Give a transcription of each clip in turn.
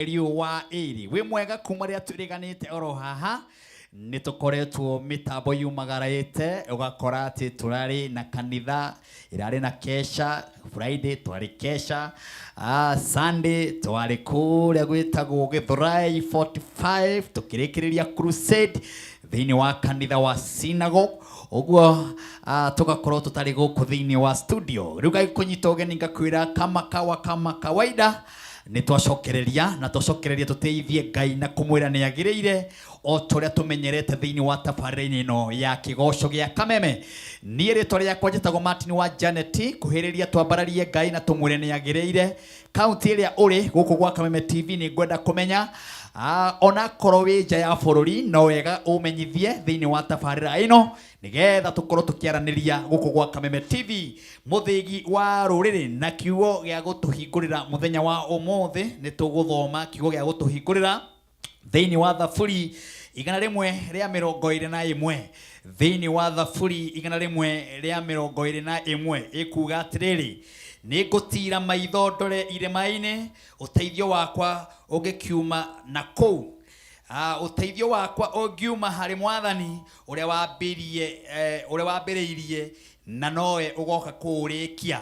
Mweri wa ĩrĩ wĩ mwega kuma rĩrĩa twĩrĩganĩte oro haha nĩ tũkoretwo mĩtambo yumagarĩte ũgakora atĩ tũrarĩ na kanitha ĩrarĩ na kesha Friday twarĩ kesha, Sunday twarĩ kũrĩa gwĩtagwo Gĩthũrai 45 tũkĩrĩkĩrĩria crusade thĩinĩ wa kanitha wa synagogue ũguo, tũgakorwo tũtarĩ gũkũ thĩinĩ wa studio. Rĩu gagĩkũnyita ũgeni ngakwĩra kama kawa kama kawaida nĩ twacokereria na twacokereria tũteithie Ngai na kũmwĩra nĩ agĩrĩire o ta ũrĩa tũmenyerete thĩinĩ wa tabarĩra-inĩ ĩno ya kĩgoco gĩa Kameme. Niĩ rĩtwa rĩakwa njĩtagwo Martin wa Janet. Kuhĩrĩria twambararie Ngai na tũmwĩre nĩ agĩrĩire. Kaunti ĩrĩa ũrĩ gũkũ gwa Kameme TV nĩ ngwenda kũmenya, onakorwo wĩ nja ya bũrũri no wega ũmenyithie thĩinĩ wa tabarĩra ĩno nĩgetha tũkorwo tũkĩaranĩria gũkũ gwa Kameme TV, mũthĩgi wa rũrĩrĩ. Na kiugo gĩa gũtũhingũrĩra mũthenya wa ũmũthĩ, nĩ tũgũthoma kiugo gĩa gũtũhingũrĩra thĩinĩ wa Thaburi 121. Thĩinĩ wa Thaburi 121 ĩkuga atĩrĩrĩ, nĩ ngũtira maitho ndore irĩma-inĩ, ũteithio wakwa ũngĩkiuma na kũu? Ũteithio wakwa ũngiuma harĩ Mwathani ũrĩa wambĩrie, ũrĩa wambĩrĩirie na nowe ũgoka kũũrĩkia.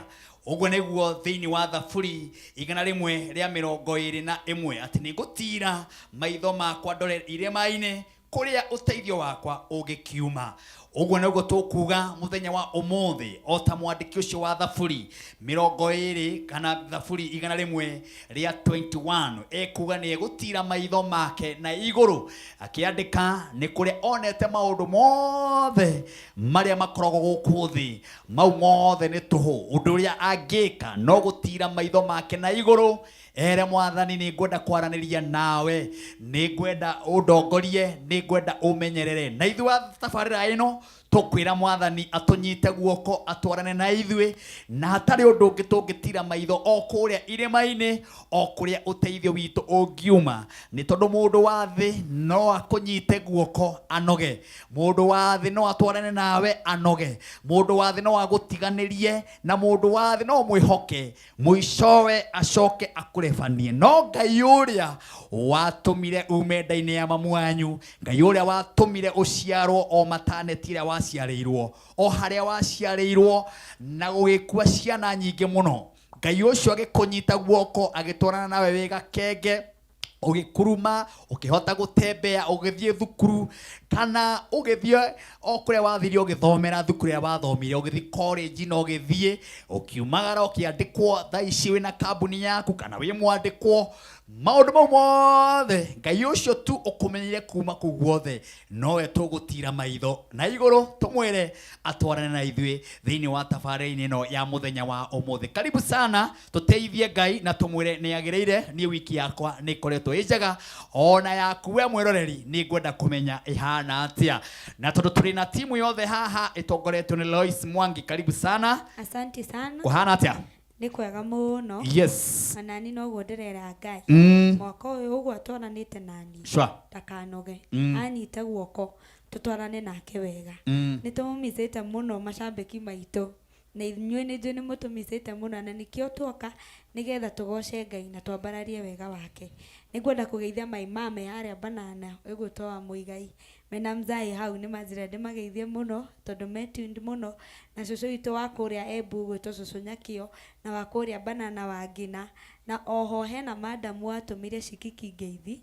Ũguo nĩguo thĩinĩ wa Thaburi 121 atĩ nĩ ngũtira maitho makwa ndore irĩma-inĩ kũrĩa ũteithio wakwa ũngĩkiuma. Ũguo nĩguo tũkuga mũthenya wa ũmũthĩ o ta mwandĩki ũcio wa Thaburi 20 kana Thaburi 121 ekuga nĩ egũtira maitho make na igũrũ, akĩandĩka nĩ kũrĩa onete maũndũ mothe marĩa makoragwo gũkũ thĩ, mau mothe nĩ tũhũ. Ũndũ ũrĩa angĩka no gũtira maitho make na igũrũ ere Mwathani, nĩ ngwenda kwaranĩria nawe, nĩ ngwenda ũndongorie, nĩ ngwenda ũmenyerere. Na ithuĩ tabarĩra ĩno tũkwĩra Mwathani atũnyite guoko atwarane na ithuĩ, na hatarĩ ũndũ ũngĩ tũngĩtira maitho o kũrĩa irĩma-inĩ o kũrĩa ũteithio witũ ũngiuma, nĩ tondũ mũndũ wa thĩ no akũnyite guoko anoge, mũndũ wa thĩ no atwarane nawe anoge, mũndũ wa thĩ no agũtiganĩrie, na mũndũ wa thĩ no mwĩhoke mũicowe acoke akũrebanie. No Ngai ũrĩa watũmire ume nda-inĩ ya mamu wanyu, Ngai ũrĩa watũmire ũciarwo o mataneti ĩrĩa waciarĩirwo, o harĩa waciarĩirwo na gũgĩkua ciana nyingĩ mũno, Ngai ũcio agĩkũnyita guoko agĩtwarana nawe wĩ gakenge, ũgĩkuruma, ũkĩhota gũtembea, ũgĩthiĩ thukuru kana ũgĩthiĩ o kũrĩa wathire ũgĩthomera thukuru ĩrĩa wathomire, ũgĩthiĩ college na ũgĩthiĩ ũkiumagara ũkĩandĩkwo, thaa ici wĩna kambuni yaku kana wĩ mwandĩkwo. Maũndũ mau mothe Ngai ũcio tu ũkũmenyeire kuma kũu guothe nowe tũgũtira maitho na igũrũ tũmwĩre atwarane na ithuĩ thĩinĩ wa tabarĩra-inĩ ĩno ya mũthenya wa ũmũthĩ. Karibu sana, tũteithie Ngai na tũmwĩre nĩ agĩrĩire. Niĩ wiki yakwa nĩ ĩkoretwo ĩ njega, ona yaku we mwĩroreri nĩ ngwenda kũmenya ĩhana atĩa. Na tondũ tũrĩ na timu yothe haha ĩtongoretio nĩ Lois Mwangi, karibu sana. Asante sana. Kũhana atĩa? Nĩ kwega mũno. Onani noguo ndĩrera Ngai. Mwaka ũyũ ũguo atwaranĩte nani. Ndakanoge. Anyite guoko tũtwarane nake wega. Nĩ tũmũmicĩte mũno macambĩki maitũ. Na inyuĩ nĩ njũĩ nĩ mũtũmicĩte mũno na nĩkĩo tuoka nĩgetha tũgoce Ngai na twambararie wega wake. Nĩ ngwenda kũgeithia my mom e harĩa Banana ĩgwĩtwo wa Mũigai. Mena mzai hau nĩ manjĩra ndĩmageithie mũno tondũ me tuned mũno, na cũcũ witũ wa kũrĩa Embu ũgwĩtwo cũcũ Nyakĩo na wa kũrĩa Banana wa Ngina. Na oho hena madam watũmire cikiki ngeithi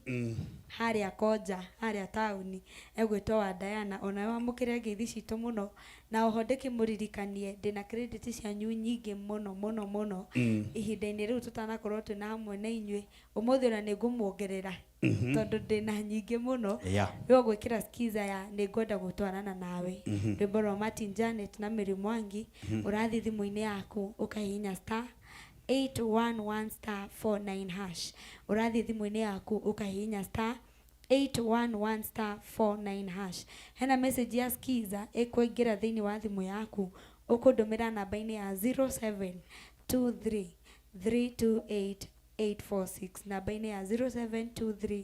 harĩa Konja harĩa taũni egwĩtwo wa Diana, onawe wamũkĩre ngeithi citũ mũno. Na oho ndĩkĩmũririkanie ndĩna credit cianyu nyingĩ mũno mũno mũno ihinda-inĩ rĩu tũtanakorwo twĩna hamwe na inyuĩ. Ũmũthĩ ona nĩ ngũmuongerera tondũ ndĩna nyingĩ mũno. Rĩu gwĩkĩra skiza ya nĩ ngwenda gũtwarana nawe, rwĩmbo rwa Martin Janet na Mary Mwangi. Ũrathiĩ thimũ-inĩ yaku ũkahihinya *811*49#. Ũrathiĩ thimũ-inĩ yaku ũkahihinya *811*49#. Hena message ya skiza ĩkũingĩra thĩinĩ wa thimũ yaku, ũkũndũmĩra namba-inĩ ya 0723 328 846, namba-inĩ ya 0723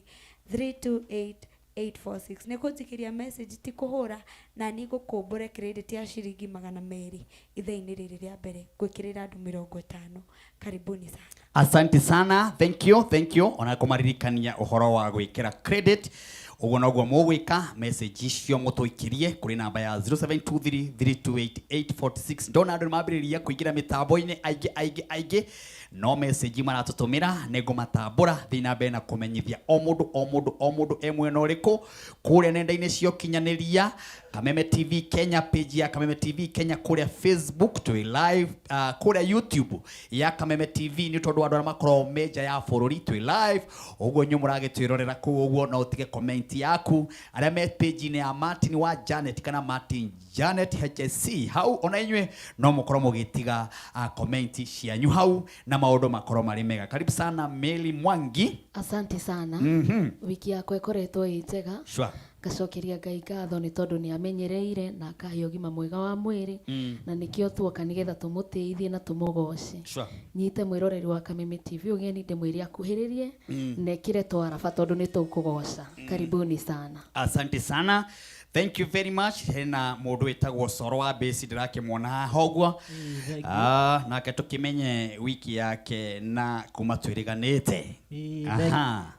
328. 846. Nĩ kũnjikĩria message ti kũhũra na niĩ ngũkũmbũre credit ya ciringi 200 ithaa-inĩ rĩrĩ rĩa mbere ngwĩkĩrĩra andũ 50. Karibuni sana. Asante sana, thank you, thank you. Ona kũmaririkania ũhoro wa gwĩkĩra credit ũguo noguo mũgwĩka message icio mũtũikirie kũrĩ namba ya 0723328846. Ndona andũ nĩmambĩrĩria kũingĩra mĩtambo-inĩ aingĩ aingĩ aingĩ, no message maratũtũmĩra nĩngũmatambũra thiĩ na mbere na kũmenyithia o mũndũ o mũndũ o mũndũ e mwena ũrĩkũ kũrĩa nenda-inĩ cia ũkinyanĩria. Kameme TV Kenya, page ya Kameme TV Kenya kũrĩa Facebook twĩ live, kũrĩa YouTube ya Kameme TV nĩ tondũ andũ arĩa makoragwo me nja ya bũrũri twĩ live, ũguo inyuĩ mũragĩtwĩrorera kũu ũguo no ũtige comment yaku. Arĩa me page-inĩ ya Martin wa Janet kana Martin Janet HSC hau ona inyuĩ no mũkorwo mũgĩtiga comment cianyu hau na maũndũ makorwo marĩ mega. Karibu sana Mary Mwangi. Asante sana. Wiki yakwa ĩkoretwo ĩ njega. Ngacokeria Ngai ngatho nĩ tondũ nĩ amenyereire na akahe ũgima mwega wa mwĩrĩ, na nĩkĩo tuoka nĩgetha tũmũtĩithie na tũmũgoce. Nyite mwĩroreri wa Kameme TV ũgeni ndĩmwĩre akuhĩrĩrie na ĩkĩre twaraba tondũ nĩ tũkũgoca. Karibuni sana. Asante sana. Thank you very much. Hena mũndũ wĩtagwo Coro wa Base ndĩrakĩmuona haha ũguo. Thank you. Nake tũkĩmenye wiki yake na kuma twĩrĩganĩte.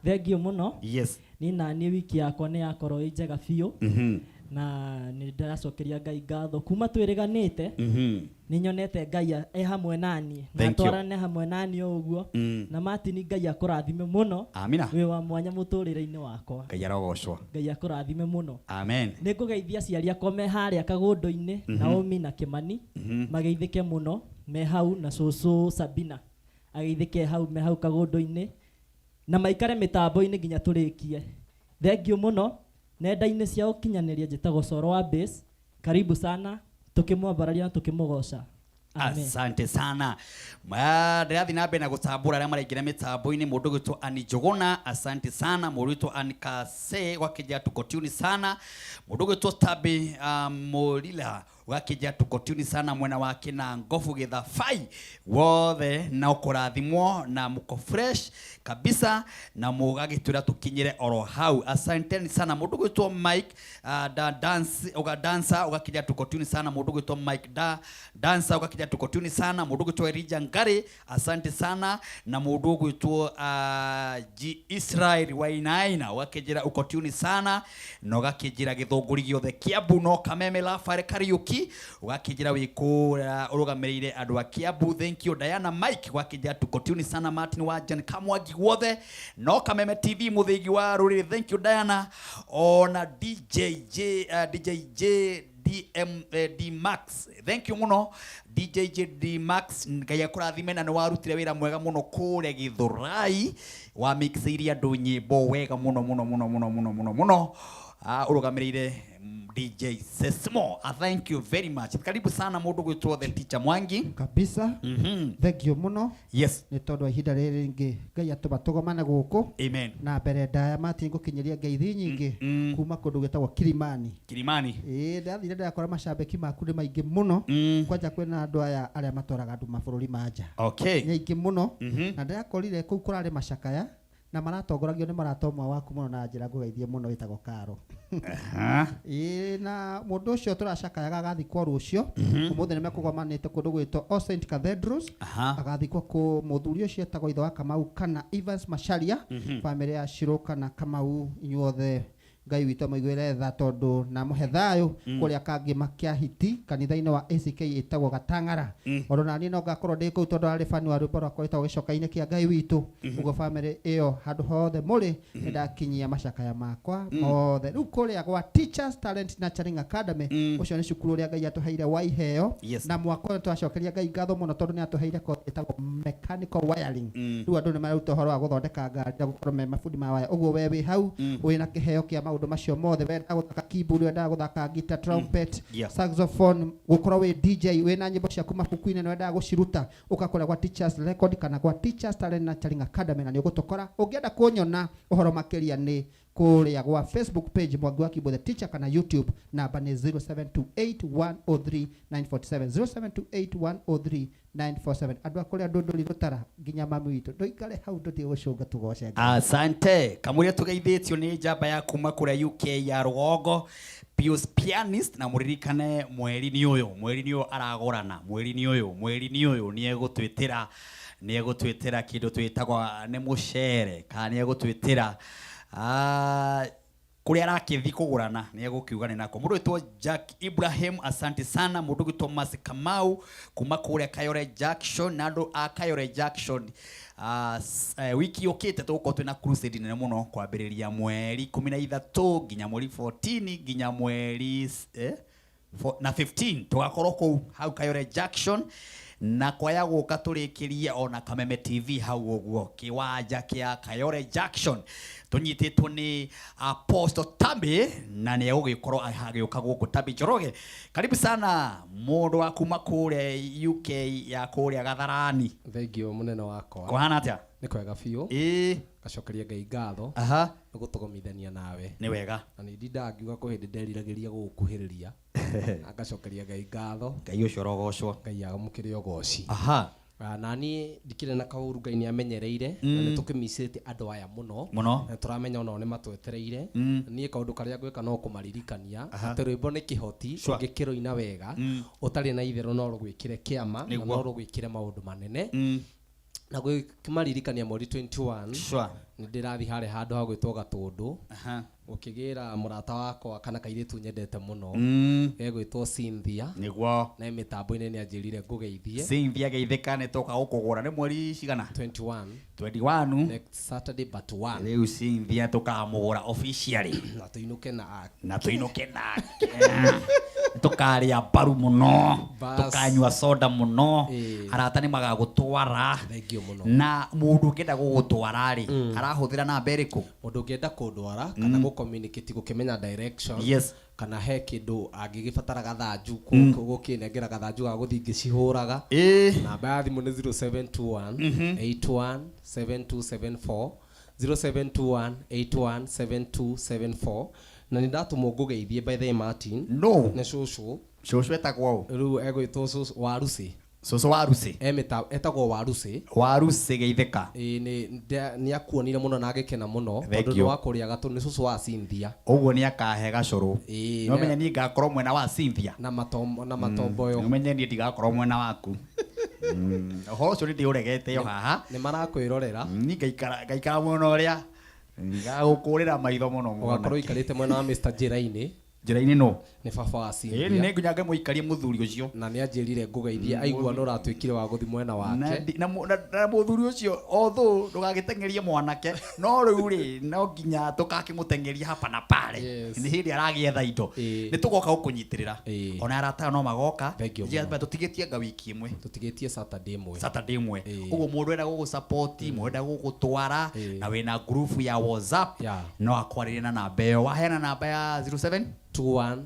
Thank you mũno. Yes. Niĩ na niĩ wiki yakwa nĩ yakorwo ĩ njega biũ. Na nĩ ndĩracokeria Ngai ngatho kuma twĩrĩganĩte. Nĩ nyonete Ngai e hamwe naniĩ. Na Thank you. twarane hamwe naniĩ o ũguo. Na Martin Ngai akũrathime mũno. Amina. Wĩ wa mwanya mũtũrĩre-inĩ wakwa. Ngai arogocwo. Ngai akũrathime mũno. Amen. Nĩ ngũgeithia aciari akwa me harĩa kagũndũ-inĩ, Naomi na Kĩmani. Mageithĩke mũno me hau na cũcũ Sabina. Ageithĩke hau me hau kagũndũ-inĩ. Na maikare mĩtambo-inĩ nginya tũrĩkie. Thank you mũno. Nenda-inĩ cia ũkinyanĩria njĩtagwo Coro wa Base. Karibu sana, tukimwambararia na tukimũgoca. Amen. Asante sana. Ndĩrathiĩ na mbere na gũtambũra arĩa maraingĩra mĩtambo-inĩ. Mũndũ ũgwĩtwo Annie Njuguna, asante sana. Mũndũ ũgwĩtwo Annie Kase, gwakĩnjĩra tuko tune sana. Mũndũ ũgwĩtwo Tabi Mũrila, gwakĩnjĩra tuko tune sana mwena wa Kĩnangobu Gĩthabai. Wothe na ũkũrathimwo na mũko fresh kabisa na mũgagĩtwĩra tũkinyĩre oro hau. Asanteni sana. Mũndũ ũgwĩtwo Mike da dance, uga dancer, ũgakĩnjĩra tuko tune sana. Mũndũ ũgwĩtwo Mike da dancer, ũgakĩnjĩra tuko tune sana. Mũndũ ũgwĩtwo Elijah Ngari, asante sana. Na mũndũ ũgwĩtwo G Israel Wainaina, ũgakĩnjĩra uko tune sana. Na ũgakĩnjĩra gĩthũngũri gĩothe Kiambu no Kameme Rafael Kariuki, ũgakĩnjĩra wĩ kũrĩa ũrũgamĩrĩire andũ a Kiambu. Thank you Diana Mike, ũgakĩnjĩra tuko tune sana. Martin wa Jan Kamwangi guothe no Kameme TV mũthĩgi wa rũrĩrĩ. Thank you Diana. Ona DJ J, DJ J D M, D Max, thank you mũno DJ J D Max, Ngai akũrathime na nĩ warutire wĩra mwega mũno kũrĩa Gĩthũrai, wa mixĩirie andũ nyĩmbo wega mũno mũno mũno mũno mũno mũno mũno. Ũrũgamĩrĩire DJ Sesmo. Thank you very much. Karibu sana mũndũ gwĩtwo the teacher Mwangi. Kabisa. Thank you mũno. Yes. Nĩ tondũ wa ihinda rĩrĩ rĩngĩ Ngai atũma tũgomane gũkũ. Amen. Na mbere ndaya Martin ngũkinyĩria ngeithi nyingĩ kuma kũndũ gwĩtagwo Kilimani. Kilimani. Ĩĩ, ndathire ndakora macambĩki maku nĩ maingĩ mũno. Kwanja kwĩna andũ aya arĩa matwaraga andũ mabũrũri ma nja. Nĩ aingĩ mũno. Na ndĩrakorire kũu kũrarĩ macakaya na maratongoragio nĩ mũrata ũmwe waku mũno na njĩra ngũgeithie mũno wĩtagwo Karo. Ĩĩ, na mũndũ ũcio tũracakayaga agathikwo rũciũ. Ũmũthĩ nĩmekũgomanĩte kũndũ gwĩtwo All Saint Cathedrals. Agathikwo kũ mũthuri ũcio etagwo ithe wa Kamau kana Evans Macharia. Bamĩrĩ ya Shiro kana Kamau, inyuothe Ngai witũ amũiguĩre tha tondũ na amũhe thayũ. Kũrĩa Kangĩma kĩa Hiti kanitha-inĩ wa ACK ĩtagwo Gatang'ara. Ona naniĩ no ngakorwo ndĩ kũu tondũ arĩ bani wa rwĩmbo rwakwa rwĩtagwo Gĩcoka-inĩ kĩa Ngai witũ. Ũguo bamĩrĩ ĩyo handũ hothe mũrĩ, nĩndakinyia macakaya makwa mothe. Rĩu kũrĩa gwa Teachers Talent Nurturing Academy, ũcio nĩ cukuru ũrĩa Ngai atũheire wa iheo. Na mwaka ũyũ twacokeria Ngai ngatho mũno tondũ nĩ atũheire kothi ĩtagwo mechanical wiring. Rĩu andũ nĩ maruta ũhoro wa gũthondeka ngari na gũkorwo me mabundi ma waya. Ũguo we wĩ hau, wĩna kĩheo kĩa maũndũ macio mothe, wendaga gũthaka keyboard, wendaga gũthaka guitar, trumpet, saxophone, gũkorwo wĩ DJ, wĩna nyĩmbo ciaku mabuku-inĩ na wendaga gũciruta, ũgakora gwa Teachers Record kana gwa Teachers Talent Nurturing Academy na nĩ ũgũtũkora. Ũngĩenda kũnyona ũhoro makĩria nĩ Kũrĩa gwa Facebook page Mwangi wa Kimbo the Teacher kana YouTube, namba nĩ 0728103947, 0728103947. Andũ a kũrĩa Ndũndũri Rũtara nginya mami witũ, ndũikare hau, ndũthiĩ gũcũnga tũgoce Ngai. Asante. Kamũria tũgeithĩtio nĩ njamba ya kuma kũrĩa UK ya rũgongo, Pius Pianist, na mũririkane mweri nĩ ũyũ, mweri nĩ ũyũ aragũrana, mweri nĩ ũyũ, mweri nĩ ũyũ nĩ egũtwĩtĩra, nĩ egũtwĩtĩra kĩndũ twĩtagwo nĩ mũcere, kana nĩ egũtwĩtĩra kũrĩa arakĩthi kũgũrana, nĩ egũkiuga nĩ nako. Mũndũ wĩtwo Jack Ibrahim, asante sana. Mũndũ wĩtwo Mercy Kamau kuma kũrĩa Kayore Junction, na andũ a Kayore Junction, wiki yũkĩte tũgũkorwo twĩna crusade nene mũno kwambĩrĩria mweri 13 nginya mweri 14 nginya mweri na 15 tũgakorwo kũu hau Kayore Junction, na kwaya gũka tũrĩkĩrie ona Kameme TV hau ũguo kĩwanja kĩa Kayore Junction, tũnyitĩtwo nĩ Apostle Tambi, na nĩ egũgĩkorwo agĩũka gũkũ. Tambi Njoroge, karibu sana, mũndũ wa kuma kũrĩa UK ya kũrĩa Gatharani. Thengio mũnene wakwa. Kũhana atĩa? Nĩ kwega biũ. Ngacokeria Ngai ngatho nĩ gũtũgomithania nawe. Nĩ wega. Na nĩ ndindaga ngiuga kwĩ hĩndĩ nderiragĩria gũgũkuhĩrĩria, na ngacokeria Ngai ngatho. Ngai ũcio ũrogocwo. Ngai amũkĩre ũgoci. Na niĩ ndikĩrĩ na kaũru, Ngai nĩ amenyereire na nĩ tũkĩmicĩte andũ aya mũno. Mũno. Na tũramenya onao nĩ matwetereire. Niĩ kaũndũ karĩa ngwĩka no kũmaririkania atĩ rwĩmbo nĩ kĩhoti. Ũngĩkĩrũina wega ũtarĩ na itherũ, no rũgwĩkĩre kĩama na no rũgwĩkĩre maũndũ manene. Na gwĩkĩmaririkania mweri 21 nĩ ndĩrathiĩ harĩa handũ ha gwĩtwo Gatũndũ gũkĩgĩra mũrata wakwa kana kairĩtu nyendete mũno gegwĩtwo Cynthia. Na mĩtambo-inĩ nĩ anjĩrire ngũgeithie. Cynthia, geithĩka, nĩ tũka gũkũgũra. Nĩ mweri cigana? 21. 21. Next Saturday but one. Rĩu Cynthia tũkamũgũra officially. Na tũinũke na na tũinũke nake, tũkarĩa mbaru mũno. Bas. Tũkanyua soda mũno. Arata nĩ magagũtwara. Thengio mũno. Na mũndũ ũngĩenda gũgũtwara rĩ, arahũthĩra namba ĩrĩkũ? Mũndũ ũngĩenda kũndwara kana gũcommunicate, gũkĩmenya direction kana he kĩndũ angĩgĩbatara, gathanju, gũkĩnengera gathanju ga gũthiĩ ngĩcihũraga, namba ya thimũ nĩ 0721 81 7274, 0721 81 7274. Na nĩ ndatũmwo ngũgeithie, by the way, Martin. No. Nĩ cũcũ. Cũcũ etagwo ũ? Rĩu egwĩtwo cũcũ Warucĩ. Cũcũ Warucĩ. Emĩta etagwo Warucĩ. Warucĩ, geithĩka. Ĩĩ, nĩ akuonire mũno na agĩkena mũno Thank tondũ nĩ you. wa kũrĩa gatũ, nĩ cũcũ wa Cynthia. Ũguo nĩ akahe gacũrũ. Ĩĩ. No menya niĩ ngakorwo mwena wa Cynthia. Na matombo na matomboyo. Ũmenye niĩ ndigakorwo mwena waku. Ũhoro ũcio nĩ ndĩũregete yo haha. Nĩ marakwĩrorera. Niĩ ngaikara mwena ũrĩa ngagũkũrĩra maitho mũno mũno. Ũgakorwo ũikarĩte mwena wa Mr. Njĩra-inĩ. Njĩra-inĩ no Nĩ baba wa Cynthia. Ĩni nĩ nginya ngemũikarie mũthuri ũcio. Na nĩ anjĩrire ngũgeithie, aigua nĩ ũratuĩkire wa gũthiĩ mwena Na wake. na mũthuri ũcio otho ndũgagĩteng'erie mwanake, no rĩu rĩ, no nginya tũgakĩmũteng'eria hapa na pale. Nĩ hĩndĩ aragĩetha indo. Nĩ tũgoka gũkũnyitĩrĩra. Ona arata no magoka. Thank you mũno. Tũtigĩtie anga wiki ĩmwe. Tũtigĩtie Saturday ĩmwe. Saturday ĩmwe. Ũguo mũndũ enda gũgũsupport, mũndũ enda gũgũtwara, na wĩna group ya WhatsApp, no akwarĩrie na namba ĩyo waheana, namba ya 07 21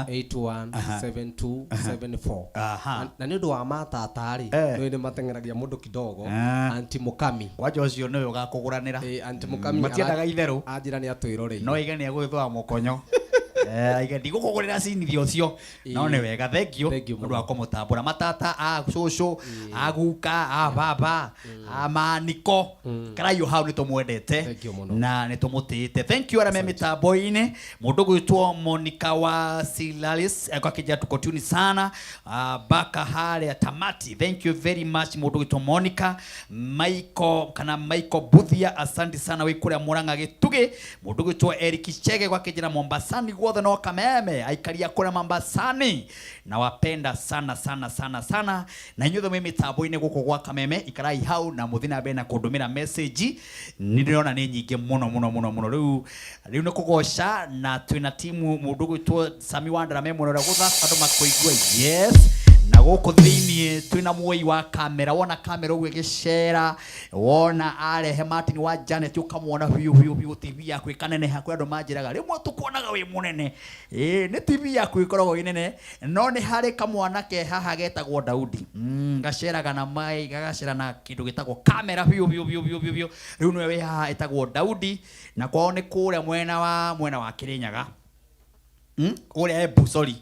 81 72 74. Na nĩ ũndũ wa matata rĩ, nĩ nĩ mateng'eragia mũndũ kidogo. Anti Mukami. Kwanja ũcio nĩwe ũgakũgũranĩra. Ĩĩ, Anti Mukami. Matiendaga itherũ. Anjĩra nĩ atwĩroreire. No aige nĩ egũgĩthũa mũkonyo. Aige ndigũkũgũrĩra Cynthia ũcio. No nĩ wega, thank you Thank you nĩ ũndũ wa kũmũtambũra. Matata a cũcũ, a guka, a baba, a maniko karaio hau, nĩ tũmwendete Thank you mũno. na nĩ tũmũtĩĩte. Thank you arĩa me mĩtambo-inĩ. Mũndũ gwĩtwo Monica wa Silalis akĩnjĩra tuko tuni sana baka harĩa tamati. Thank you very much, mũndũ gwĩtwo Monica. Michael kana Michael Buthia, asante sana, wĩ kũrĩa Murang'a Gĩtugĩ. Mũndũ gwĩtwo Eric Chege gwakĩnjĩra Mombasani guothe no Kameme, aikaria kũrĩa Mombasani nawapenda sana sana sana sana. Na inyuothe mwĩ mĩtambo-inĩ gũkũ gwa Kameme, ikarai hau na mũthiĩ na mbere na kũndũmĩra message. Nĩ ndĩrona nĩ nyingĩ mũno mũno mũno mũno. Rĩu nĩ kũgoca na twĩna timu, mũndũ gwĩtwo Sami Wandara me mwena ũrĩa gũthaka andũ makũigua. Yes, na Gũkũ thĩiniĩ twĩna muoi wa kamera, wona kamera ũguo ĩgĩcera, wona arehe Martin wa Janet ũkamwona biũ biũ biũ, TV yaku ĩkaneneha. Kwĩ andũ manjĩraga rĩmwe tũkuonaga wĩ mũnene, ĩĩ nĩ TV yaku ĩkoragwo ĩ nene, no nĩ harĩ kamwana ke haha getagwo Daudi, gaceraga na mai, gagacera na kĩndũ gĩtagwo kamera biũ biũ biũ biũ biũ biũ. Rĩu nĩwe wĩ haha etagwo Daudi, na kwao nĩ kũrĩa mwena wa Kĩrĩnyaga, kũrĩa Embu, sorry,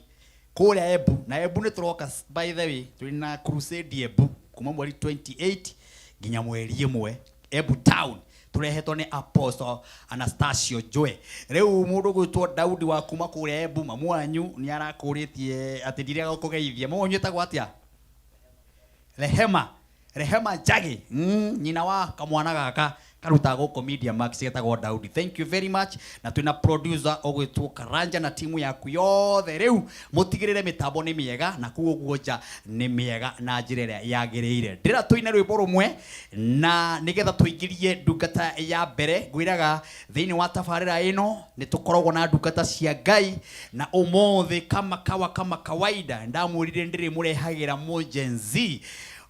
kũrĩa Embu. Na Embu nĩ tũroka, by the way, twĩna crusade Embu kuma mweri 28 nginya mweri 1, Embu town, tũrehetwo nĩ Apostle Anastasio Joe. Rĩu mũndũ gwĩtwo Daudi wa kuma kũrĩa Embu, mamu wanyu nĩ arakũrĩtie atĩ ndirega gũkũgeithia. Mamu wanyu etagwo atĩa? Rehema, Rehema Njagi, nyina wa kamwana gaka karutaga gũkũ Media Max getagwo Daudi. Thank you very much. Na twĩna producer ũgwĩtwo Karanja na timu yaku yothe. Rĩu mũtigĩrĩre mĩtambo nĩ mĩega na kũu ũguo nja nĩ mĩega na njĩra ĩrĩa yagĩrĩire. Ndĩrenda tũine rwĩmbo rũmwe na nĩgetha tũingĩrie ndungata ya mbere. Ngwĩraga thĩinĩ wa tabarĩra ĩno nĩ tũkoragwo na ndungata cia Ngai, na ũmũthĩ kama kawa kama kawaida ndamwĩrire ndĩrĩmũrehagĩra mũ Gen Z,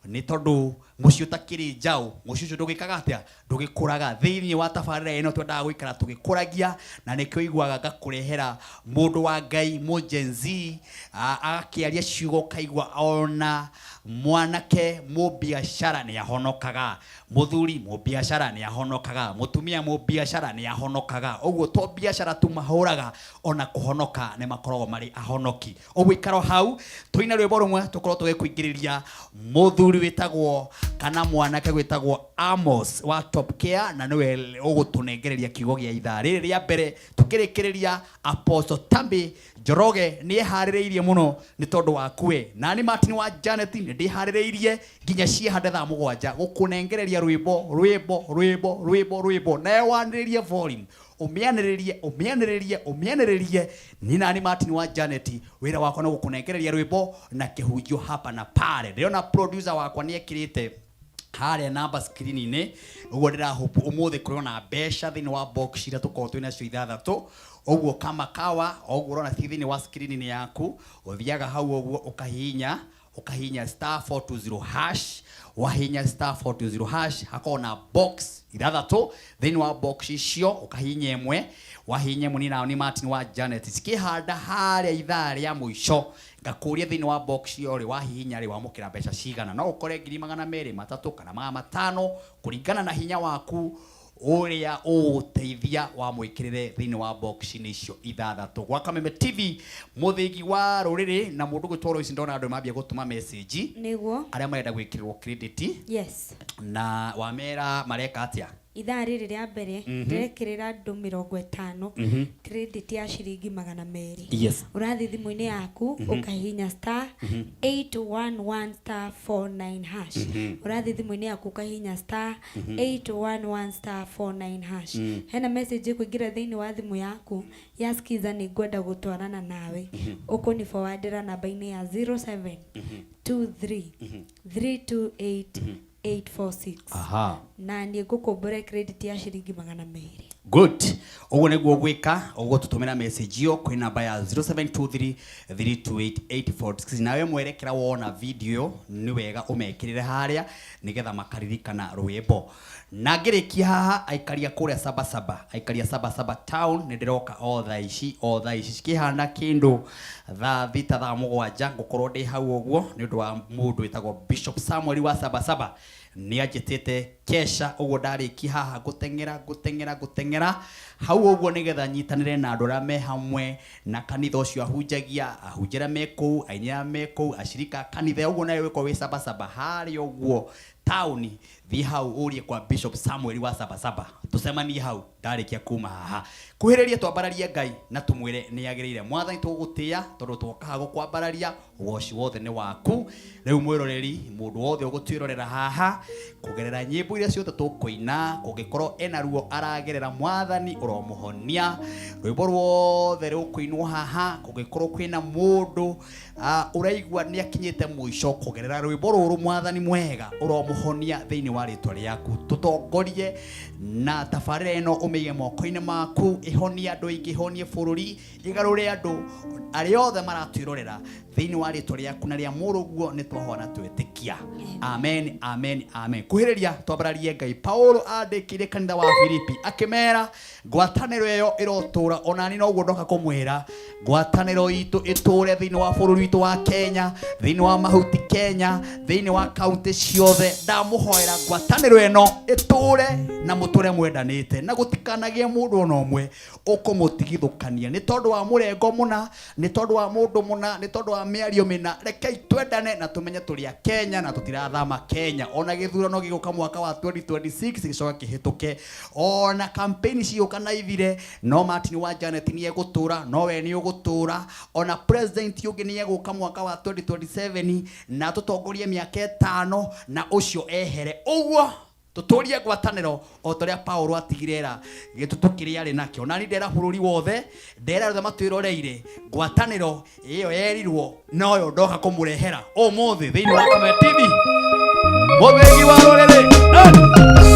nĩ tondũ mũciĩ ũtakĩrĩ njaũ, mũciĩ ũcio ndũgĩkaga atĩa? Ndũgĩkũraga. Thĩinĩ wa tabarĩra ĩno twendaga gũikara tũgĩkũragia, na nĩkĩo iguaga ngakũrehera mũndũ wa Ngai mũ Gen Z, agakĩaria ciugo ũkaigua ona mwanake mũbiacara nĩ ahonokaga, mũthuri mũbiacara nĩ ahonokaga, mũtumia mũbiacara nĩ ahonokaga. Ũguo to biacara tu mahũraga, ona kũhonoka nĩ makoragwo marĩ ahonoki. Ũguo ikaro hau tũine rwĩmbo rũmwe tũkorwo tũgĩkũingĩrĩria mũthuri wĩtagwo kana mwanake wĩtagwo Amos wa Top Care, na nĩwe ũgũtũnengereria kiugo gĩa ithaa rĩrĩ rĩa mbere. Tũkĩrĩkĩrĩria, Apostle Tambi Njoroge nĩ eharĩrĩirie mũno nĩ tondũ waku we. Na nĩ Martin wa Janet nĩ ndĩharĩrĩirie nginya ciĩhande thaa 7 gũkũnengereria rwĩmbo rwĩmbo rwĩmbo rwĩmbo rwĩmbo, nawe wanĩrĩrie volume, ũmĩanĩrĩrie ũmĩanĩrĩrie ũmĩanĩrĩrie. Ni nani Martin wa Janet, wĩra wakwa nĩ gũkũnengereria rwĩmbo na kĩhunjio hapa na pale. Ndĩrona producer wakwa nĩ ekĩrĩte harĩa namba screen-inĩ, ũguo ndĩrahope ũmũthĩ kũrĩ ona mbeca thĩinĩ wa box iria tũkoragwo twĩ nacio 6. Ũguo kama kawa ũguo ũrona ci thĩinĩ wa screen-inĩ yaku, ũthiaga hau ũguo ũkahihinya, ũkahihinya star 420 hash. Wahihinya star 420 hash, hakoragwo na box 6. Thĩinĩ wa box icio ũkahihinya ĩmwe. Wahihinya ĩmwe, niĩ ni Martin wa Janet, cikĩhanda harĩa ithaa rĩa mũico ngakũria thĩinĩ wa box ĩyo rĩ, wahihinya rĩ, wamũkĩra mbeca cigana. No ũkore ngiri 200, 300 kana 500, kũringana na hinya waku ũrĩa ũgũteithia wamwĩkĩrĩre thĩinĩ wa box-inĩ icio 6. Gwa Kameme TV, mũthĩgi wa rũrĩrĩ, na mũndũ gwĩtwo Lois, ndona andũ mambia gũtũma message Nĩguo. arĩa marenda gwĩkĩrĩrwo credit. Yes. Na wamera mareka atĩa? Ithaa rĩrĩ rĩa mbere ndĩrekĩrĩra andũ 50 credit ya ciringi 200. Ũrathiĩ thimũ-inĩ yaku ũkahihinya star 811 star 49 hash. Ũrathiĩ thimũ-inĩ yaku ũkahihinya star 811 star 49 hash. Hena message ĩkũingĩra thĩinĩ wa thimũ yaku ya skiza, nĩ ngwenda gũtwarana nawe, ũkũni forwardĩra namba-inĩ ya 0723 328 846. Na niĩ ngũkũmbũre credit ya ciringi 200. Good, ũguo nĩguo gwĩka ũgũtũtũmĩra message ĩyo kwĩ namba ya 0723 328 846. Nawe mwerekera wona video nĩ wega ũmekĩrĩre harĩa nĩgetha makaririkana rwĩmbo. Na ngĩrĩkia haha, aikaria kũrĩa Sabasaba, aikaria Sabasaba town, nĩ ndĩroka o thaa ici, o thaa ici cikĩhana kĩndũ thaa 6, thaa 7 ngũkorwo ndĩ hau ũguo nĩ ũndũ wa mũndũ wĩtagwo Bishop Samuel wa Sabasaba, nĩ anjĩtĩte kesha. Ũguo ndarĩkia haha ngũteng'era ngũteng'era ngũteng'era hau ũguo nĩgetha nyitanĩre na andũ arĩa me hamwe na kanitha ũcio ahunjagia, ahunjia arĩa me kũu, aini arĩa me kũu, acirika a kanitha. Ũguo nawe wĩkorwo wĩ Sabasaba harĩa ũguo taũni, thiĩ hau ũrie kwa Bishop Samuel wa Sabasaba, tũcemanie hau ndarĩkia kuma haha. Kuhĩrĩria twambararie Ngai na tũmwĩre nĩ agĩrĩire. Mwathani, tũgũgũtĩĩa tondũ twokaga gũkwambararia, ũgoci wothe nĩ waku. Rĩu mwĩroreri, mũndũ wothe ũgũtwĩrorera haha kũgerera nyĩmbo iria ciothe tũkũina, kũngĩkorwo ena ruo aragerera, Mwathani ũromũhonia. Rwĩmbo ruothe rũkũinwo haha, kũngĩkorwo kwĩna mũndũ ũraigua nĩ akinyĩte mũico kũgerera rwĩmbo rũrũ, Mwathani mwega ũromũhonia. Ũkĩtũhonia thĩinĩ wa rĩtwa rĩaku. Tũtongorie na tabarĩra ĩno ũmĩige moko-inĩ maku, ĩhonie andũ aingĩ, ĩhonie bũrũri, ĩgarũre andũ arĩa othe maratwĩrorera thĩinĩ wa rĩtwa rĩaku na rĩa mũrũguo nĩ twahoya na twetĩkia. Amen, amen, amen. Kuhĩrĩria twambararie Ngai. Paulo andĩkĩire kanitha wa Filipi akĩmera ngwatanĩro ĩyo ĩrotũra, onani noguo ndoka kũmwĩra ngwatanĩro itũ ĩtũre thĩinĩ wa bũrũri witũ wa Kenya, thĩinĩ wa mahuti Kenya, thĩinĩ wa kaunti ciothe. Ndamũhoera ngwatanĩro ĩno ĩtũre na mũtũre mwendanĩte, na gũtikanagie mũndũ ona ũmwe ũkũmũtigithũkania nĩ tondũ wa mũrengo mũna, nĩ tondũ wa mũndũ mũna, nĩ tondũ wa mĩario mĩna. Rekei twendane na tũmenye tũrĩ a Kenya na tũtirathama Kenya. Ona gĩthurano gĩgũka mwaka wa 2026 gĩcoke kĩhĩtũke, ona campaign cigũka na ithire, no Martin wa Janet nĩ egũtũra, no we nĩ ũgũtũra. Ona president ũngĩ nĩ egũka mwaka wa 2027 na tũtongorie mĩaka 5 na ũcio ehere. Ũguo tũtũrie ngwatanĩro o ta ũrĩa Paulo atigire era gĩtutu kĩrĩa arĩ nakĩo. Na niĩ ndera bũrũri wothe, ndera othe matwĩroreire, ngwatanĩro ĩyo yerirwo noyo ndoka kũmũrehera ũmũthĩ thĩinĩ wa Kameme TV. Mũthĩgi wa rũrĩrĩ.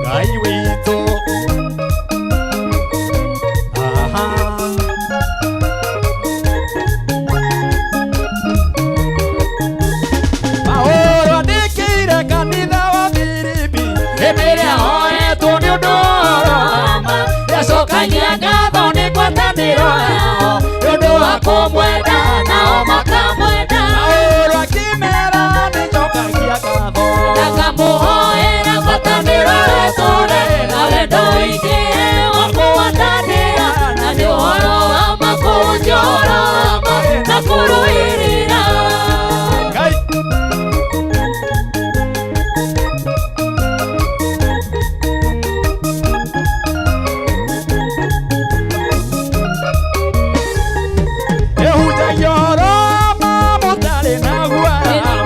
Ngai witũ. Aha. Paulo andĩkĩire kanitha wa Filipi hĩndĩ ĩrĩa ahoetwo nĩ ũndũ wa ma, nĩacokagia ngatho nĩ ngwatanĩro yao nĩ ũndũ wa kũmwenda nao makamwenda. Paulo akĩmera nĩnjokagia ngatho, akamũhoera ngwatanĩro ĩtũre na wendo ũingĩhe wa kũgwatanĩra, na nĩ ũhoro wa ma kũhunjia ũhoro wa ma na kũrũĩrĩra. Ngai. Ehunjagia ũhoro wa ma mũtarĩ na guoya,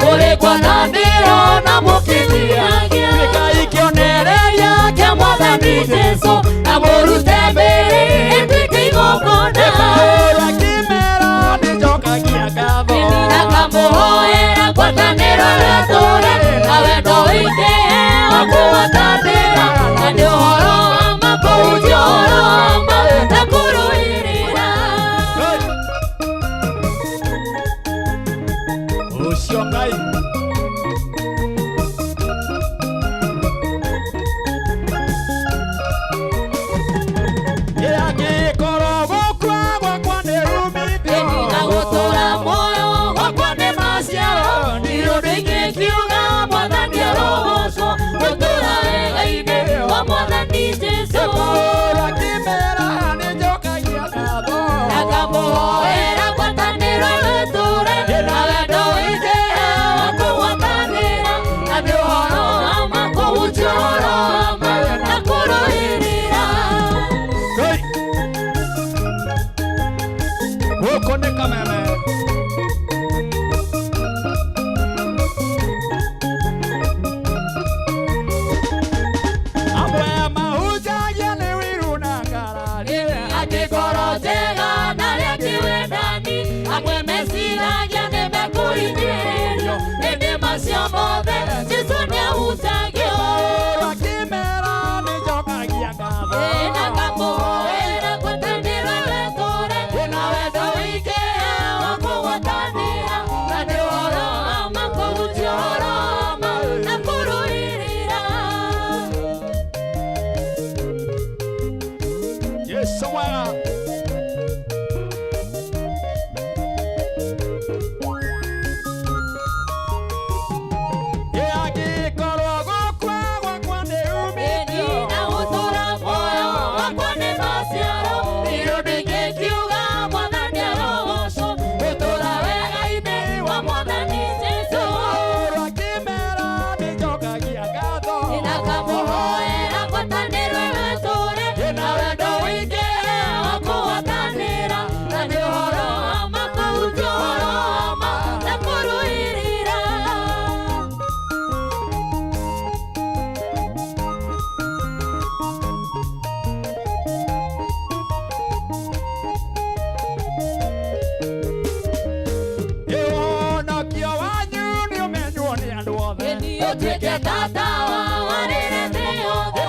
Mũrĩ ngwatanĩro na mũkĩthiagia, tuĩkai kĩonereria kĩa Mwathani Jesũ, na mũrute mĩĩrĩ ĩtuĩke igongona. Paulo akĩmera nĩnjokagia ngatho, Akamũhoera ngwatanĩro ĩtũre na wendo ũingĩhe wa kũgwatanĩra, na nĩ ũhoro wa ma kũhunjia ũhoro wa ma na kũrũĩrĩra. Ũcio Ngai. Ũtuĩke tata wa warĩre thĩ yothe.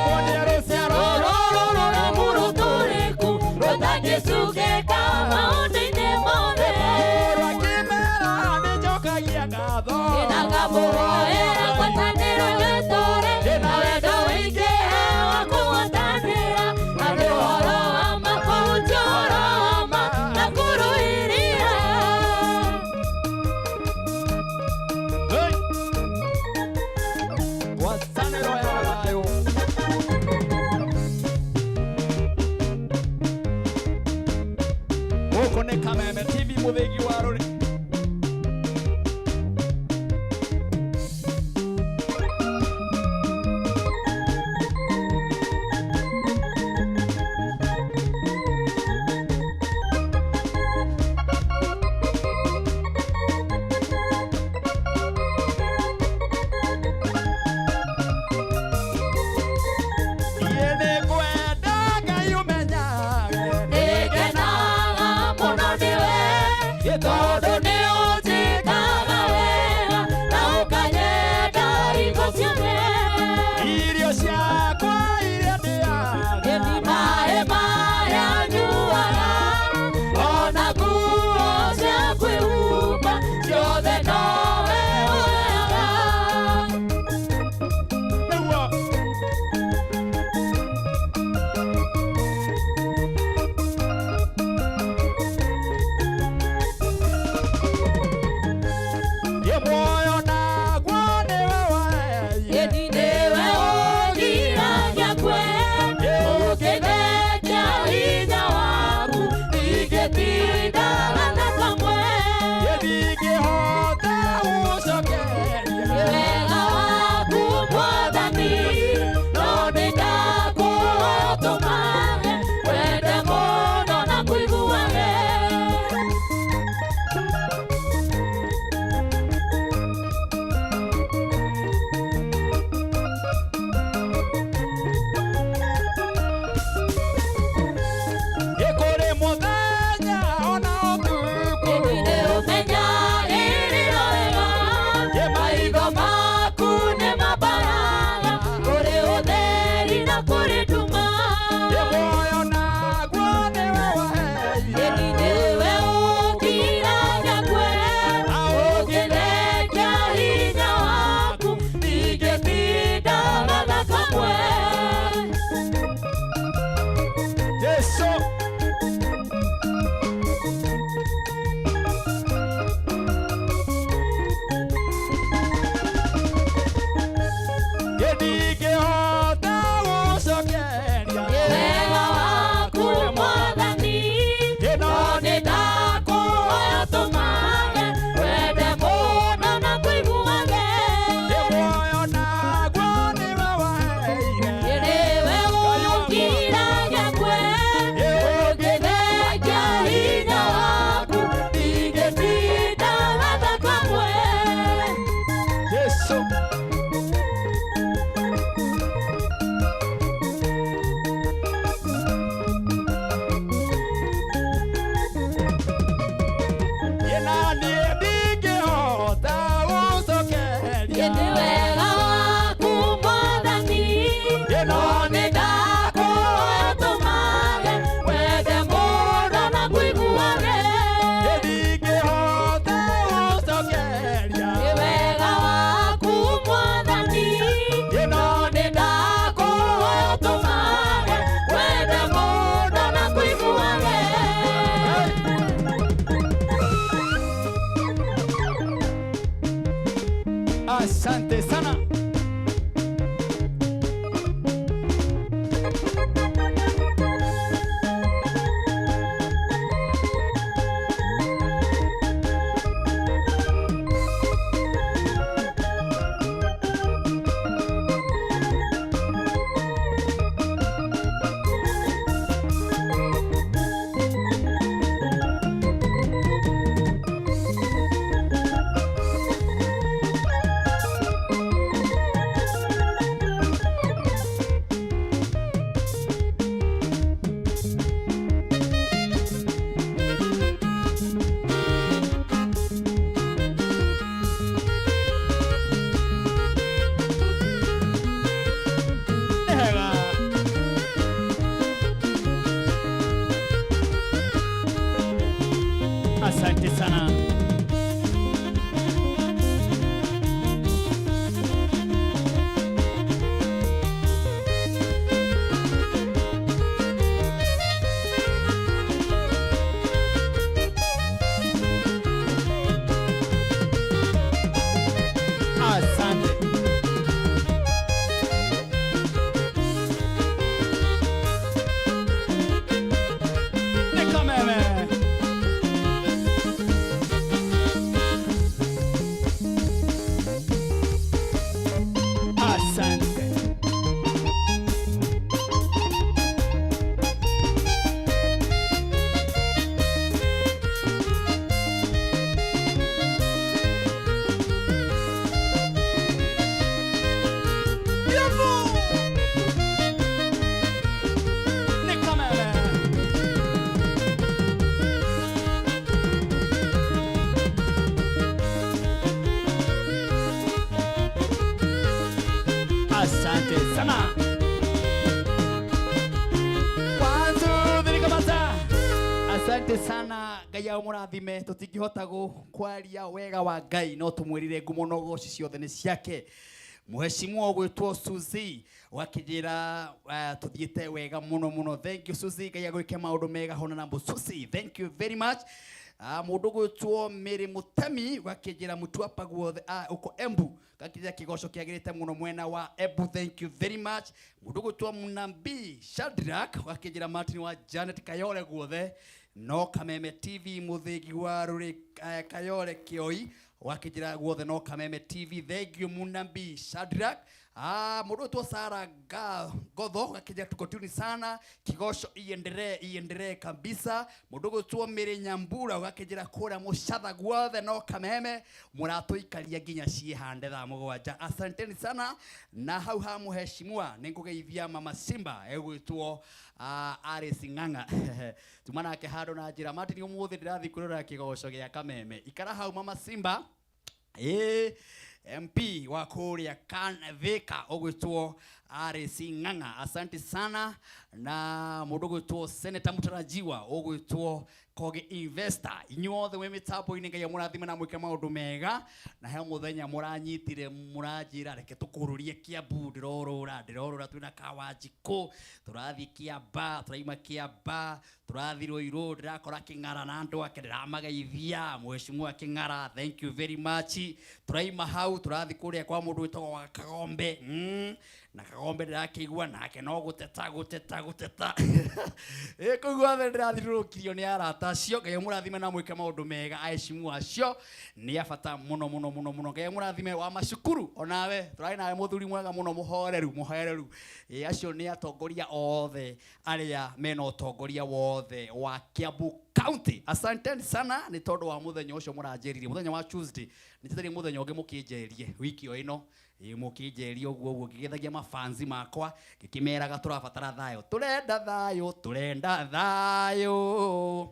Rũciaro Rũrũ rũrũmu rũtũrĩku rũtangĩcukĩka maũndũ-inĩ mothe. Akĩmera nĩnjokagia ngatho. Nĩndakũhoera ngwatanĩro ĩtũũre na wendo ũingĩhe wa kũgwatanĩra na nĩ ũhoro wa ma kũhunjia ũhoro wa ma na kũrũĩrĩra. Hey! Ngwatanĩro ya thayũ. Gũkũ nĩ Kameme TV, mũthĩgi wa rũrĩ. Niĩ nĩngwenda Ngai ũmenyage. Nĩngenaga mũno nĩwe tondũ nĩ ũnjĩkaga wega na ũkanyenda hingo ciothe. Irio ciakwa iria ndĩaga. Maĩ marĩa nyuaga ona nguo cia kwĩhumba ciothe nowe ũheaga. Nĩguo. Ĩ muoyo naguo nĩwe waheire. Nĩwe ũgiragia kwe ũkĩnengia hinya waku ingĩtindaga na kamwe. Ĩ ndingĩhota gũcokeria. Wega waku Mwathani no nĩndakũhoya ũtũmage wende mũno na kũiguage. Ĩ kũrĩ mũthenya ona ũtukũ. Nĩ ũmenyagĩrĩra wega maitho maku nĩ mabaraga kũrĩ ũtheri na kũrĩ nduma. Ĩ muoyo naguo nĩwe waheire. Nĩwe ũngiragia kwe ũngĩnengia hinya waku ndingĩtindaga na kamwe. Jesu. Ĩ ndingĩhota gũcokeria. Wega waku Mwathani no nĩndakũhoya ũtũmage wende mũno na kũiguage. Ĩ muoyo naguo nĩwe waheire. Nĩwe ũngiragia kwe ũngĩnengia hinya waku ndingĩtindaga na kamwe. Jesu. Ĩ na niĩ ndingĩhota gũcokeria. Nĩ wega waku Mwathani no nĩndakũhoya ũtũmage wende mũno na kũiguage. Ĩ ndingĩhota gũcokeria. Nĩ wega waku Mwathani no nĩndakũhoya ũtũmage wende mũno na kũiguage. Asante sana. Sana. Asante. Nikameme. Asante. Yabu! Nikameme. Asante sana. One, two, three, kamata. Asante sana Ngai amũrathime. Tũtingĩhota kwaria wega wa Ngai no tũmwĩrire ngumo na ũgoci ciothe nĩ ciake. Mheshimiwa ũgwĩtwo Suzy wakĩnjĩra tũthiĩte wega mũno mũno. Thank you Suzy, Ngai agwĩke maũndũ mega. Honorable Suzy, thank you very much. Mũndũ ũgwĩtwo Mary Mũtemi wakĩnjĩra Mũtuapa guothe uko Embu, gakĩnjĩra kĩgoco kĩagĩrĩte mũno mwena wa Embu. Thank you very much. Mũndũ ũgwĩtwo Munambi Shadrack wakĩnjĩra Martin wa Janet Kayore guothe no Kameme TV, mũthĩgi wa rũrĩ Kayore Kĩoi wakĩnjĩra guothe no Kameme TV. Thank you Munambi Shadrack. Mũndũ ũgwĩtwo Sara Gotho gakĩnjĩra tuko tuni sana, kigoco iendelee iendelee kabisa. Mũndũ ũgwĩtwo Mary Nyambura gakĩnjĩra kũrĩa Mũcatha guothe no Kameme, mũratũikaria nginya ciĩhande thaa 7. Asanteni sana. Na hau ha mũheshimiwa nĩngũgeithia Mama Simba egwĩtwo Alice Ng'ang'a tuma nake handũ na njĩra Martin ũmũthĩ ndĩrathiĩ kwĩrorera kĩgoco gĩa Kameme. Ikara hau Mama Simba. Ĩĩ, MP wa kũrĩa Thika ũgwĩtwo Alice Ng'ang'a, asante sana. Na mũndũ ũgwĩtwo Senator mũtarajiwa ũgwĩtwo Kogi Investor, inyuothe mwĩ mĩtambo-inĩ Ngai amũrathime na mwĩke maũndũ mega. Na he mũthenya mũranyitire mũranjĩra reke tũkũrũrie Kiambu, ndĩrorũra ndĩrorũra twĩna Kawanjikũ, tũrathiĩ Kiamba, tũraima Kiamba tũrathiĩ Ruiru, ndĩrakora Kĩng'ara na andũ ake, ndĩramageithia. Mheshimiwa Kĩng'ara, thank you very much. Tũraima hau tũrathiĩ kũrĩa kwa mũndũ wĩtagwo wa Kagombe, na Kagombe ndĩrakĩigua nake no gũteta gũteta gũteta. Ĩ kũu guothe ndĩrathiũrũrũkirio nĩ arata acio. Ngai amũrathime na mwĩke maũndũ mega. Aheshimu acio nĩ a bata mũno mũno mũno mũno. Ngai amũrathime. Wa macukuru onawe tũrarĩ nawe mũthuri mwega mũno, mũhoreru mũhoreru. Ĩ acio nĩ atongoria othe arĩa mena ũtongoria wothe wa Kiambu County. Asanteni sana nĩ tondũ wa mũthenya ũcio mũranjĩririe, mũthenya wa Tuesday. Nĩ njetereire mũthenya ũngĩ mũkĩnjerie wiki o ĩno. Ĩ mũkĩnjerie ũguo ũguo ngĩgethagia mafanzi makwa ngĩkĩmeraga tũrabatara thayũ, tũrenda thayũ, tũrenda thayũ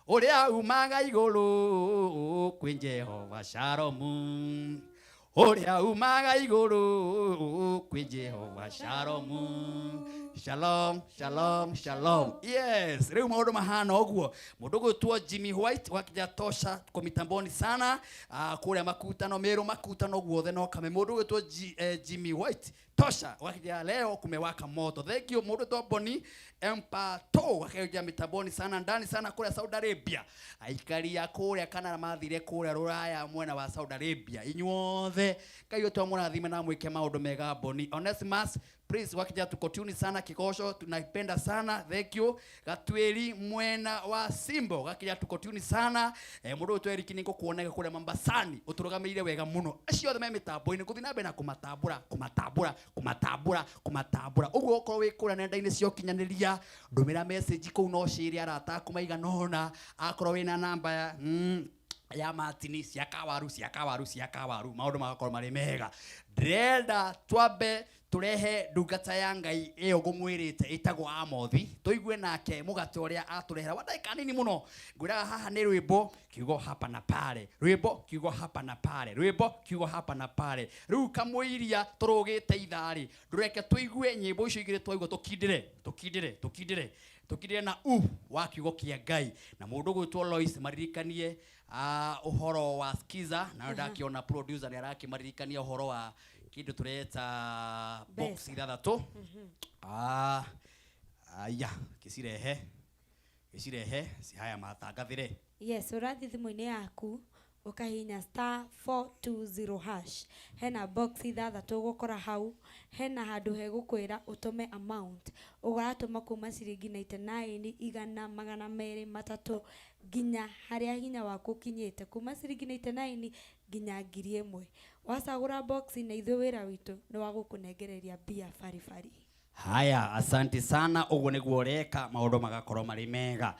ũrĩa umaga igũrũ kwĩ Jehova Shalomu, ũrĩa umaga igũrũ kwĩ Jehova Shalomu. Shalom, shalom, shalom. Yes, rĩu maũndũ mahana ũguo. Mũndũ ũgwĩtwo Jimmy White wakija tosha kwa mitamboni sana, kũrĩa makutano Meru makutano guothe no kame. Mũndũ ũgwĩtwo Jimmy White tosha wakija leo kumewaka moto. Thank you. Mũndũ ũgwĩtwo Boni Empato wakija mitamboni sana ndani sana kũrĩa Saudi Arabia. Aikaria kũrĩa kana mathire kũrĩa Rũraya mwena wa Saudi Arabia. Inyuothe Ngai ũtũ amũrathime na mwĩke maũndũ mega. Boni Onesimus Please wakija tuko tuni sana, kikosho tunaipenda sana. Thank you. Gatweri mwena wa Simbo gakija tuko tuni sana. Mũndũ ũyũ Eric nĩ ngũkuoneka kũrĩa Mambasani ũtũrũgamĩrĩire wega mũno. Acio othe me mĩtambo-inĩ gũthiĩ na mbere na kũmatambũra kũmatambũra kũmatambũra kũmatambũra. Ũguo okorwo wĩ kũrĩa nenda-inĩ cia ũkinyanĩria, ndũmĩra message kũu no share arata aku maigana ũna. Akorwo wĩna namba ya ya Martini cia kawaru cia kawaru cia kawaru, maũndũ magakorwo marĩ mega. Ndĩrenda twambe Tũrehe ndungata ya Ngai ĩyo ngũmwĩrĩte ĩtagwo Amothi, tũigue nake mũgate ũrĩa atũrehera wa ndagĩka nini mũno. Ngwĩraga haha nĩ rwĩmbo kiugo hapa na pale, rwĩmbo kiugo hapa na pale, rwĩmbo kiugo hapa na pale. Rĩu kamũiria tũrũgĩte ithaa-rĩ, ndũreke tũigue nyĩmbo icio igĩrĩ twaigua tũkindĩre, tũkindĩre, tũkindĩre, tũkindĩre na u wa kiugo kĩa Ngai. Na mũndũ ũgwĩtwo Lois maririkanie ũhoro wa skiza, na ndakĩona producer nĩ arakĩmaririkania ũhoro wa kĩndũ tũreta box Mbeca. ithathatũ. Aya, kĩcirehe, gĩcirehe, haya matangathĩre. Yes, ũrathiĩ thimũ-inĩ yaku ũkahihinya star 420 hash. Hena box ithathatũ ũgũkora hau, hena handũ hegũkwĩra ũtũme amount. Ũratũma kuma ciringi 99, igana, magana merĩ, matatũ, nginya harĩa hinya waku ũkinyĩte, kuma ciringi 99 nginya 1000. Wacagũra box na ithuĩ wĩra witũ nĩ wa gũkũnengereria mbia baribari. Haya, asante sana. Ũguo nĩguo ũreka maũndũ magakorwo marĩ mega.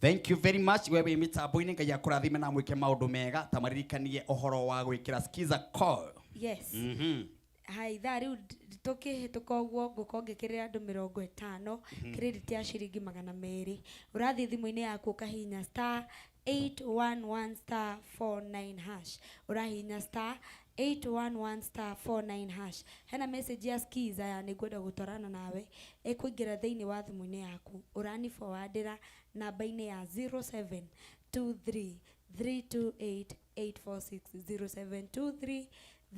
Thank you very much. We wĩ mĩtambo-inĩ, Ngai akũrathime na mwĩke maũndũ mega. Ta maririkanie ũhoro wa gwĩkĩra Skiza call. Yes. Hai, ithaa rĩu tũkĩhĩtũka ũguo ngũkorwo ngĩkĩrĩra andũ mĩrongo ĩtano, credit ya ciringi magana merĩ. Ũrathiĩ thimũ-inĩ yaku ũkahihinya star 811 star 49 hash. Ũrahihinya star 811 star 49 hash. Hena message ya Skiza ya nĩngwenda gũtwarana nawe ĩkũingĩra thĩinĩ wa thimũ-inĩ yaku. Ũrani forwardĩra namba-inĩ ya 0723 328 846, 0723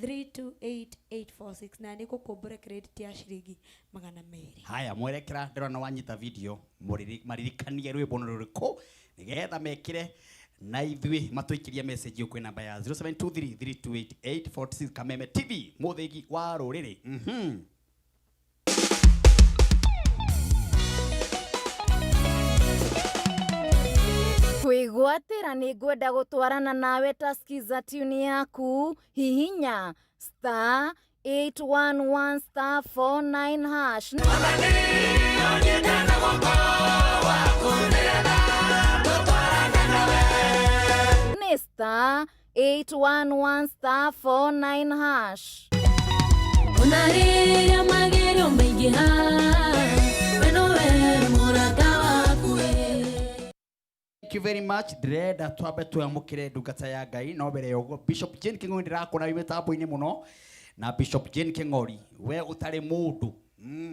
328 846, na nĩngũkũmbũra credit ya ciringi magana merĩ. Haya, mwerekera ndĩrona wanyita video, maririkanie rwĩmbo nĩ rũrĩkũ nĩgetha mekĩre na ithuĩ matũikĩrie message kwĩ namba ya 0723 328 846. Kameme TV, mũthĩgi wa rũrĩrĩ. Kwĩgwatĩra nĩ ngwenda gũtwarana nawe ta Skiza tune yaku, hihinya star 811 star 49 hash. Nĩ star 811 star 49 hash. Ona rĩrĩa magerio maingĩha, we nowe mũrata waku. Thank you very much. Ndĩrenda twambe twamũkĩre ndungata ya Ngai, no mbere ya ũguo Bishop Jane Kĩng'ori ndĩrakũona wĩ mĩtambo-inĩ mũno. Na Bishop Jane Kĩng'ori, we ũtarĩ mũndũ,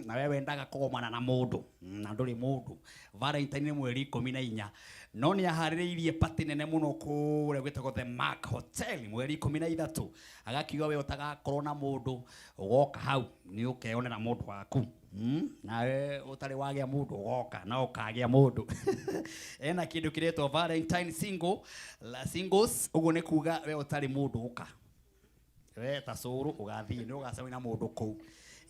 na we wendaga kũgomana na mũndũ, na ndũrĩ mũndũ. Valentine nĩ mweri ikũmi na inya, no nĩ aharĩrĩirie party nene mũno kũrĩa gwĩtagwo The Mark Hotel mweri ikũmi na ithatũ. Agakiuga we ũtagakorwo na mũndũ, ũgoka hau nĩ ũkeyonera mũndũ waku. Nawe ũtarĩ wagĩa mũndũ ũgoka na ũkagĩa mũndũ. Ena kĩndũ kĩretwo Valentine single, la singles, ũguo nĩ kuga we ũtarĩ mũndũ ũka. We ta cũrũ ũgathiĩ nĩ ũgacemania na mũndũ kũu.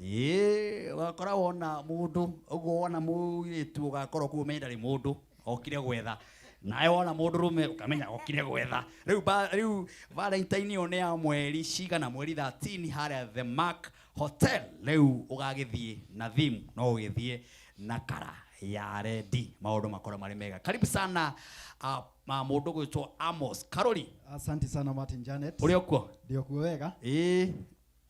Ĩĩ, ũgakora wona mũndũ, ũguo wona mũirĩtu ũgakorwo kũu ũmenye ndarĩ mũndũ, okire gwetha. Nawe wona mũndũ rũme ũkamenya okire gwetha. Rĩu Valentine ĩyo nĩ ya mweri cigana, mweri 13 harĩa The Mark Hotel. Rĩu ũgagĩthiĩ na theme, no ũgĩthiĩ na kara ya rendi, maũndũ makorwo marĩ mega. Karibu sana, mũndũ gwĩtwo Amos Karori. Asante sana Martin Janet. Ũrĩ okuo? Ndĩ okuo wega. Ĩĩ.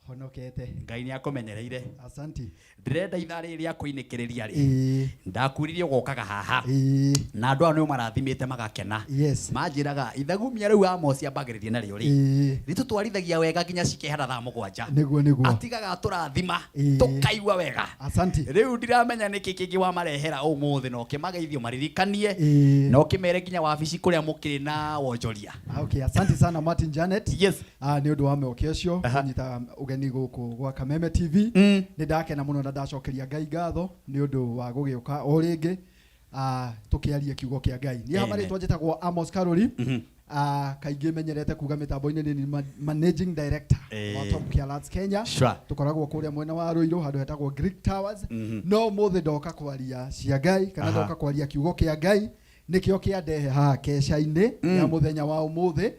Honokete. Ngai nĩ akũmenyereire. Asante. Ndĩrenda ithaa rĩrĩ rĩa kũinĩkĩrĩria rĩ. Ĩĩ. Ndakwĩrire ũgokaga haha. Ĩĩ. Na andũ aya nĩo marathimĩte magakena. Yes. Manjĩraga ithagumia rĩu Amos ambagĩrĩria narĩo rĩ. Ĩĩ. Rĩtũtwarithagia wega nginya cikehera thaa mũgwanja. Nĩguo, nĩguo. Atigaga atũrathima, Ĩĩ. tũkaigua wega. Asante. Rĩu ndiramenya nĩkĩ kĩngĩ wamarehera ũmũthĩ, na ũkĩmageithio maririkanie. Ĩĩ. Na ũkĩmere nginya wabici kũrĩa mũkĩrĩ na wonjoria. Okay, asante sana Martin Janet. Yes. Nĩ ũndũ wa mweke ũcio kũnyita ũgeni gũkũ gwa Kameme TV. Nĩ ndakena mũno na ndacokeria Ngai ngatho nĩ ũndũ wa gũgĩũka o rĩngĩ, tũkĩarie kiugo kĩa Ngai. Niĩ haha Amen. marĩtwa njĩtagwo Amos Karori. Kaingĩ menyerete kuga mĩtambo-inĩ nĩ managing director wa Top Care Lads Kenya. Tũkoragwo kũrĩa mwena wa Ruiru handũ hetagwo Greek Towers. No ũmũthĩ ndoka kwaria cia Ngai kana ndoka kwaria kiugo kĩa Ngai, nĩkĩo kĩandehe haha keca-inĩ ya mũthenya wa ũmũthĩ.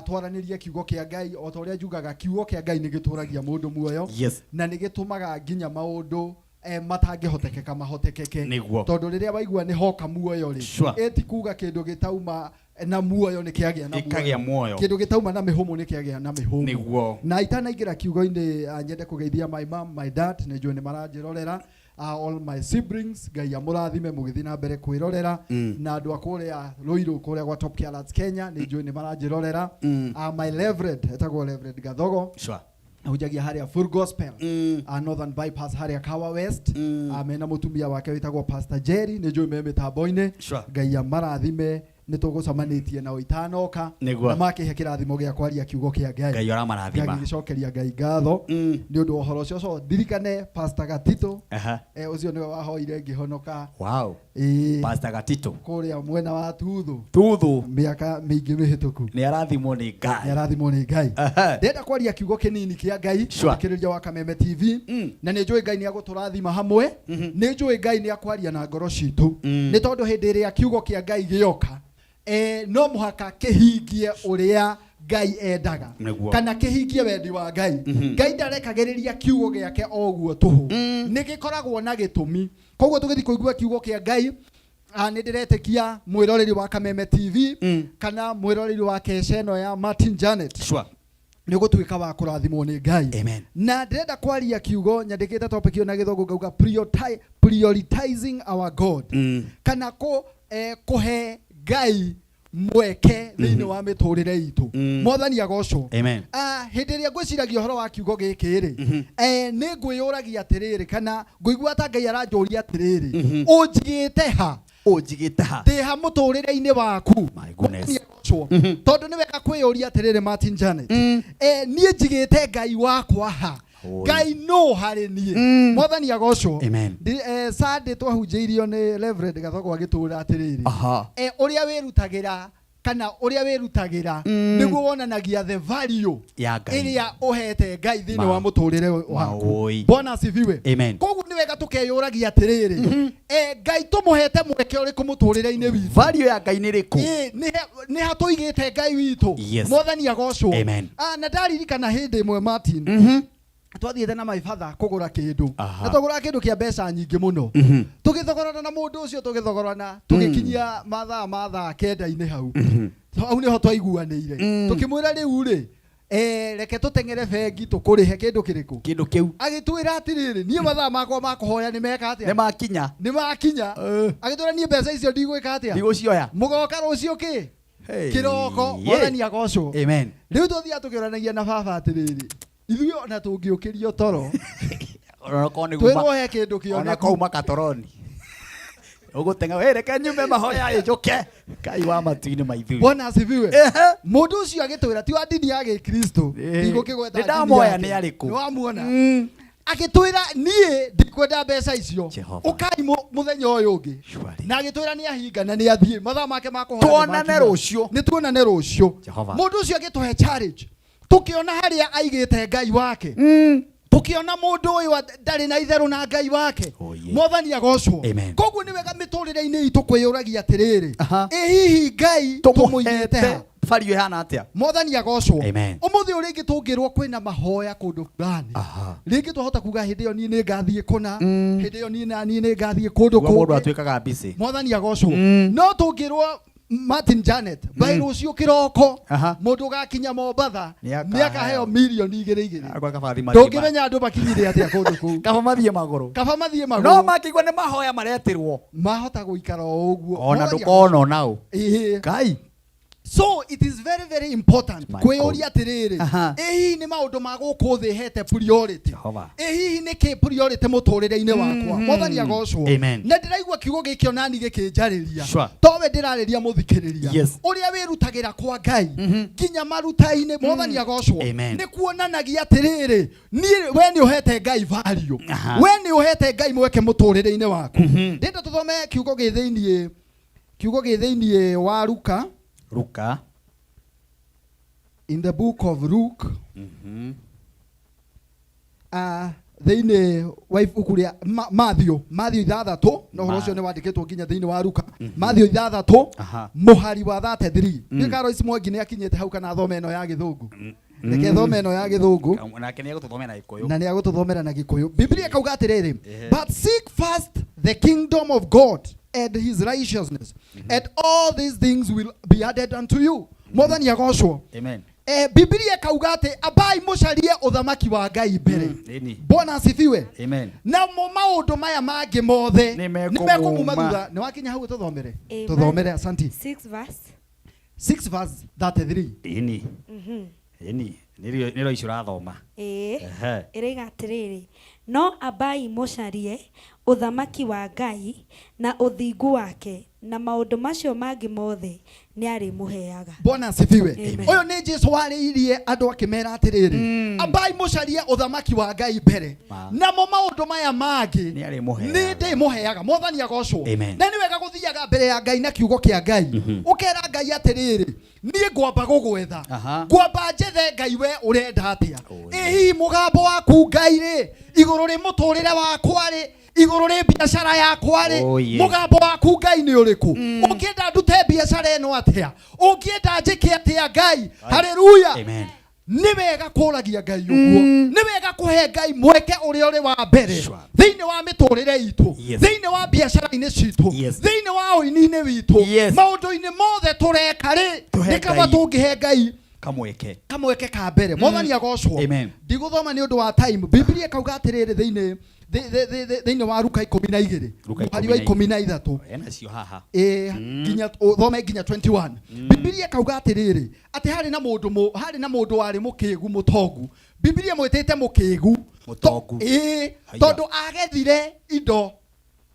Twaranĩrie kiugo kĩa Ngai o ta ũrĩa njugaga, kiugo kĩa Ngai nĩ gĩtũragia mũndũ muoyo. Na nĩ gĩtũmaga nginya maũndũ matangĩhotekeka mahotekeke. Tondũ rĩrĩa waigua nĩ hoka muoyo rĩ, ĩ ti kuga kĩndũ gĩtauma Na muoyo nĩ kĩagĩa na Gĩkagĩa muoyo. Kĩndũ gĩtauma na mĩhũmũ nĩ kĩagĩa na mĩhũmũ. Nĩguo. Na itanaingĩra kiugo-inĩ, nyende kũgeithia my mom, my dad, nĩ njũĩ nĩ maranjĩrorera, all my siblings, Ngai amũrathime mũgĩthiĩ na mbere kwĩrorera. Na andũ a kũrĩa Ruiru, kũrĩa gwa Top Care Lads Kenya, nĩ njũĩ nĩ maranjĩrorera. My Reverend, etagwo Reverend Gathogo, ahunjagia harĩa Full Gospel, Northern Bypass harĩa Kawa West. Mena mũtumia wake wĩtagwo Pastor Jerry, nĩ njũĩ me mĩtambo-inĩ. Ngai amarathime, nĩ tũgũcemanĩtie nao itanoka. Na makĩhe kĩrathimo gĩa kwaria kiugo kĩa Ngai. Ngai ũramarathima. Ngagĩcokeria Ngai ngatho nĩ ũndũ wa ũhoro ũcio. So ndirikane Pastor Gatito, ũcio nĩwe wahoire ngĩhonoka. Ĩĩ. Pastor Gatito. Kũrĩa mwena wa Tuthu. Tuthu. Mĩaka mĩingĩ mĩhĩtũku. Nĩ arathimwo nĩ Ngai. Nĩ arathimwo nĩ Ngai. Ndĩrenda kwaria kiugo kĩnini kĩa Ngai. Thikĩrĩria wa Kameme TV. Na nĩ njũĩ Ngai nĩ agũtũrathima hamwe. Nĩ njũĩ Ngai nĩ akwaria na ngoro citũ. Nĩ tondũ hĩndĩ ĩrĩa kiugo kĩa Ngai gĩoka, no mũhaka kĩhingie ũrĩa Ngai endaga. Kana kĩhingie wendi wa Ngai. Ngai ndarekagĩrĩria kiugo gĩake o ũguo tũhũ. Nĩ gĩkoragwo na gĩtũmi. Koguo tũgĩthiĩ kũigua kiugo kĩa Ngai, nĩ ndĩretĩkia mwĩroreri wa Kameme TV, kana mwĩroreri wa keca ĩno ya Martin Janet, nĩ ũgũtuĩka wa kũrathimwo nĩ Ngai. Amen. Na ndĩrenda kwaria kiugo nyandĩkĩte topic ĩyo na gĩthũngũ ngauga prioritizing our God. Kana kũhe Ngai mweke thĩinĩ wa mĩtũrĩre itũ. Mwathani agocwo. Amen. Hĩndĩ ĩrĩa ngwĩciragia ũhoro wa kiugo gĩkĩ rĩ, nĩ ngwĩyũragia atĩrĩrĩ, kana ngũigua ta Ngai aranjũria atĩrĩrĩ, ũnjigĩte ha? Ũnjigĩte ha? Ndĩ ha mũtũrĩre-inĩ waku? My goodness. Mwathani agocwo. Tondũ nĩ wega kwĩyũria atĩrĩrĩ, Martin Janet, niĩ njigĩte Ngai wakwa ha? Oi. Ngai no harĩ niĩ. Mwathani agocwo. Amen. Sunday twahunjĩirio nĩ Reverend Gathogo agĩtũra atĩrĩrĩ, ũrĩa wĩrutagĩra kana ũrĩa wĩrutagĩra nĩguo wonanagia the value ya Ngai ĩrĩa ũhete Ngai thĩinĩ wa mũtũrĩre waku. Maũĩ. Bwana asifiwe. Amen. Koguo nĩ wega tũkeyũragia atĩrĩrĩ, Ngai tũmũhete mweke ũrĩkũ mũtũrĩre-inĩ witũ? Value ya Ngai nĩ ĩrĩkũ? Nĩ ha tũigĩte Ngai witũ? Mwathani agocwo. Amen. Na ndaririkana hĩndĩ ĩmwe Martin, twathiĩte na my father kũgũra kĩndũ. Na twagũra kĩndũ kĩa mbeca nyingĩ mũno. Tũgĩthogorana na mũndũ ũcio, tũgĩthogorana, tũgĩkinyia mathaa ma thaa kenda-inĩ hau. Hau nĩho twaiguanĩire. Tũkĩmwĩra rĩu rĩ, reke tũteng'ere bengi tũkũrĩhe kĩndũ kĩrĩkũ? Kĩndũ kĩu. Agĩtwĩra atĩrĩrĩ, niĩ mathaa makwa ma kũhoya nĩ meka atĩa? Nĩ makinya. Nĩ makinya. Agĩtwĩra niĩ mbeca icio ndigwĩka atĩa? Ndigũcioya. Mũgoka rũciũ kĩ? Hey. Kĩroko. Mwathani agocwo. Amen. Rĩu tũthiaga tũkĩũranagia na baba atĩrĩrĩ, ithuĩ ona tũngĩũkĩrio toro, Onakorwo nĩ kuma- twĩrwo he kĩndũ kĩoneku. Onakorwo uma katoroni. Ũgũteng'era, wĩ, reke nyume mahoya ĩ, njũke. Ngai wa matu-inĩ maithuĩ. Bwana asifiwe. Mũndũ ũcio agĩtwĩra ti wa ndini ya Gĩkristo. Ndigũkĩgweta Nĩ ndamoya ndini nĩ yake. arĩkũ. Nĩ wamuona. Agĩtwĩra niĩ ndikwenda mbeca icio. Jehova. Ũkai mũthenya ũyũ ũngĩ. Surely. Na agĩtwĩra nĩ ahinga na nĩ athiĩ. Mathaa make ma kũhoya nĩ Tuonane makinya. rũciũ. Nĩ tuonane rũciũ. Jehova. Mũndũ ũcio agĩtũhe challenge. Tũkĩona harĩa aigĩte Ngai wake. Tũkĩona mũndũ ũyũ ndarĩ na itherũ na Ngai wake. Oh, yeah. Mwathani agocwo. Amen. Koguo nĩ wega mĩtũrĩre-inĩ itũ kwĩyũragia atĩrĩrĩ, ĩ hihi Ngai tũmũigĩte ha? Value ĩhana atĩa? Mwathani agocwo. Amen. Ũmũthĩ ũyũ rĩngĩ tũngĩrwo kwĩna mahoya kũndũ fulani. Rĩngĩ twahota kuga hĩndĩ ĩyo niĩ nĩ ngathiĩ kũna, hĩndĩ ĩyo niĩ na niĩ nĩ ngathiĩ kũndũ Nĩguo mũndũ kũngĩ. atuĩkaga busy. Mwathani agocwo. No tũngĩrwo Martin Janet, by rũciũ kĩroko, mũndũ ũgakinya Mombatha, Nĩ akaheo. nĩ akaheo mirioni igĩrĩ igĩrĩ. Agwa kaba thiĩ mathiĩ Ndũngĩmenya andũ makinyire atĩa kũndũ kũu. Kaba mathiĩ magũrũ. Kaba mathiĩ magũrũ. No makĩigua nĩ mahoya maretirwo. Mahota gũikara o ũguo. Ona Mwathani ndũkona ona ũ. Ĩĩ. Ngai. So it is very very important My kwĩyũria God. atĩrĩrĩ, ĩ hihi nĩ maũndũ ma gũkũ thĩ hete priority? Jehova. Ĩ hihi nĩ kĩ priority mũtũrĩre-inĩ wakwa? Mwathani agocwo. Amen. Na ndĩraigua kiugo gĩkĩ onani gĩkĩnjarĩria. Sure. Towe ndĩrarĩria mũthikĩrĩria. Yes. Ũrĩa wĩrutagĩra kwa Ngai nginya maruta-inĩ, Mwathani agocwo. Amen. Nĩ kuonanagia atĩrĩrĩ, niĩ we nĩ ũhete Ngai value. We nĩ ũhete Ngai mweke mũtũrĩre-inĩ waku. Ndĩrenda tũthome kiugo gĩ thĩiniĩ, kiugo gĩ thĩiniĩ wa Luka. Luka. In the book of Luke. Thĩiniĩ wa ibuku rĩa Matthew, Matthew ithathatũ, na ũhoro ũcio nĩ wandĩkĩtwo nginya thĩiniĩ wa Luka. Matthew ithathatũ, mũhari wa 33. Ndiũĩ kana Royce Mwangi nĩ akinyĩte hau kana athome ĩno ya Gĩthũngũ. Reke thome ĩno ya Gĩthũngũ. Nake nĩ egũtũthomera na Gĩkũyũ. Na nĩ egũtũthomera na Gĩkũyũ. Biblia ĩkauga atĩrĩrĩ, but seek first the kingdom of God. and his righteousness, and all these things will be added unto you. Mwathani agocwo. Amen. Bibilia ĩkauga atĩ ambai mũcarie ũthamaki wa Ngai mbere. Bwana asifiwe. Amen. Namo maũndũ maya mangĩ mothe Nĩ nĩ mekũmuma. mekũmuma thutha. Nĩ wakinya hau tũthomere. Amen. Tũthomere asanti. 6 verse 6 verse 33. Ĩni. Ĩni. Nĩrĩo nĩrĩo icio ũrathoma. Ĩĩ. Ehe. Ĩroiga atĩrĩrĩ, no ambai mũcarie ũthamaki wa Ngai na ũthingu wake, na maũndũ macio mangĩ mothe nĩ arĩmũheaga. Bwana asifiwe. Amen. Ũyũ nĩ Jesu warĩirie andũ akĩmera atĩrĩrĩ, ambai mũcarie ũthamaki wa Ngai mbere, Ma. namo maũndũ maya mangĩ Nĩ arĩmũheaga. nĩ ndĩmũheaga. Mwathani agocwo. Amen. Na nĩ wega gũthiaga mbere ya Ngai na kiugo kĩa Ngai, ũkera Ngai atĩrĩrĩ, niĩ ngwamba gũgwetha, Aha. ngwamba njethe Ngai we ũrenda atĩa. Oh, Ĩ hihi mũgambo waku Ngai rĩ, igũrũ rĩ mũtũrĩre wakwa rĩ, igũrũ rĩ biacara yakwa rĩ, Oh, yeah. mũgambo waku Ngai nĩ ũrĩkũ? Ũngĩenda ndute biacara ĩno atĩa? Ũngĩenda njĩke atĩa Ngai? Haleluya. Amen. Nĩ wega kũragia Ngai ũguo, nĩ wega kũhe Ngai mweke ũrĩa ũrĩ wa mbere Sure. thĩinĩ wa mĩtũrĩre itũ, Yes. thĩinĩ wa biacara-inĩ citũ, Yes. thĩinĩ wa ũini-inĩ witũ, Yes. maũndũ-inĩ mothe tũreka rĩ, Tũhe nĩ kaba Ngai. tũngĩhe Ngai Kamweke. kamweke ka mbere. Mwathani agocwo. Amen. Ndigũthoma nĩ ũndũ wa time. Bibilia ĩkauga atĩrĩrĩ thĩinĩ thĩinĩ wa Luka 12 Luka mũhari wa 13 Ena cio haha. ĩ nginya ũthome nginya 21. Bibilia ĩkauga atĩrĩrĩ, atĩ harĩ na mũndũ harĩ na mũndũ warĩ mũkĩgu mũtongu. Bibilia ĩmwĩtĩte mũkĩgu. Mũtongu. Ĩ Haiya. tondũ agethire indo,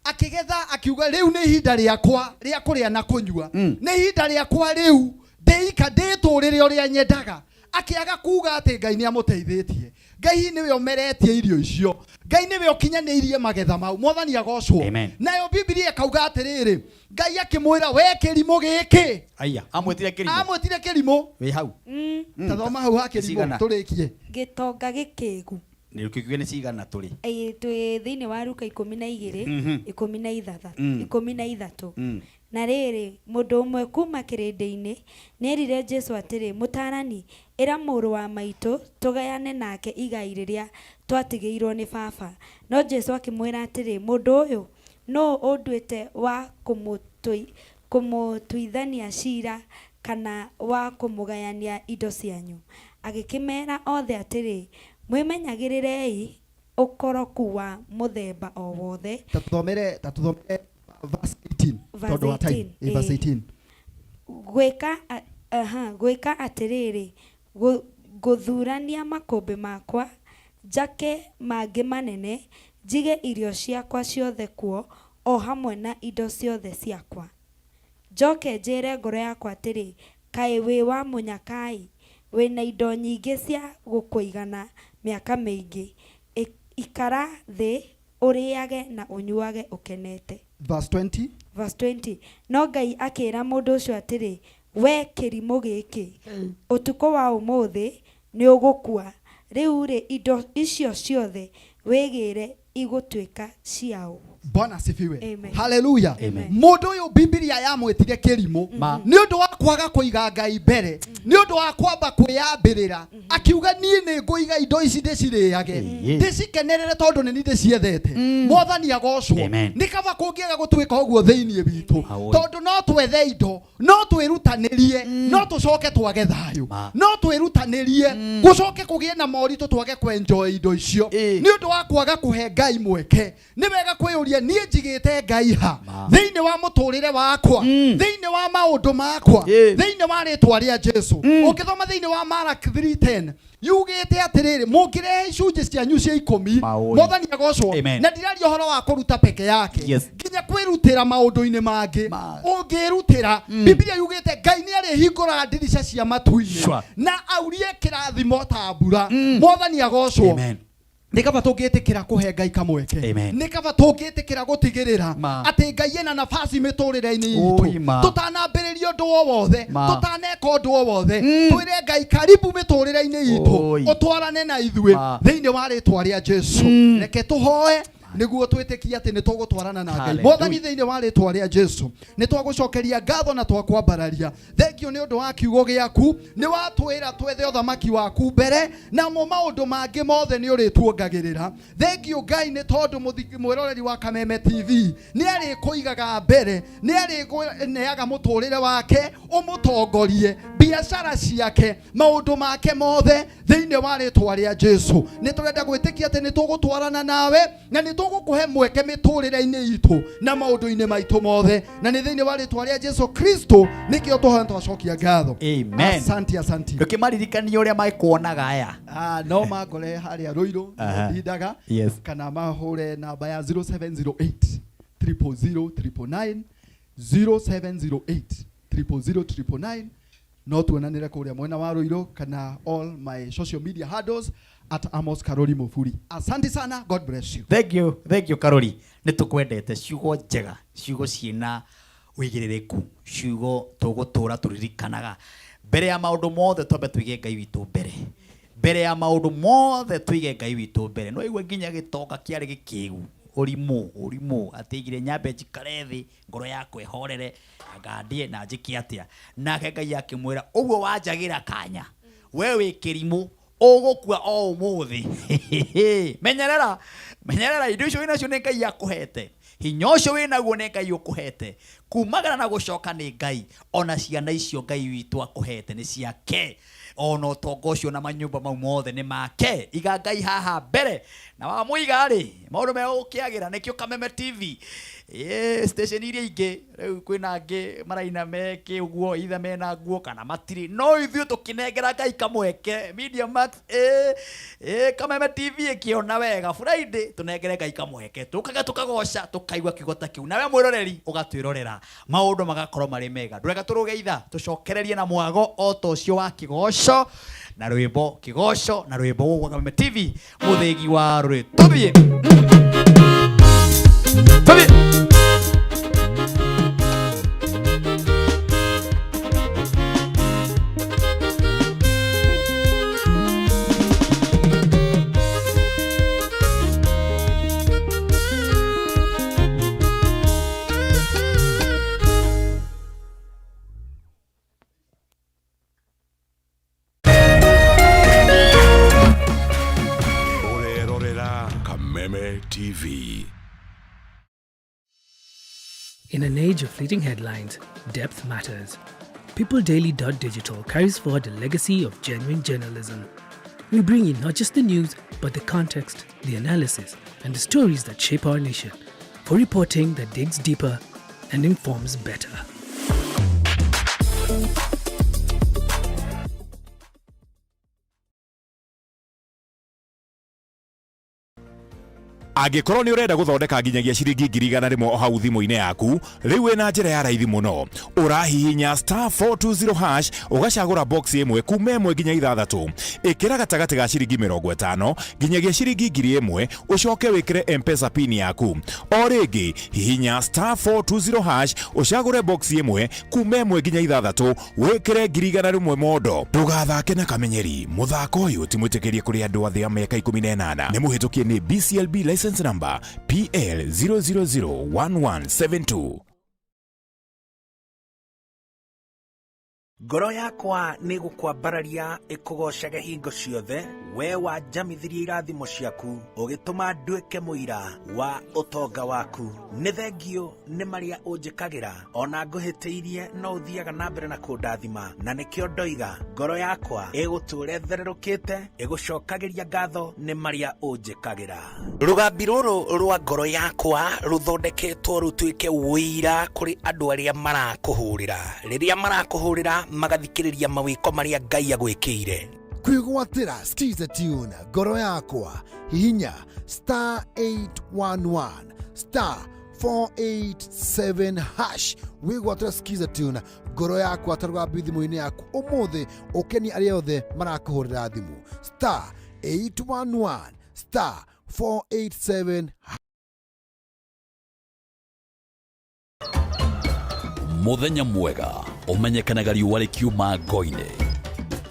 akĩgetha, akiuga rĩu nĩ ihinda rĩakwa rĩa kũrĩa na kũnyua, nĩ ihinda rĩakwa rĩu ndĩika ndĩtũrĩre ũrĩa nyendaga. Akĩaga kuga atĩ Ngai nĩ amũteithĩtie, Ngai hihi nĩwe ũmeretie irio icio, Ngai nĩwe ũkinyanĩirie magetha mau. Mwathani agocwo. Amen. Nayo Bibilia ĩkauga atĩrĩrĩ, Ngai akĩmwĩra, we kĩrimũ gĩkĩ. Aya, amwĩtire kĩrimũ. Amwĩtire kĩrimũ. Wĩ hau. Ta thoma hau ha kĩrimũ Cigana? tũrĩkie. Gĩtonga gĩkĩgu. Nĩ ũkiuge nĩ cigana tũrĩ. Ĩĩ, twĩ thĩinĩ wa Luka 12, 13, 13. Na rĩrĩ, mũndũ ũmwe kuuma kĩrĩndĩ-inĩ nĩerire Jesũ atĩrĩ, Mũtaarani, ĩra mũrũ wa maitũ tũgayane nake igai rĩrĩa twatigĩirwo nĩ baba. No Jesũ akĩmwĩra atĩrĩ, Mũndũ ũyũ, nũũ ũnduĩte wa kũmũtuithania ciira kana wa kũmũgayania indo cianyu? Agĩkĩmeera othe atĩrĩ, Mwĩmenyagĩrĩrei ũkoroku wa mũthemba o wothe. Ta tũthomere, ta tũthomere verse 18. Verse Tondũ wa time. 18, Ĩ, verse ĩ. 18. Gwĩka aha, gwĩka atĩrĩrĩ, ngũthurania makũmbĩ makwa, njake mangĩ manene, njige irio ciakwa ciothe kuo, o hamwe na indo ciothe ciakwa. Njoke njĩre ngoro yakwa atĩrĩ, kaĩ wĩ wa mũnyakai, wĩna indo nyingĩ cia gũkũigana mĩaka mĩingĩ, ikara thĩ ũrĩage na ũnyuage ũkenete. Verse 20. Verse 20. No Ngai akĩra mũndũ ũcio atĩrĩ, we kĩrimũ gĩkĩ, ũtukũ wa ũmũthĩ nĩ ũgũkua, rĩu rĩ indo icio ciothe wĩgĩre igũtuĩka ciao. Bwana asifiwe. Amen. Haleluya. Amen. Mũndũ ũyũ Bibilia yamwĩtire kĩrimũ Ma. nĩ ũndũ wa kwaga kũiga Ngai mbere, nĩ ũndũ wa kwamba kwĩyambĩrĩra, akiuga niĩ nĩ ngũiga indo ici ndĩcirĩage, ndĩcikenerere tondũ nĩ niĩ ndĩciethete. Mwathani agocwo. Amen. Nĩ kaba kũngĩaga gũtuĩka ũguo thĩinĩ witũ, Aoi. tondũ no twethe indo, no twĩrutanĩrie, no tũcoke twage thayũ, Ma. no twĩrutanĩrie gũcoke kũgĩe na moritũ twage kwenjoy indo icio Ĩ. nĩ ũndũ wa kwaga kũhe Ngai mweke. Nĩ wega kwĩyũria niĩ njigĩte Ngai ha Ma. thĩinĩ wa mũtũrĩre wakwa, thĩinĩ wa maũndũ makwa, Ĩ. thĩinĩ wa rĩtwa rĩa Jesu. Ũngĩthoma thĩinĩ wa Mark 3:10 yugĩte atĩrĩrĩ, mũngĩrehe icunjĩ cianyu cia ikũmi, Maũĩ. Mwathani agocwo. Amen. Na ndiraria ũhoro wa kũruta peke yake, Yes. nginya kwĩrutĩra maũndũ-inĩ mangĩ. Ma. Ũngĩrutĩra, Bibilia yugĩte Ngai nĩ arĩhingũraga ndirica cia matu-inĩ Sure. na aurie kĩrathimo ta mbura. Mwathani agocwo. Amen. Nĩ kaba tũngĩtĩkĩra kũhe Ngai kamweke. Amen. Nĩ kaba tũngĩtĩkĩra gũtigĩrĩra Ma. atĩ Ngai ena nafasi mĩtũrĩre-inĩ Oi, itũ. ma. Tũtanambĩrĩria ũndũ o wothe, Ma. tũtaneka ũndũ o wothe, twĩre Ngai karibu mĩtũrĩre-inĩ itũ, Oi. ũtwarane na ithuĩ Ma. thĩinĩ wa rĩtwa rĩa Jesu. Reke tũhoe. Nĩguo twĩtĩkie atĩ nĩ tũgũtwarana na Ngai. Mwathani, thĩinĩ wa rĩtwa rĩa Jesu, nĩ twagũcokeria ngatho na twakwambararia. Thengio nĩ ũndũ wa kiugo gĩaku. Nĩ watwĩra twethe ũthamaki waku mbere, namo maũndũ mangĩ mothe nĩ ũrĩtuongagĩrĩra. Thengio Ngai nĩ tondũ mwĩroreri wa Kameme TV nĩ arĩkũigaga mbere, nĩ arĩkũneaga mũtũrĩre wake, ũmũtongorie biacara ciake, maũndũ make mothe thĩinĩ wa rĩtwa rĩa Jesu. Nĩ tũrenda gwĩtĩkia atĩ nĩ tũgũtwarana nawe na nĩ tũgũkũhe mweke mĩtũrĩre-inĩ itũ na maũndũ-inĩ maitũ mothe, na nĩ thĩinĩ wa rĩtwa rĩa Jesu Kristo nĩkĩo tũhoya twacokia ngatho. Amen. Asante, asante. Ndũkĩmaririkanie ũrĩa makuonaga aya. No mangore harĩa Ruiru ndindaga. Kana mahũre namba ya 0708 000 999, 0708 000 999. No tuonanĩre kũrĩa mwena wa Ruiru kana all my social media handles at Amos Karori Muburi. Asante sana, God bless you. Thank you, thank you Karori. Nĩ tũkwendete, ciugo njega, ciugo ciĩna ũigĩrĩrĩku, ciugo tũgũtũra tũririkanaga. Mbere ya maũndũ mothe twambe tũige Ngai witũ mbere. Mbere ya maũndũ mothe tũige Ngai witũ mbere. No igue nginya gĩtonga kĩarĩ gĩkĩgu, ũrimũ, ũrimũ, atĩ aigire nyambe njikare thĩ, ngoro yakwa ĩhorere, ngandie na njĩke atĩa. Nake Ngai akĩmwĩra, ũguo wanjagĩra kanya, we wĩ kĩrimũ, ũgũkua o ũmũthĩ. Menyerera, menyerera, indo icio wĩnacio nĩ Ngai akũhete. Hinya ũcio wĩnaguo nĩ Ngai ũkũhete. Kumagara na gũcoka nĩ Ngai. Ona ciana icio Ngai witũ akũhete nĩ ciake. Ona ũtonga ũcio na manyũmba mau mothe nĩ make. Iga Ngai haha mbere. Na wamũiga rĩ, maũndũ megũkĩagĩra. Nĩkĩo Kameme TV. Station iria ingĩ, rĩu kwĩna angĩ maraina meke ũguo, either mena nguo kana matirĩ. No ithuĩ tũkĩnengera Ngai kamweke. Media Max, Kameme TV ĩkĩona wega. Friday, tũnengere Ngai kamweke. Tũkaga tũkagoca, tũkaigua kiugo ta kĩu. Nawe mwĩroreri, ũgatwĩrorera. Maũndũ magakorwo marĩ mega. Ndũreka tũrũge itha, tũcokererie na mwago o ta ũcio wa kĩgoco na rwĩmbo, kĩgoco na rwĩmbo gũkũ gwa Kameme TV, mũthĩgi wa rũrĩ. Tũthiĩ. Tũthiĩ. Ũrerorera Kameme TV. In an age of fleeting headlines, depth matters. PeopleDaily.digital carries forward a legacy of genuine journalism. We bring you not just the news, but the context, the analysis, and the stories that shape our nation, for reporting that digs deeper and informs better. Angĩkorwo nĩ ũrenda gũthondeka nginyagia ciringi 100,000 o hau thimũ-inĩ yaku, rĩu wĩna njĩra ya raithi mũno. Ũrahihinya star 420 hash, ũgacagũra box ĩmwe kuma ĩmwe nginya ithathatũ. Ĩkĩra gatagatĩ ga ciringi 50 nginyagia ciringi 1000, ũcoke wĩkĩre M-Pesa pin yaku. O rĩngĩ, hihinya star 420 hash, ũcagũre box ĩmwe kuma ĩmwe nginya ithathatũ, wĩkĩre 100,000 mondo. Ndũgathake na kamenyeri, mũthako ũyũ ti mwĩtĩkĩrie kũrĩ andũ a thĩ ya mĩaka 18. Nĩ mũhĩtũkie nĩ BCLB license number PL 0001172. Ngoro yakwa nĩ gũkwambararia ĩkũgocage hingo ciothe, we wanjamithirie irathimo ciaku, ũgĩtũma nduĩke mũira wa ũtonga waku. Nĩ thengio nĩ marĩa ũnjĩkagĩra, ona ngũhĩtĩirie no ũthiaga na mbere na kũndathima, na nĩkĩo ndoiga ngoro yakwa ĩgũtũũra ĩthererũkĩte, ĩgũcokagĩria ngatho nĩ marĩa ũnjĩkagĩra. Rũgambi rũrũ rwa ngoro yakwa rũthondeketwo rũtuĩke ũira kũrĩ andũ arĩa marakũhũrĩra. Rĩrĩa marakũhũrĩra magathikĩrĩria mawĩko marĩa Ngai agwĩkĩire. Kwĩgwatĩra Skiza Tune ngoro yakwa, hihinya star 811 star 487 hash, wĩgwatĩra Skiza Tune ngoro yakwa ta rũgambi thimũ-inĩ yaku ũmũthĩ, ũkenie arĩa othe marakũhũrĩra thimũ. Star 811 star 487. Mũthenya mwega ũmenyekanaga riũa rĩkiuma ngo-inĩ,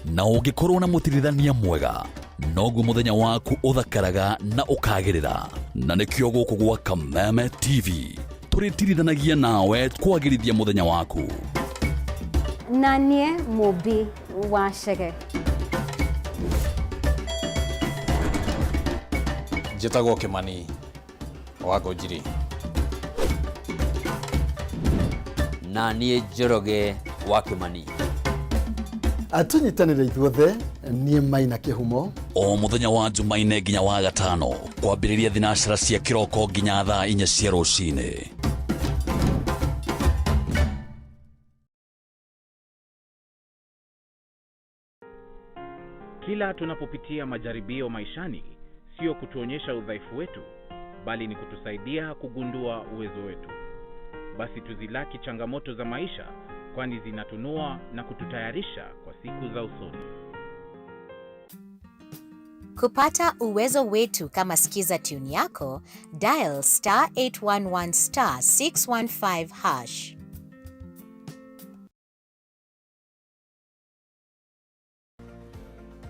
na ũngĩkorwo na mũtirithania mwega noguo mũthenya waku ũthakaraga na ũkagĩrĩra. Na nĩkĩo gũkũ gwa Kameme TV tũrĩtirithanagia nawe kwagĩrithia mũthenya waku. Na niĩ Mũmbi wa Chege. Njĩtagwo Kĩmani wa Ngũnjiri. Na niĩ Njoroge wa Kĩmani. Tũnyitanĩre ithuothe, niĩ Maina Kĩhumo. O mũthenya wa Jumaine nginya wa gatano kwambĩrĩria thinacara cia kĩroko nginya thaa 4 cia rũcinĩ. Kila tunapopitia majaribio maishani, sio kutuonyesha udhaifu wetu, bali ni kutusaidia kugundua uwezo wetu. Basi tuzilaki changamoto za maisha, kwani zinatunua na kututayarisha kwa siku za usoni. Kupata uwezo wetu kama Skiza tune yako, dial star 811 star 615 hash.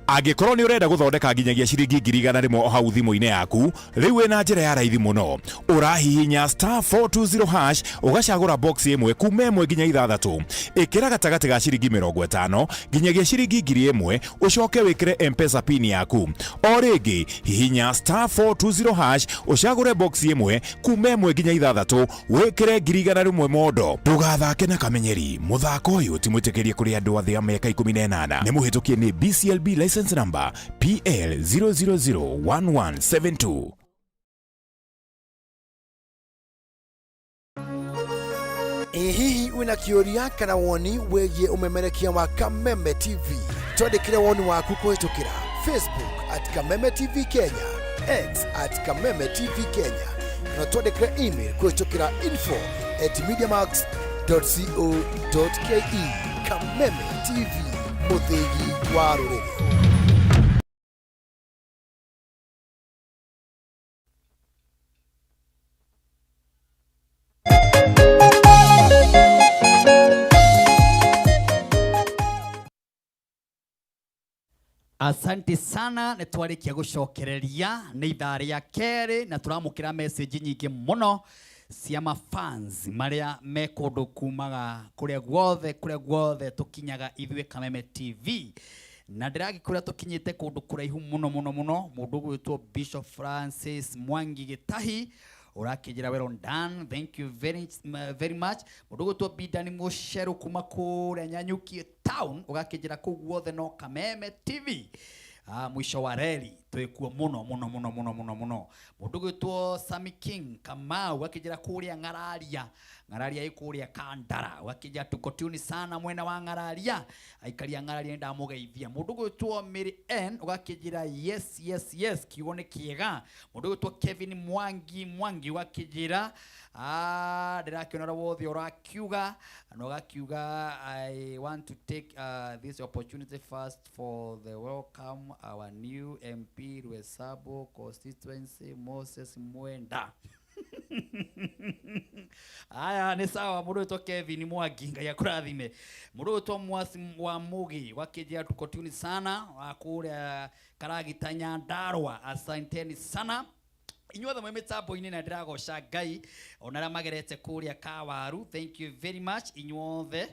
Angĩkorwo nĩ ũrenda gũthondeka nginyagia ciringi 100,000 o hau thimũ-inĩ yaku, rĩu wĩna njĩra ya raithi mũno. Ũrahihinya star 420 hash ũgacagũra box ĩmwe kuma 1 nginya 6. Ĩkĩra gatagatĩ ga ciringi 50 nginyagia ciringi 1,000, ũcoke wĩkĩre M-Pesa pin yaku. O rĩngĩ hihinya star 420 hash ũcagũre box ĩmwe kuma 1 nginya 6, wĩkĩre 100,000 mondo. Ndũgathake na kamenyeri, mũthako ũyũ ti mwĩtĩkĩrie kũrĩ andũ athĩ a mĩaka 18. Nĩ mũhĩtũkie nĩ BCLB license number PL 0001172. Ĩ hihi wĩna kĩũria kana woni wĩgiĩ ũmemerekia wa Kameme TV? Twandĩkĩre woni waku kũhĩtũkĩra Facebook at Kameme TV Kenya, X at Kameme TV Kenya, kana twandĩkĩre email kũhĩtũkĩra info@mediamax.co.ke. Kameme TV, mũthĩgi wa rũrĩrĩ. Asante sana, nĩ twarĩkia gũcokereria nĩ ithaa rĩa kerĩ na tũramũkĩra message nyingĩ mũno cia mafans marĩa me kũndũ kumaga kũrĩa guothe, kũrĩa guothe tũkinyaga ithuĩ Kameme TV. Na ndĩragĩkwĩra tũkinyĩte kũndũ kũraihu mũno mũno mũno. Mũndũ ũgwĩtwo Bishop Francis Mwangi Gĩtahi ũrakĩnjĩra well done, thank you very, very much. Mũndũ ũgwĩtwo Bidani Mũceru kuma kũrĩa Nyanyuki town ũgakĩnjĩra kũu guothe no Kameme TV. Mwisho wa reli twĩkuo mũno mũno mũno mũno mũno mũno. Mũndũ ũgwĩtwo Sammy King Kamau ũgakĩnjĩra kũrĩa Ng'araria, Ng'araria ĩ kũrĩa Kandara, ũgakĩnjĩra tuko tuni sana mwena wa Ng'araria, aikari a Ng'araria nĩndamũgeithia. Mũndũ ũgwĩtwo Mary N ũgakĩnjĩra yes yes yes, kiugo nĩ kĩega. Mũndũ ũgwĩtwo Kevin Mwangi Mwangi ũgakĩnjĩra ndĩrakĩona ũrĩa wothe ũrakiuga, na ũgakiuga I want to take this opportunity first for the welcome our new MP Rwesabo constituency Moses Mwenda. Aya nĩ sawa. Mũndũ wĩtwo Kevin Mwangi, Ngai akũrathime. Mũndũ wĩtwo Mwasi wa Mugi wakĩnjĩra tuko tuni sana wa kũrĩa Karagita Nyandarua, asanteni sana inyuothe mwĩ mĩtambo-inĩ na ndĩragoca Ngai ona arĩa magerete kũrĩa Kawaru, thank you very much inyuothe.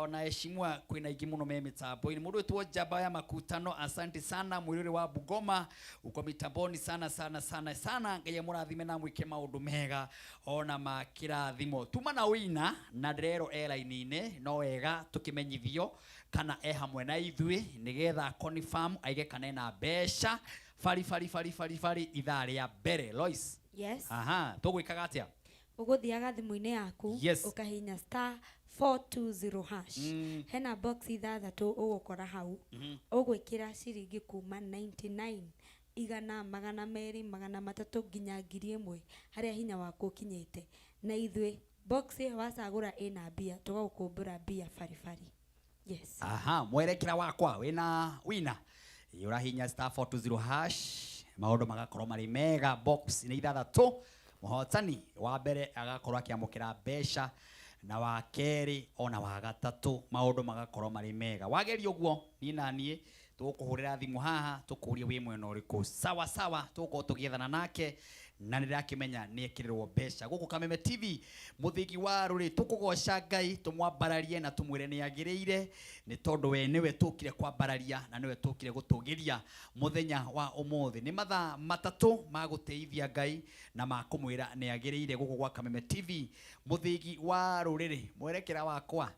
Ona heshimwa kwĩna aingĩ mũno me mĩtambo-inĩ. Mũndũ wĩtwo Njamba ya Makutano, asante sana. Mwĩrĩrĩ wa Bungoma uko mitamboni sana sana sana sana. Ngai amũrathime na mwĩke maũndũ mega ona ma kĩrathimo. Tuma na wĩina na ndĩrerwo e raini-inĩ, no wega tũkĩmenyithio kana e hamwe na ithuĩ nĩgetha confirm aige kana ena mbeca. Bari bari bari bari bari ithaa rĩa mbere. Lois. Yes. Aha, tũgwĩkaga atĩa? Ũgũthiaga thimũ-inĩ yaku, Yes. ũkahihinya star 420 hash. Hena box 6 ũgũkora hau. Ũgwĩkĩra ciringi kuma 99, igana, 200, 300 nginya 1,000 harĩa hinya waku ũkinyĩte. Na ithuĩ box ĩyo wacagũra ĩna mbia, tũgagũkũmbũra mbia baribari. Yes. Aha, mwerekera wakwa wĩna wina ũrahinya star 420 hash, maũndũ magakorwo marĩ mega. Box nĩ 6, mũhotani wa mbere agakorwo akĩamũkĩra mbeca, na wa kerĩ ona wa gatatũ, maũndũ magakorwo marĩ mega. Wageria ũguo niĩ na niĩ Tũgũkũhũrĩra thimũ haha tũkũrie wĩ mwena ũrĩkũ. Sawa sawa, tũgũkorwo tũgĩethana nake na nĩ ndĩrakĩmenya nĩ ekĩrĩrwo mbeca gũkũ Kameme TV. Mũthingi wa rũrĩ, tũkũgoca Ngai, tũmwambararie na tũmwĩre nĩ agĩrĩire, nĩ tondũ we nĩwe tũkire kwambararia na nĩwe tũkire gũtũgĩria mũthenya wa ũmũthĩ. Nĩ mathaa 3 ma gũtĩithia Ngai na ma kũmwĩra nĩ agĩrĩire gũkũ gwa Kameme TV. Mũthingi wa rũrĩrĩ, mwerekera wakwa,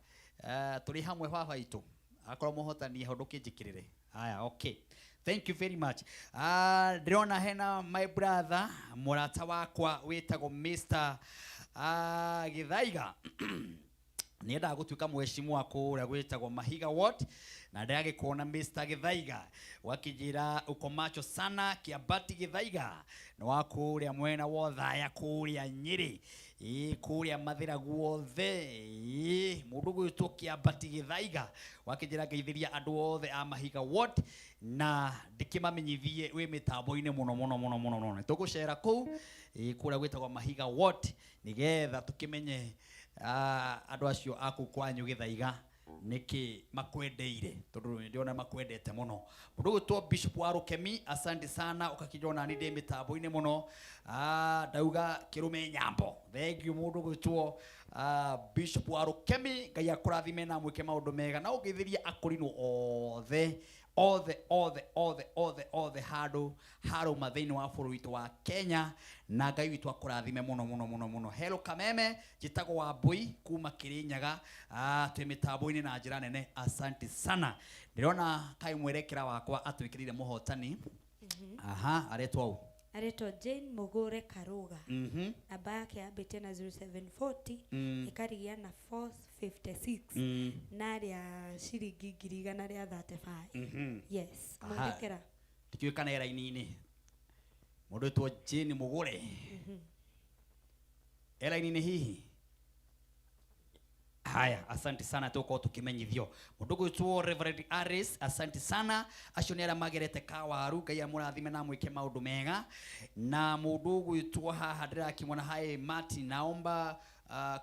tũrĩ hamwe baba itũ, akorwo mũhotani ho ndũkĩnjĩkĩrĩre. Haya, okay. Thank you very much. Ndĩrona hena my brother, mũrata wakwa wĩtagwo Mr. Gĩthaiga. Nĩendaga gũtuĩka mheshimiwa kũrĩa gwĩtagwo Mahiga Ward, na ndĩragĩkuona Mr. Gĩthaiga, ũgakĩnjĩra uko macho sana. Kĩambati Gĩthaiga nĩ wa kũrĩa mwena wa Othaya, kũrĩa Nyĩrĩ, ĩĩ kũrĩa Mathĩra guothe. Ĩĩ mũndũ gwĩtwo Kĩambati Gĩthaiga, wakĩnjĩra ngeithĩria andũ othe a Mahiga Ward na ndĩkĩmamenyithie wĩ mĩtambo-inĩ mũno mũno mũno mũno mũno. Nĩtũgũcera kũu, ĩĩ kũrĩa gwĩtagwo Mahiga Ward, nĩgetha tũkĩmenye andũ acio a kũu kwanyu Gĩthaiga nĩkĩ makwendeire, tondũ ndĩrona makwendete mũno. Mũndũ ũgwĩtwo Bishop wa Rũkemi, asante sana, ũgakĩnjĩra ona niĩ ndĩ mĩtambo-inĩ mũno. Ndauga kĩrũme nyambo. Thank you mũndũ ũgwĩtwo Bishop wa Rũkemi, Ngai akũrathime na amwĩke maũndũ mega, na ũngeithĩrie akũrinwo othe othe othe othe othe othe handũ harũma thĩinĩ wa bũrũri witũ wa Kenya, na Ngai witũ akũrathime mũno mũno mũno mũno. Hello Kameme, njĩtagwo Wambui kuma Kĩrĩnyaga, twĩ mĩtambo-inĩ na njĩra nene, asante sana. Ndĩrona kaĩ mwerekera wakwa atwĩkĩrĩire mũhotani. Aha, aretwo ũ? Aretwo Jane Mũgũre Karũga. Namba yake yambĩtie na 0740, ĩkarigia na 456, na rĩa ciringi 135,000. Yes, mwerekera. Ndikĩũĩ kana e raini-inĩ. Mũndũ wĩtwo Jane Mũgũre. E raini-inĩ hihi? Haya, asante sana, tũgũkorwo tũkĩmenyithio. Mũndũ ũgwĩtwo Reverend Aris, asante sana. Acio nĩ arĩa magerete kawaru, Ngai amũrathime na amwĩke maũndũ mega. Na mũndũ ũgwĩtwo haha ndĩrakĩmwona, hi Martin, naomba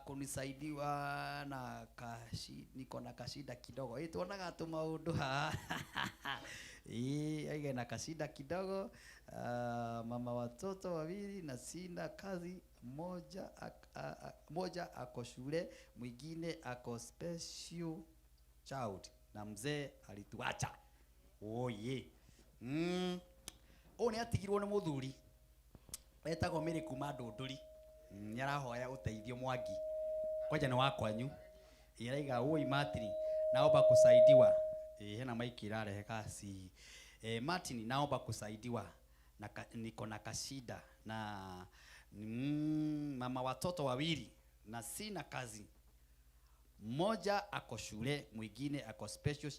kunisaidiwa na kashi, niko na kashida kidogo. Tuonaga tu maũndũ haha. Aige na kashida kidogo. Mama watoto wawili na sina kazi, moja ako shule, mwingine ako special child na mzee alituacha. Oye. Ũyũ nĩ atigirwo nĩ mũthuri etagwo Mary kuma Ndũndũri. Nĩ arahoya ũteithio Mwangi. Kwanja nĩ wa kwanyu. Ĩraiga oi Martin, naomba kusaidiwa. Hena maiki irarehe kasi. Martin, naomba kusaidiwa na niko na kashida na mama watoto wawili na sina kazi. Mmoja ako shule, mwingine ako special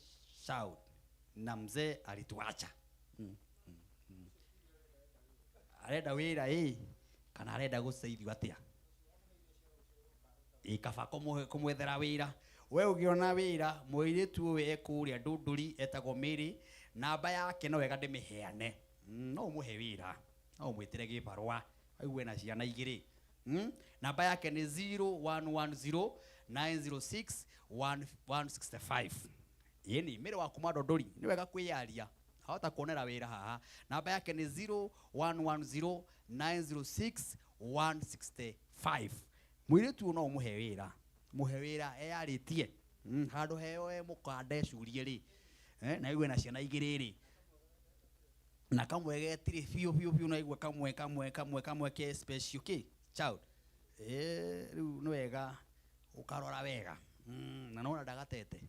child na mzee alituacha. Arenda wĩra kana arenda gũteithio atĩa? Kaba kũmwethera wĩra. We ũngĩona wĩra, mũirĩtu ũyũ ekũrĩa Ndũndũri etagwo Mary, namba yake no wega ndĩmĩheane. No ũmũhe wĩra, no ũmwĩtĩre gĩbarũa, aigue na ciana igĩrĩ. Namba yake nĩ zero one one zero nine zero six one one sixty five. Ĩni, Mary wa kuma Ndũndũri, nĩ wega kwĩyaria. Ahota kuonera wĩra haha. Namba yake nĩ zero one one zero nine zero six one sixty five. Mũirĩtu ũyũ no ũmũhe wĩra. Mũhe wĩra eyarĩtie. Handũ heo e mũkanda ecurie rĩ. Na aigue na ciana igĩrĩ rĩ. Na kamwe getirĩ biũ biũ biũ, na aigue kamwe kamwe kamwe kamwe ke special kĩ child. Rĩu nĩ wega ũkarora wega. Na nona ndagatete.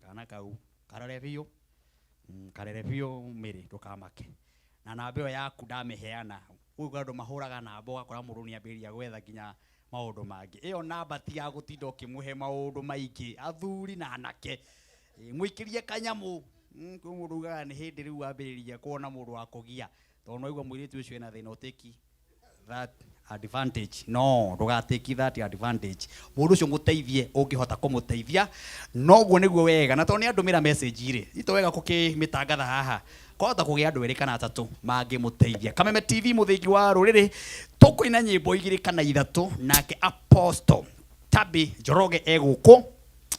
Kana kau karore biũ. Karere biũ Mary, ndũkamake. Na namba ĩyo yaku ndamĩheana. Ũguo andũ mahũraga namba ũgakora mũndũ nĩambĩrĩria gwetha nginya maũndũ mangĩ. Ĩyo namba ti ya gũtinda ũkĩmũhe maũndũ maingĩ, athuri na anake. Mũikĩrie kanyamũ. Kwĩ mũndũ ugaga nĩ hĩndĩ rĩu wambĩrĩria kuona mũndũ wa kũgia. Tondũ no aigua mũirĩtu ũcio ena thĩna, ũtĩki that advantage. No, ndũgatĩki that advantage. Mũndũ ũcio mũteithie ũngĩhota kũmũteithia, noguo nĩguo wega. Na tondũ nĩ andũmĩra message rĩ, ito wega gũkĩmĩtangatha haha. Kwahota kũgĩa andũ erĩ kana atatũ mangĩmũteithia. Kameme TV, mũthingi wa rũrĩrĩ, tũkũina nyĩmbo igĩrĩ kana ithatũ, nake Apostle Tabi Njoroge egũkũ.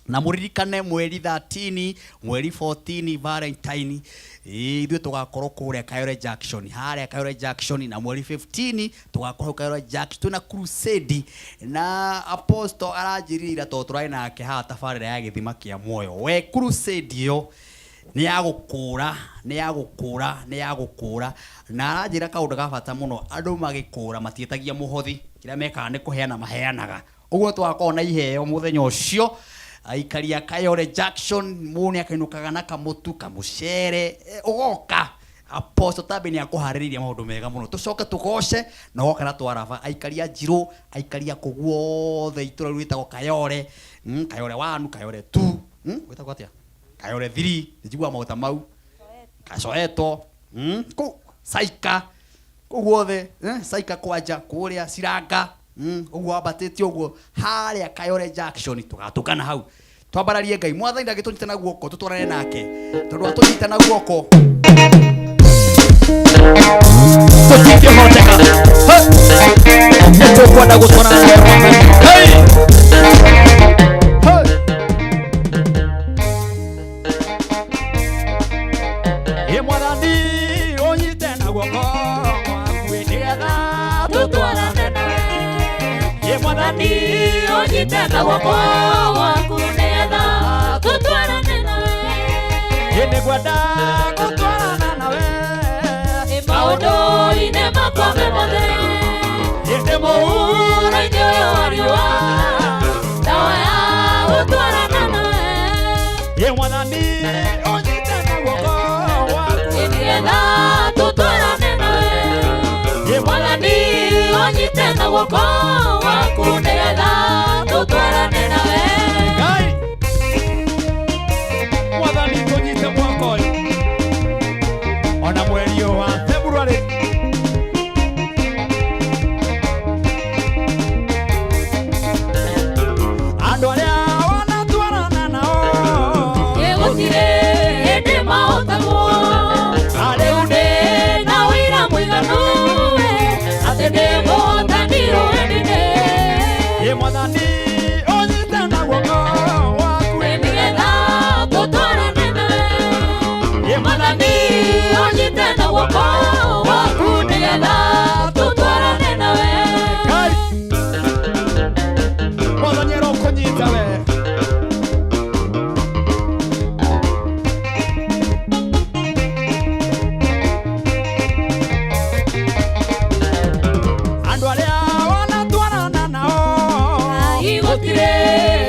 Na mũririkane mweri 13, mweri 14 Valentine, ithuĩ tũgakorwo kũrĩa Kayore Junction, harĩa Kayore Junction, na mweri 15 tũgakorwo Kayore Junction twĩna crusade, na apostle aranjĩrire tondũ tũrarĩ nake haha tabarĩra ya gĩthima kĩa muoyo. We crusade ĩyo nĩ ya gũkũra, nĩ ya gũkũra, nĩ ya gũkũra, na aranjĩra kaũndũ ga bata mũno, andũ magĩkũra matiĩtagia mũhothi, kĩrĩa mekaga nĩ kũheana maheanaga. Ũguo tũgakorwo na iheo mũthenya ũcio. Aikari a Kayore Junction mũndũ nĩ akainũkaga na kamũtu kamũcere, ũgoka Apostle Tabe nĩ akũharĩrĩirie maũndũ mega mũno. Tũcoke tũgoce na ũgoka na twaraba aikari a Njirũ, aikari a kũu guothe itũra rĩu rĩtagwo Kayore, Kayore 1, Kayore 2, gwĩtagwo atĩa? Kayore 3, nĩnjiguaga maũndũ ta mau. Kacoeto, kũu Saika, kũu guothe, Saika kwanja kũrĩa Ciranga, ũguo wambatĩte ũguo harĩa Kayore Junction tũgatũngana hau. Twambararie Ngai. Mwathani ndangĩtũnyita na guoko, tũtwarane nake. Tondũ atũnyita na guoko tũtingĩhoteka. Nĩtũkwenda gũtwarana nawe Mwathani. Hey! Hey! Ĩ Mwathani ũnyite na guoko gwaku nĩgetha tũtwarane nawe. Ĩ Mwathani ũnyite na guoko gwaku nĩgetha tũtwarane nawe. Ĩ nĩngwenda gũtwarana nawe Ĩ maũndũ-inĩ makwa me mothe. Ĩ ndĩ mũhuro-inĩ ũyũ wa riũa, ndawa ya gũtwarana nawe. Ĩ Mwathani ũnyite na guoko gwaku Ĩ nĩgetha tũtwarane nawe. Ĩ Mwathani ũnyite na guoko gwaku nĩgetha tũtwarane nawe. Ngai Mwathani tũnyite mwaka ũyũ ona mweri ũyũ wa February. Andũ arĩa wanatwarana nao Ĩ gũtirĩ hĩndĩ mahotagwo. Rĩu ndĩ na ũira mũiganu, atĩ ndĩ mũhotani rũrĩrĩ-inĩ. Ĩ Mwathani ũnyite na guoko gwaku Ĩ nĩgetha tũtwarane nawe. Ĩ Mwathani ũnyite na guoko gwaku nĩgetha tũtwarane nawe. Ngai Mwathani arokũnyita we. Andũ arĩa wanatwarana nao Ai gũtirĩ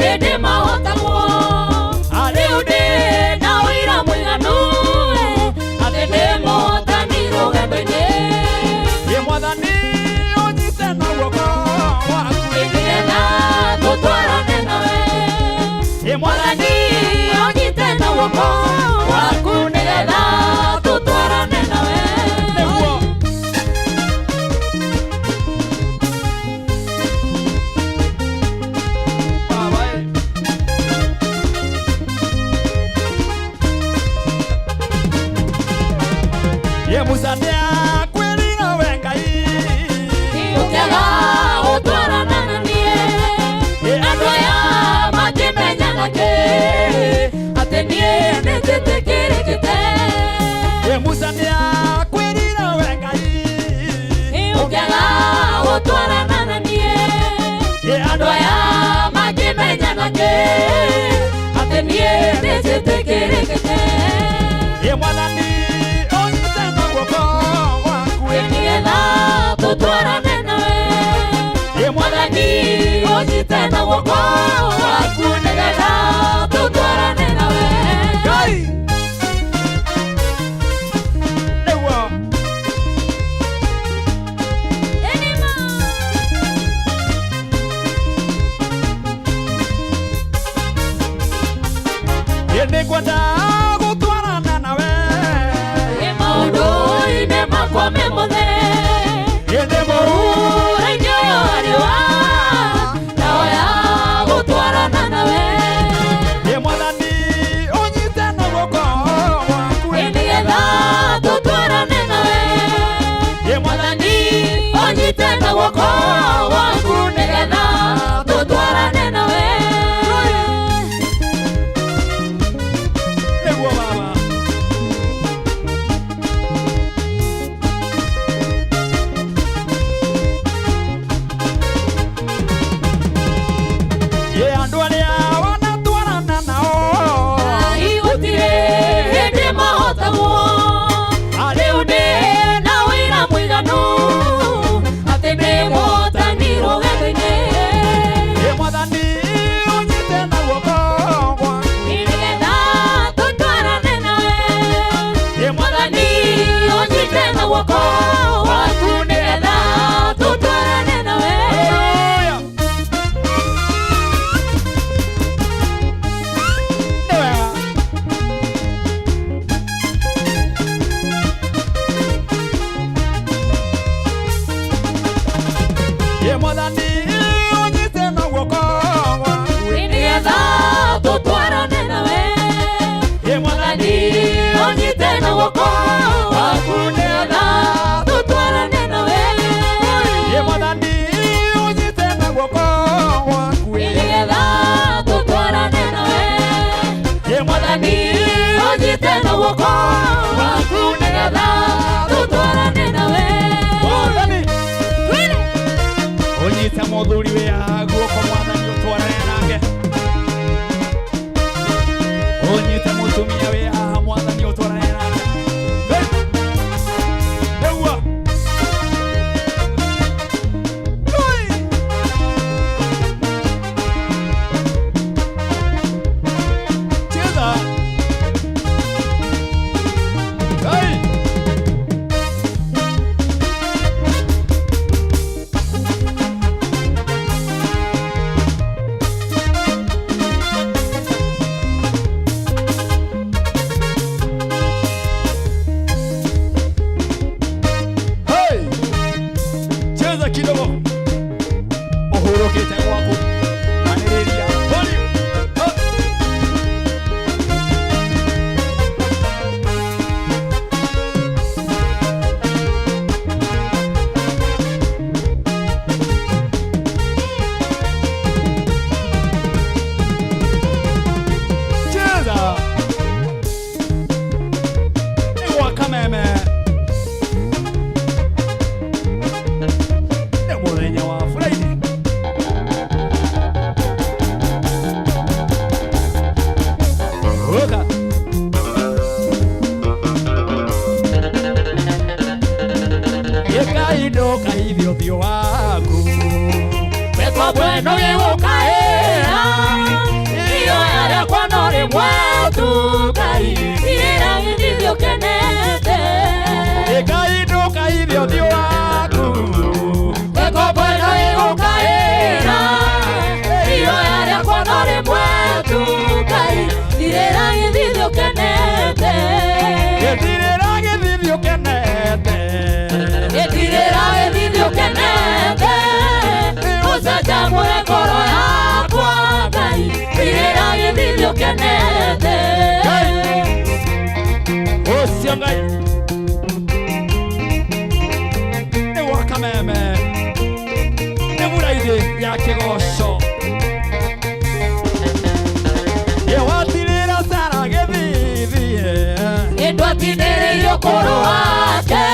hĩndĩ mahotagwo. Rĩu ndĩ na ũira mũiganu, atĩ ndĩ mũhotani rũgendo-inĩ. Ĩ Mwathani ũnyite na guoko gwaku Ĩ nĩgetha tũtwarane nawe. Ĩ Mwathani ũnyite na guoko gwaku nĩgetha tũtwarane nawe. Nĩguo. Ye Musa nĩakwĩrire we Ngai Ũkĩaga gũtwarana na niĩ, andũ aya mangĩmenya nakĩ atĩ niĩ nĩnjĩtĩkĩrĩkĩte. Ye Musa nĩakwĩrire we Ngai Ũkĩaga gũtwarana na niĩ, andũ aya mangĩmenya nakĩ atĩ niĩ nĩnjĩtĩkĩrĩkĩte. Ye Mwathani ũnyite na guoko gwaku Ĩ nĩgetha tũtwarane nawe. Ĩ Mwathani ũnyite na guoko gwaku nĩgetha tũtwarane nawe. Ngai nĩguo. Ĩ nĩngwenda gũtwarana nawe Ĩ maũndũ-inĩ makwa me mothe. Ĩ ndĩ mũhuro-inĩ ũyũ wa riũa, ndawa ya gũtwarana nawe. Ĩ Mwathani ũnyite na guoko gwaku Ĩ nĩgetha tũtwarane nawe. Ĩ Mwathani ũnyite na guoko gwaku nĩgetha tũtwarane nawe. Mwathani ũnyite na guoko gwaku Nĩgetha tũtwarane nawe. Mwathani ũnyite na guoko gwaku nĩgetha tũtwarane nawe. Mwathani ũnyite na guoko gwaku Nĩgetha tũtwarane nawe. Mwathani ũnyite na guoko gwaku nĩgetha tũtwarane nawe. Mwathani ũnyite mũthuri wĩ guoko Mwathani ũtwarane nake. Ũnyite mũtumia wĩ haha Mwathani ũtwarane nake. Nĩguo. Cheza. Hey. Hey! Cheza kidogo. Uhurukite gwaku. Anĩrĩria. Volume. Up. Cheza. Nĩ gwa Kameme. Nĩ mũthenya wa Friday. Ũka. Ĩka indo ũkahithe ũthiũ waku. Weko bweno gĩgũkaĩra ihoya rĩakwa no rĩmwe tu Ngai ndirĩra gĩthithio ũkenete. Ĩka indo ũkahithe ũthiũ waku. Weko bweno gĩgũkaĩra ihoya rĩakwa no rĩmwe tu Ngai ndirĩra gĩthithio ũkenete. Ndirĩra gĩthithio ũkenete. Ndirĩra gĩthithio ũkenete. Ũcanjamũre ngoro yakwa Ngai ndirĩra gĩthithio ũkenete. Ũcio Ngai. Nĩ gwa Kameme. Nĩ mbura-inĩ ya kĩgoco. Watirĩra Sara gĩthithi. Nĩndwatindĩrĩirio ũkũrũ wake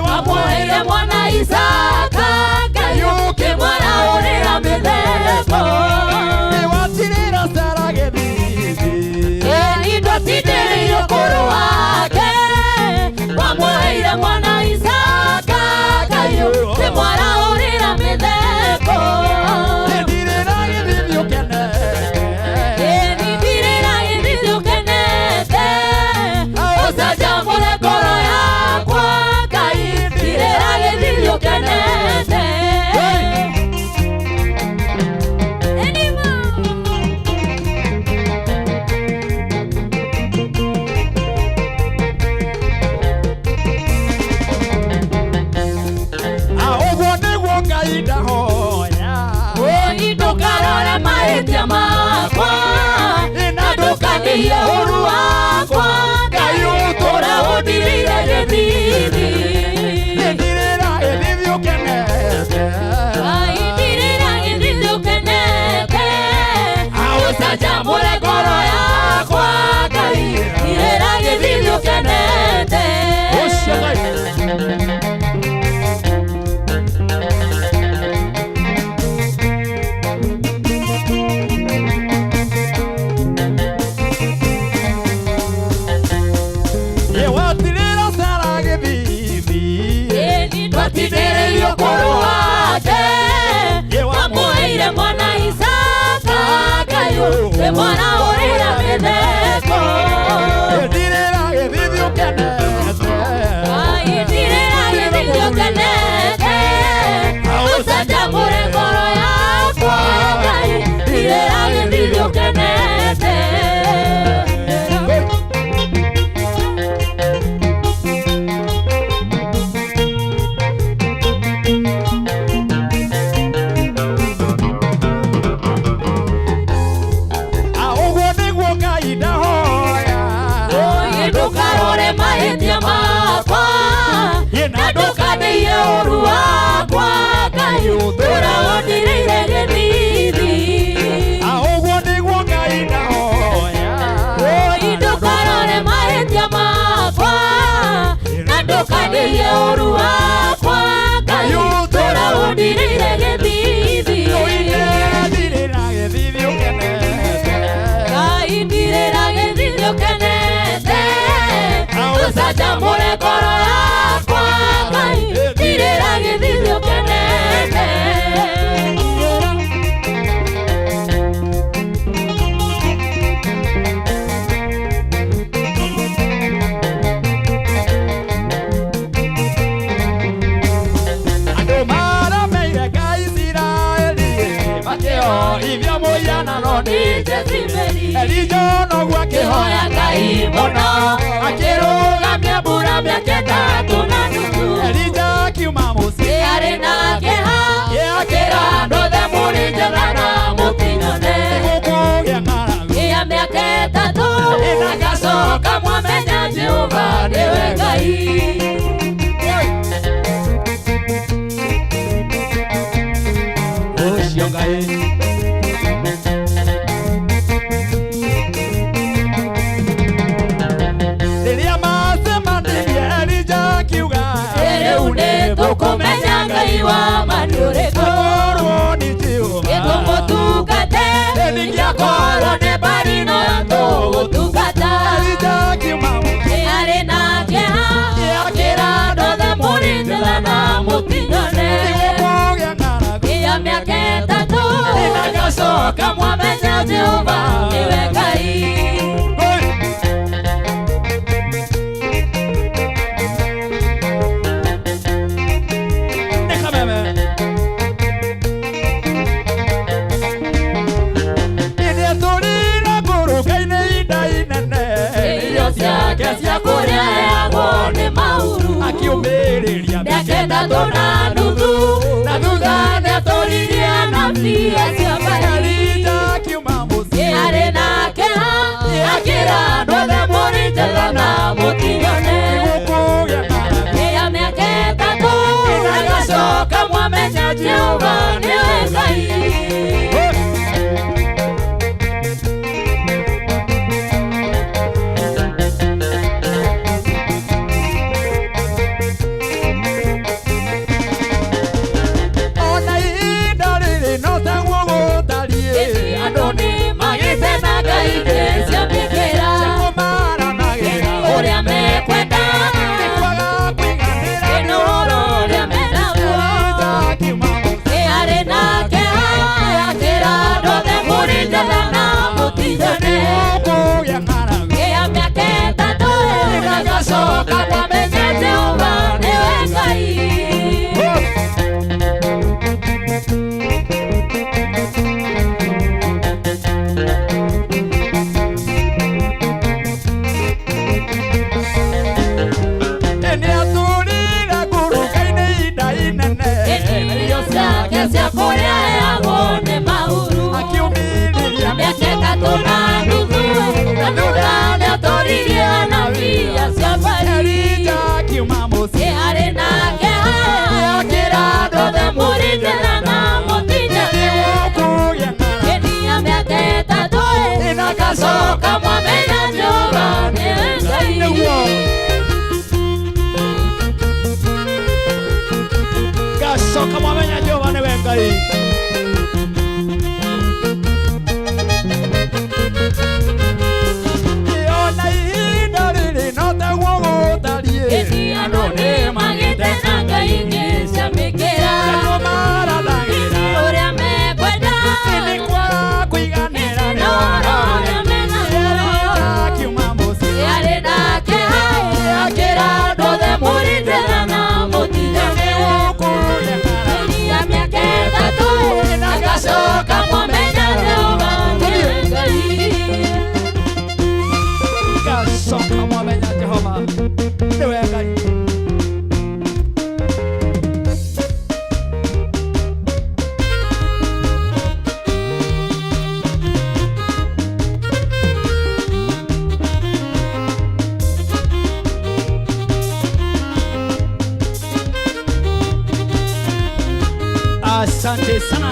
wamwoheire mwana Isaka Ngai ũkĩmwaraũrĩra mĩtheko. Watirĩra Sara gĩthithi. Nĩndwatindĩrĩirio ũkũrũ wake wamwoheire mwana Isaka Ngai ũkĩmwaraũrĩra mĩtheko. Ndirĩra gĩthithi ũkenete. Ndirĩra gĩthithi ũkenete. Ũcanjamũre ngoro yakwa Ngai ndirĩra gĩthithi ũkenete. Ũguo nĩguo Ngai ndahoya. Oi ndũkarore mahĩtia makwa na ndũkanĩhie ũũru wakwa Ngai ũtũũre ũndirĩire gĩthithi. Ndirĩra gĩthithi ũkenete. Ngai ndirĩra gĩthithi ũkenete. Ũcanjamũre ngoro yakwa Ngai ndirĩra gĩthithi ũkenete. Ũcio Ngai. Watirĩra Sara gĩthithi. Nĩndwatindĩrĩirio ũkũrũ wake wamwoheire mwana Isaka Ngai ũkĩmwaraũrĩra mĩtheko. Ndirĩra gĩthithi ũkenete. Ngai ndirĩra gĩthithi ũkenete. Ũcanjamũre ngoro yakwa Ngai ndirĩra gĩthithi ũkenete. Tũra ũndirĩire gĩthithi. Ũguo nĩguo Ngai ndahoya. Oi ndũkarore mahĩtia makwa na ndũkanĩrie ũũru wakwa Ngai tũra ũndirĩire gĩthithi. Ndirĩra gĩthithi ũkenete. Ngai ndirĩra gĩthithi ũkenete. Ũcanjamũre ngoro yakwa Ngai ndirĩra gĩthithi ũkenete. Andũ maremeire Ngai Isiraeli makĩhoithia mũhianano nĩ Jezebeli. Elija noguo akĩhoya Ngai mũno akĩrũgamia mbura mĩaka ĩtatũ na nuthu. Elija akiuma mũciĩ Arĩ na kĩeha akĩra andũ othe mũrĩ njetha na mũtinyone. Nĩgũkũgĩa ng'aragu Ya mĩaka ĩtatũ agacoka mwamenya Jehova nĩwe Ngai. Ũcio Ngai. Rĩrĩa macemanirie Elija akiuga Rĩu nĩtũkũmenya Ngai wa ma nĩ ũrĩkũ. Akorwo nĩ Jehova Nĩtũmũtungate ningĩakorwo nĩ Baali no tũgũtungata. Elija akiuma mũciĩ Arĩ na kĩeha akĩra andũ othe mũrĩ njetha na mũtinyone. Nĩgũkũgĩa ng'aragu Ya mĩaka ĩtatũ agacoka mwamenya Jehova nĩwe Ngai. Nĩ kameme. Nĩatũrire ngũrũka-inĩ ihinda inene. Irio ciake cia kũrĩa heagwo nĩ mauru. Akĩũmĩrĩria Mĩaka ĩtatũ na nuthu na thutha nĩatũririe anabii acio Baali. Elija akiuma mũciĩ Arĩ na kĩeha akĩra andũ othe mũrĩ njetha na mũtinyone. Nĩgũkũgĩa ng'aragu Ya mĩaka ĩtatũ agacoka mwamenya Jehova nĩwe Ngai. Ona ihinda rĩrĩ no taguo gũtariĩ. Andũ nĩ magĩte na Ngai ingĩ cia mĩkĩra. Cia kũmaramagĩra Ũrĩa mekwenda. Nĩ kwaga kũiganĩra Nĩ ũhoro ũrĩa menaguo. Elija akiuma mũciĩ Arĩ na kĩeha akĩra andũ othe mũrĩ njetha na mũtinyone. Nĩgũkũgĩa ng'aragu Ya mĩaka ĩtatũ agacoka mwamenya Jehova nĩwe Ngai. Nĩatũrire ngũrũka-inĩ ihinda inene. Irio ciake cia kũrĩa heagwo nĩ mahuru. Akĩũmĩrĩria Mĩaka ĩtatũ na nuthu na thutha nĩatũririe anabii acio Baali. Elija akiuma mũciĩ Arĩ na kĩeha akĩra andũ othe mũrĩ njetha na mũtinyone. Nĩgũkũgĩa ng'aragu Ya mĩaka ĩtatũ agacoka mwamenya Jehova nĩwe Ngai. Nĩguo. Gacoka mwamenya Jehova nĩwe Ngai. Ona ihinda rĩrĩ no taguo gũtariĩ. Andũ nĩ magĩte na Ngai ingĩ cia mĩkĩra. Cia kũmarathagĩra. Ũrĩa mekwenda. Nĩ kwaga kũiganĩra Na ũhoro ũrĩa menaguo. Elija akiuma mũciĩ Arĩ na kĩeha akĩra andũ othe mũrĩ njetha na mũtinyone. Nĩgũkũgĩa ng'aragu Ya mĩaka ĩtatũ Asante sana.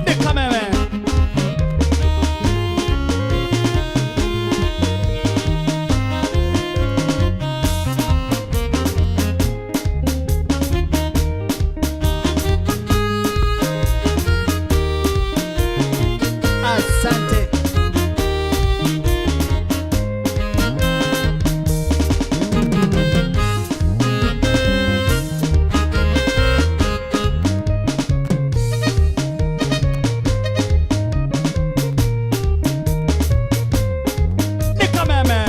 Nikameme. Asante. Nikameme.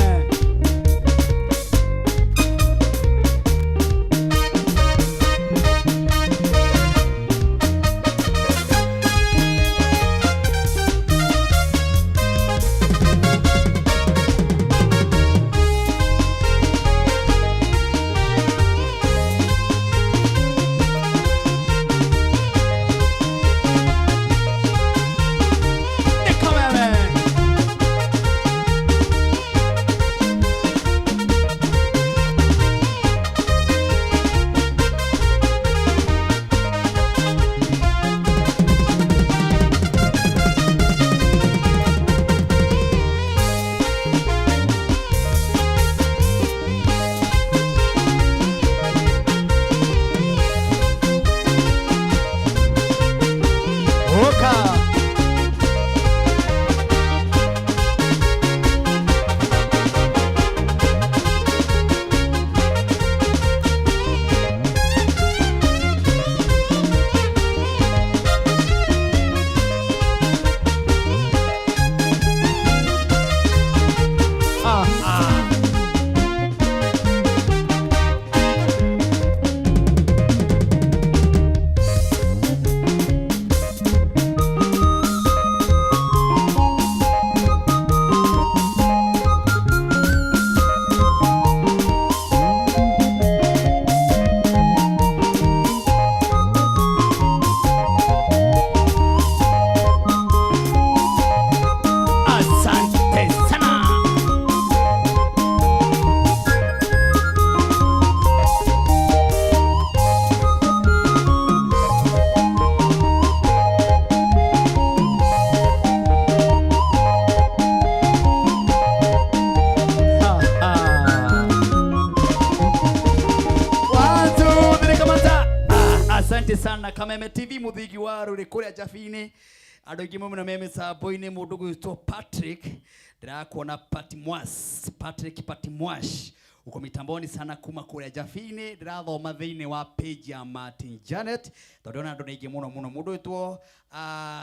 Nikameme. Oka. Ah, ah. Asante sana. Ha, ha. One, two, three, kamata. Ah, asante sana Kameme TV muthigi wa ruri kuria Jabini andu aingi muno me mitambo-inĩ mũndũ gwĩtwo Patrick ndĩrakuona Patimwas Patrick Patimwash uko mitamboni sana kuma kuria Jabini ndĩrathoma thĩinĩ wa page ya Martin Janet tondũ ndĩrona andũ nĩ aingĩ mũno mũno mũndũ wĩtwo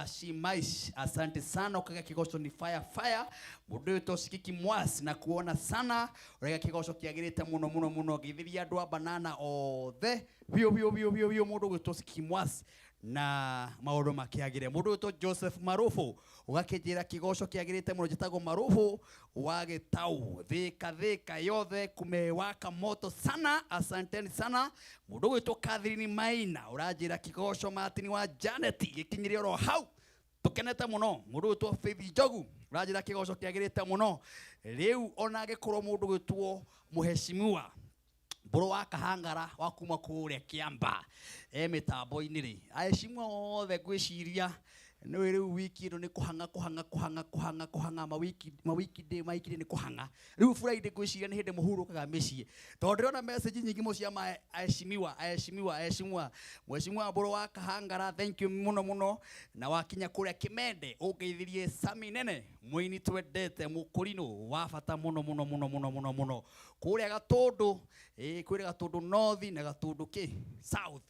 Shimaish asante sana ukaga kigoco ni fire fire mũndũ wĩtwo Shikiki Mwas na kuona sana ũrega kigoco kĩagĩrĩte mũno mũno mũno ngĩithiria andũ a banana othe biũ biũ biũ biũ biũ mũndũ gwĩtwo Shikiki Mwas na maũndũ makĩagĩre mũndũ wĩtwo Joseph Marufu ũgakĩnjĩra kĩgoco kĩagĩrĩte mũno njĩtagwo Marufu wa Gĩtau thika thika yothe kumewaka moto sana asanteni sana mũndũ gwĩtwo Catherine Maina ũranjĩra kĩgoco Martin wa Janet gĩkinyire oro hau tũkenete mũno mũndũ gwĩtwo Faith Njogu ũranjĩra kĩgoco kĩagĩrĩte mũno rĩu ona angĩkorwo mũndũ gwĩtwo mũheshimiwa mbũrũ wa kahangara wa kuma kũrĩa Kĩamba e mĩtambo-inĩ rĩ aheshimiwa othe ngwĩciria nĩ rĩu wiki ĩno nĩ kũhang'a kũhang'a kũhang'a kũhang'a kũhang'a mawiki mawiki day mawiki day nĩ kũhang'a rĩu Friday ngwĩciria nĩ hĩndĩ mũhurũkaga mĩciĩ tondũ ndĩrona message nyingĩ mũno cia ma aheshimiwa aheshimiwa aheshimiwa mheshimiwa mbũrũ wa kahangara thank you mũno mũno na wakinya kũrĩa Kĩmende ũngeithirie Sami Nene mũini twendete mũkũrinũ wa bata mũno mũno mũno mũno mũno mũno kũrĩa Gatũndũ ĩ kwĩrĩ Gatũndũ North na Gatũndũ kĩ South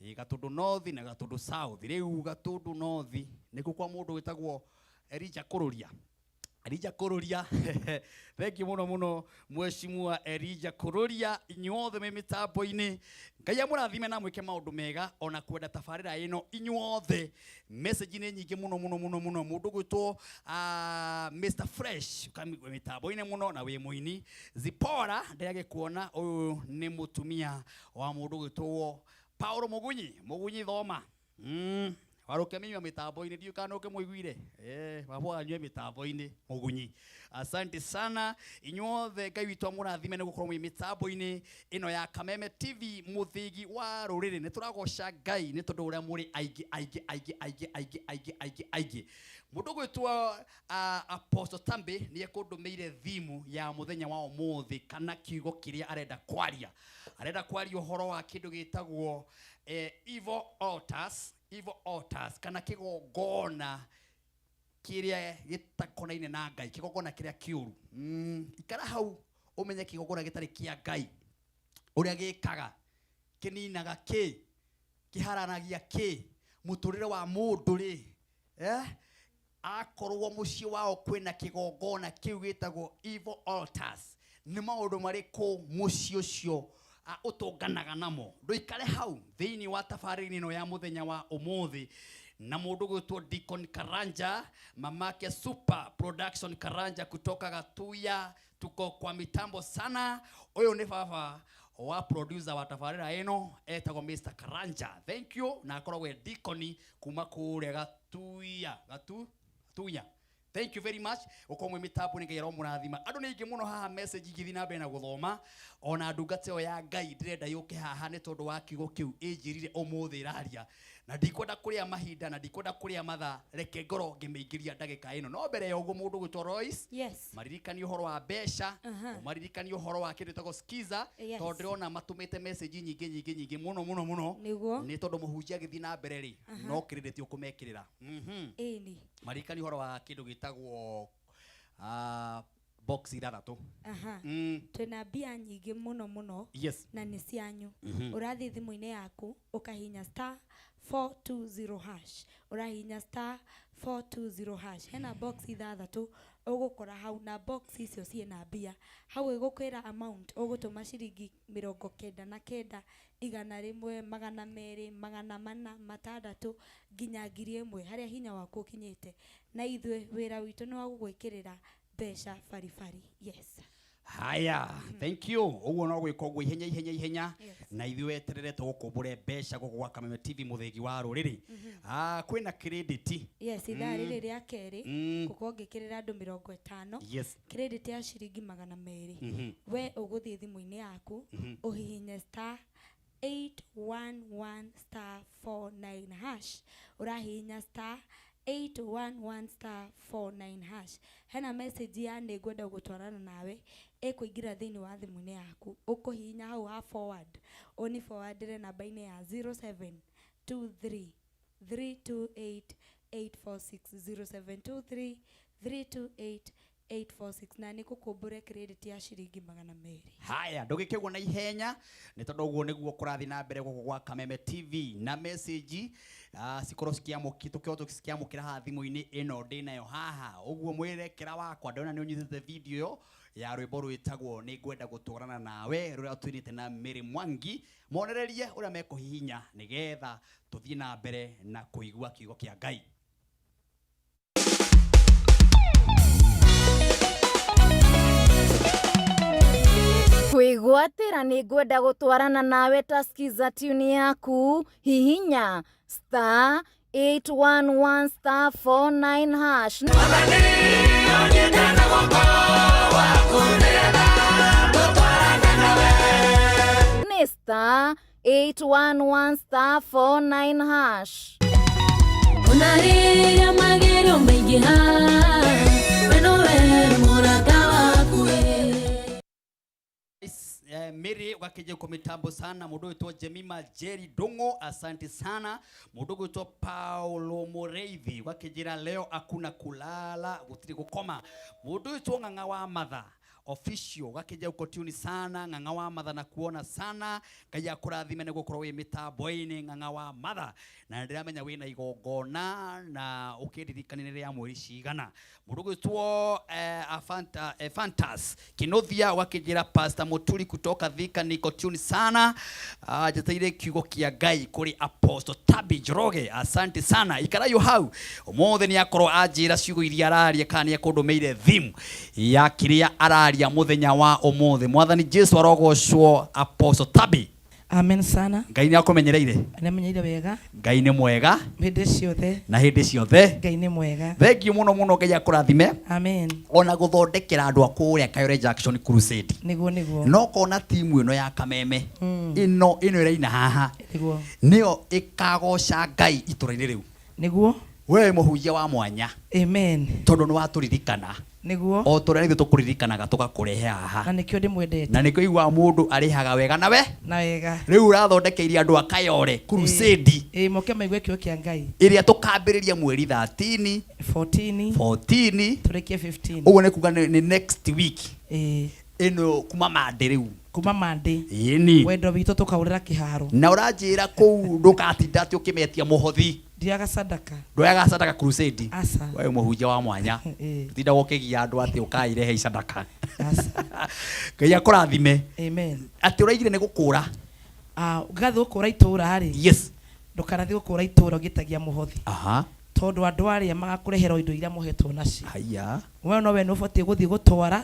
ĩ Gatũndũ North na Gatũndũ South rĩu Gatũndũ North nĩkuo kwa mũndũ wĩtagwo Elijah Kũrũria Elija Kururia thengi muno muno mheshimiwa Elija Kururia inyuothe me mitambo-inĩ. Ngai amũrathime na mwĩke maũndũ mega ona kwenda tabarĩra ĩno inyuothe. Message nĩ nyingĩ mũno mũno mũno mũno. Mũndũ gwĩtwo Mr Fresh mitambo-inĩ mũno na wĩ mũini. Zipora ndĩragĩkuona, ũyũ nĩ mũtumia wa mũndũ gwĩtwo Paulo Mugunyi. Mugunyi thoma. Waruke minyua mitambo-inĩ, ndiũĩ kana ũkĩmũiguire. Baba anyue mitambo-inĩ Mugunyi. Asante sana inyuothe, Ngai witũ amũrathime nĩ gũkorwo mwĩ mitambo-inĩ ĩno ya Kameme TV, mũthĩgi wa rũrĩrĩ. Nĩ tũragoca Ngai nĩ tondũ ũrĩa mũrĩ aingĩ aingĩ aingĩ aingĩ aingĩ aingĩ aingĩ aingĩ. Mũndũ gwĩtwo Apostle Tambi nĩ ekũndũmĩire thimu ya mũthenya wa ũmũthĩ kana kiugo kĩrĩa arenda kwaria. Arenda kwaria ũhoro wa kĩndũ gĩtagwo evil altars, evil altars kana kĩgongona kĩrĩa gĩtakonaine na Ngai, kĩgongona kĩrĩa kĩũru. Ikara hau ũmenye kĩgongona gĩtarĩ kĩa Ngai ũrĩa gĩkaga, kĩninaga kĩ, kĩharanagia kĩ mũtũrĩre wa mũndũ rĩ. Akorwo mũciĩ wao kwĩna kĩgongona kĩu gĩtagwo evil altars, nĩ maũndũ marĩkũ mũciĩ ũcio ũtũnganaga namo? Ndũikare hau thĩinĩ wa tabarĩra ĩno ya mũthenya wa ũmũthĩ na mũndũ gwĩtwo Deacon Karanja, mamake Super Production Karanja kutoka Gatuya. Tuko kwa mitambo sana. Ũyũ nĩ baba wa producer wa tabarĩra ĩno etagwo Mr Karanja. Thank you. Na akoragwo e Deacon kuma kũrĩa Gatuya. Gatuya. Thank you very much. Uko mwe mitambo nĩ Ngai aromũrathima. Andũ nĩ aingĩ mũno haha, message ingĩthiĩ na mbere na gũthoma. Ona ndungata ĩyo ya Ngai ndĩrenda yũke haha nĩ tondũ wa kiugo kĩu ĩnjĩrire ũmũthĩ ĩraria. Na ndikwenda kũrĩa mahinda na ndikwenda kũrĩa mathaa, reke ngorwo ngĩmĩingĩria ndagĩka ĩno. No mbere ya ũguo mũndũ gwĩtwo Royce, Yes. maririkanie ũhoro wa mbeca, ũmaririkanie ũhoro wa kĩndũ gĩtagwo Skiza, Yes. tondũ ndĩrona matũmĩte message nyingĩ nyingĩ nyingĩ mũno mũno mũno. Nĩguo. Nĩ tondũ mũhunjia agĩthiĩ na mbere rĩ, no credit ũkũmekĩrĩra. Ĩni. Maririkanie ũhoro wa kĩndũ gĩtagwo box ithathatũ. Twĩna mbia nyingĩ mũno mũno. Yes. Na nĩ cianyu. Ũrathiĩ thimũ-inĩ yaku ũkahihinya star 420 hash. Ũrahihinya star 420 hash. Hena box ithathatũ ũgũkora hau, na box icio ciĩna mbia. Hau ĩgũkwĩra amount ũgũtũma ciringi 99, 100, 200, 400, 600 nginya 1000, harĩa hinya waku ũkinyĩte. Na ithuĩ wĩra witũ nĩ wa gũgwĩkĩrĩra mbeca baribari. Yes. Haya, thank you. Ũguo no gwĩka ũguo ihenya ihenya ihenya. Yes. Na ithuĩ weterere tũgũkũmbũre mbeca gũkũ gwa Kameme TV mũthĩgi wa rũrĩrĩ. Kwĩna credit. Yes, ithaa rĩrĩ rĩa kerĩ, ngũkorwo ngĩkĩrĩra andũ 50. Yes. Credit ya ciringi 200. We ũgũthiĩ thimũ-inĩ yaku, ũhihinye star 811 star 49 hash. Ũrahihinya star 811 star 49 hash. Hena message ya nĩ ngwenda gũtwarana nawe ĩkũingĩra thĩinĩ wa thimũ-inĩ yaku. Ũkũhihinya hau ha forward, ũni forwardĩre namba-inĩ ya 0723 328 846, 0723 328 846, na nĩ ngũkũmbũre credit ya ciringi 200. Haya, ndũgĩkĩgwo na ihenya nĩ tondũ ũguo nĩguo kũrathiĩ na mbere gũkũ gwa Kameme TV na message cikorwo cikĩamũki, tũkĩkorwo tũkĩamũkĩra haha thimũ-inĩ ĩno ndĩnayo haha. Ũguo mwĩrekera wakwa ndĩrona nĩ ũnyitĩte video ĩyo ya rwĩmbo rwĩtagwo nĩ ngwenda gũtwarana nawe rũrĩa twinĩte na Mary Mwangi. Monererie ũrĩa mekũhihinya nĩgetha tũthiĩ na mbere na kũigua kiugo kĩa Ngai. Kwĩgwatĩra nĩ ngwenda gũtwarana nawe ta Skiza tune yaku, hihinya star 811 star 49 hash. Nĩ star 811 star 49 hash. Ona rĩrĩa magerio maingĩha, we nowe mũrata waku. Mary wakije kwa mitambo sana, mũndũ witwo Jemima Jerry Dongo, asante sana. Mũndũ witwo Paulo Mureithi wakijira leo hakuna kulala gutiri gukoma. Mũndũ witwo Ng'ang'a wa Matha Official ũgakĩnja uko tune sana ng'ang'a wa matha na kuona sana Ngai akũrathime nĩ gũkorwo wĩ mĩtambo-inĩ ng'ang'a wa matha na nĩndĩramenya wĩna igongona na ũkĩndirikania nĩ rĩa mweri cigana mũndũ ũgwĩtwo eh, Afanta, eh, Fantas Kinuthia ũgakĩnjĩra Pastor Muturi kutoka Thika niko tune sana ah, njeteire kiugo kĩa Ngai kũrĩ Apostle Tabi Njoroge asante sana ikarayo hau ũmũthĩ nĩ akorwo anjĩra ciugo iria araria kana nĩ ekũndũmĩire theme ya kĩrĩa araria mũthenya wa ũmũthĩ mwathani Jesu arogocwo Apostle Tabi Amen sana. Ngai nĩ akũmenyereire Nĩamenyeire wega Ngai nĩ mwega hĩndĩ ciothe. na hĩndĩ ciothe Ngai nĩ mwega. thengiũ mũno mũno Ngai akũrathime Amen. ona gũthondekera andũ a kũrĩa Kayore Junction Crusade Nĩguo nĩguo. no kona timu ĩno ya Kameme ĩno ĩno ĩraina haha Nĩguo. nĩyo ĩkagoca Ngai itũra-inĩ rĩu Nĩguo. we mũhunjia wa mwanya Amen. tondũ nĩ watũririkana Nĩguo. o tũrĩa ithuĩ tũkũririkanaga tũgakũrehe haha Na nĩkĩo ndĩmwendete. na nĩkĩo iguaga mũndũ arĩhaga wega na we Na wega. rĩu ũrathondekeirie andũ a Kayore crusade Ĩĩ moke maigue kiugo kĩa Ngai. ĩrĩa tũkambĩrĩria mweri 13 14 14 tũrĩkie 15. ũguo nĩ kuga nĩ nĩ next week Ĩĩ. ĩno kuma mande rĩu Kuma mande. ĩni Wendo witũ tũkaũrĩra kĩharo. na ũranjĩra kũu ndũgatinda atĩ ũkĩmetia mũhothi Ndiaga sadaka. ndwoyaga sadaka crusade Aca. we mũhunjia wa mwanya Ĩĩ. tindaga ũkĩgia andũ atĩ ũkairehe sadaka Ngai akũrathime Amen. atĩ ũraigire nĩ gũkũra Ah, ũgathiĩ gũkũra itũra rĩ. Yes. Ndũkanathiĩ gũkũra itũra ũgĩtagia mũhothi. aha Tondũ andũ arĩa magakũrehera indo iria mohetwo nacio. haya We no we nĩ ũbatiĩ gũthiĩ gũtwara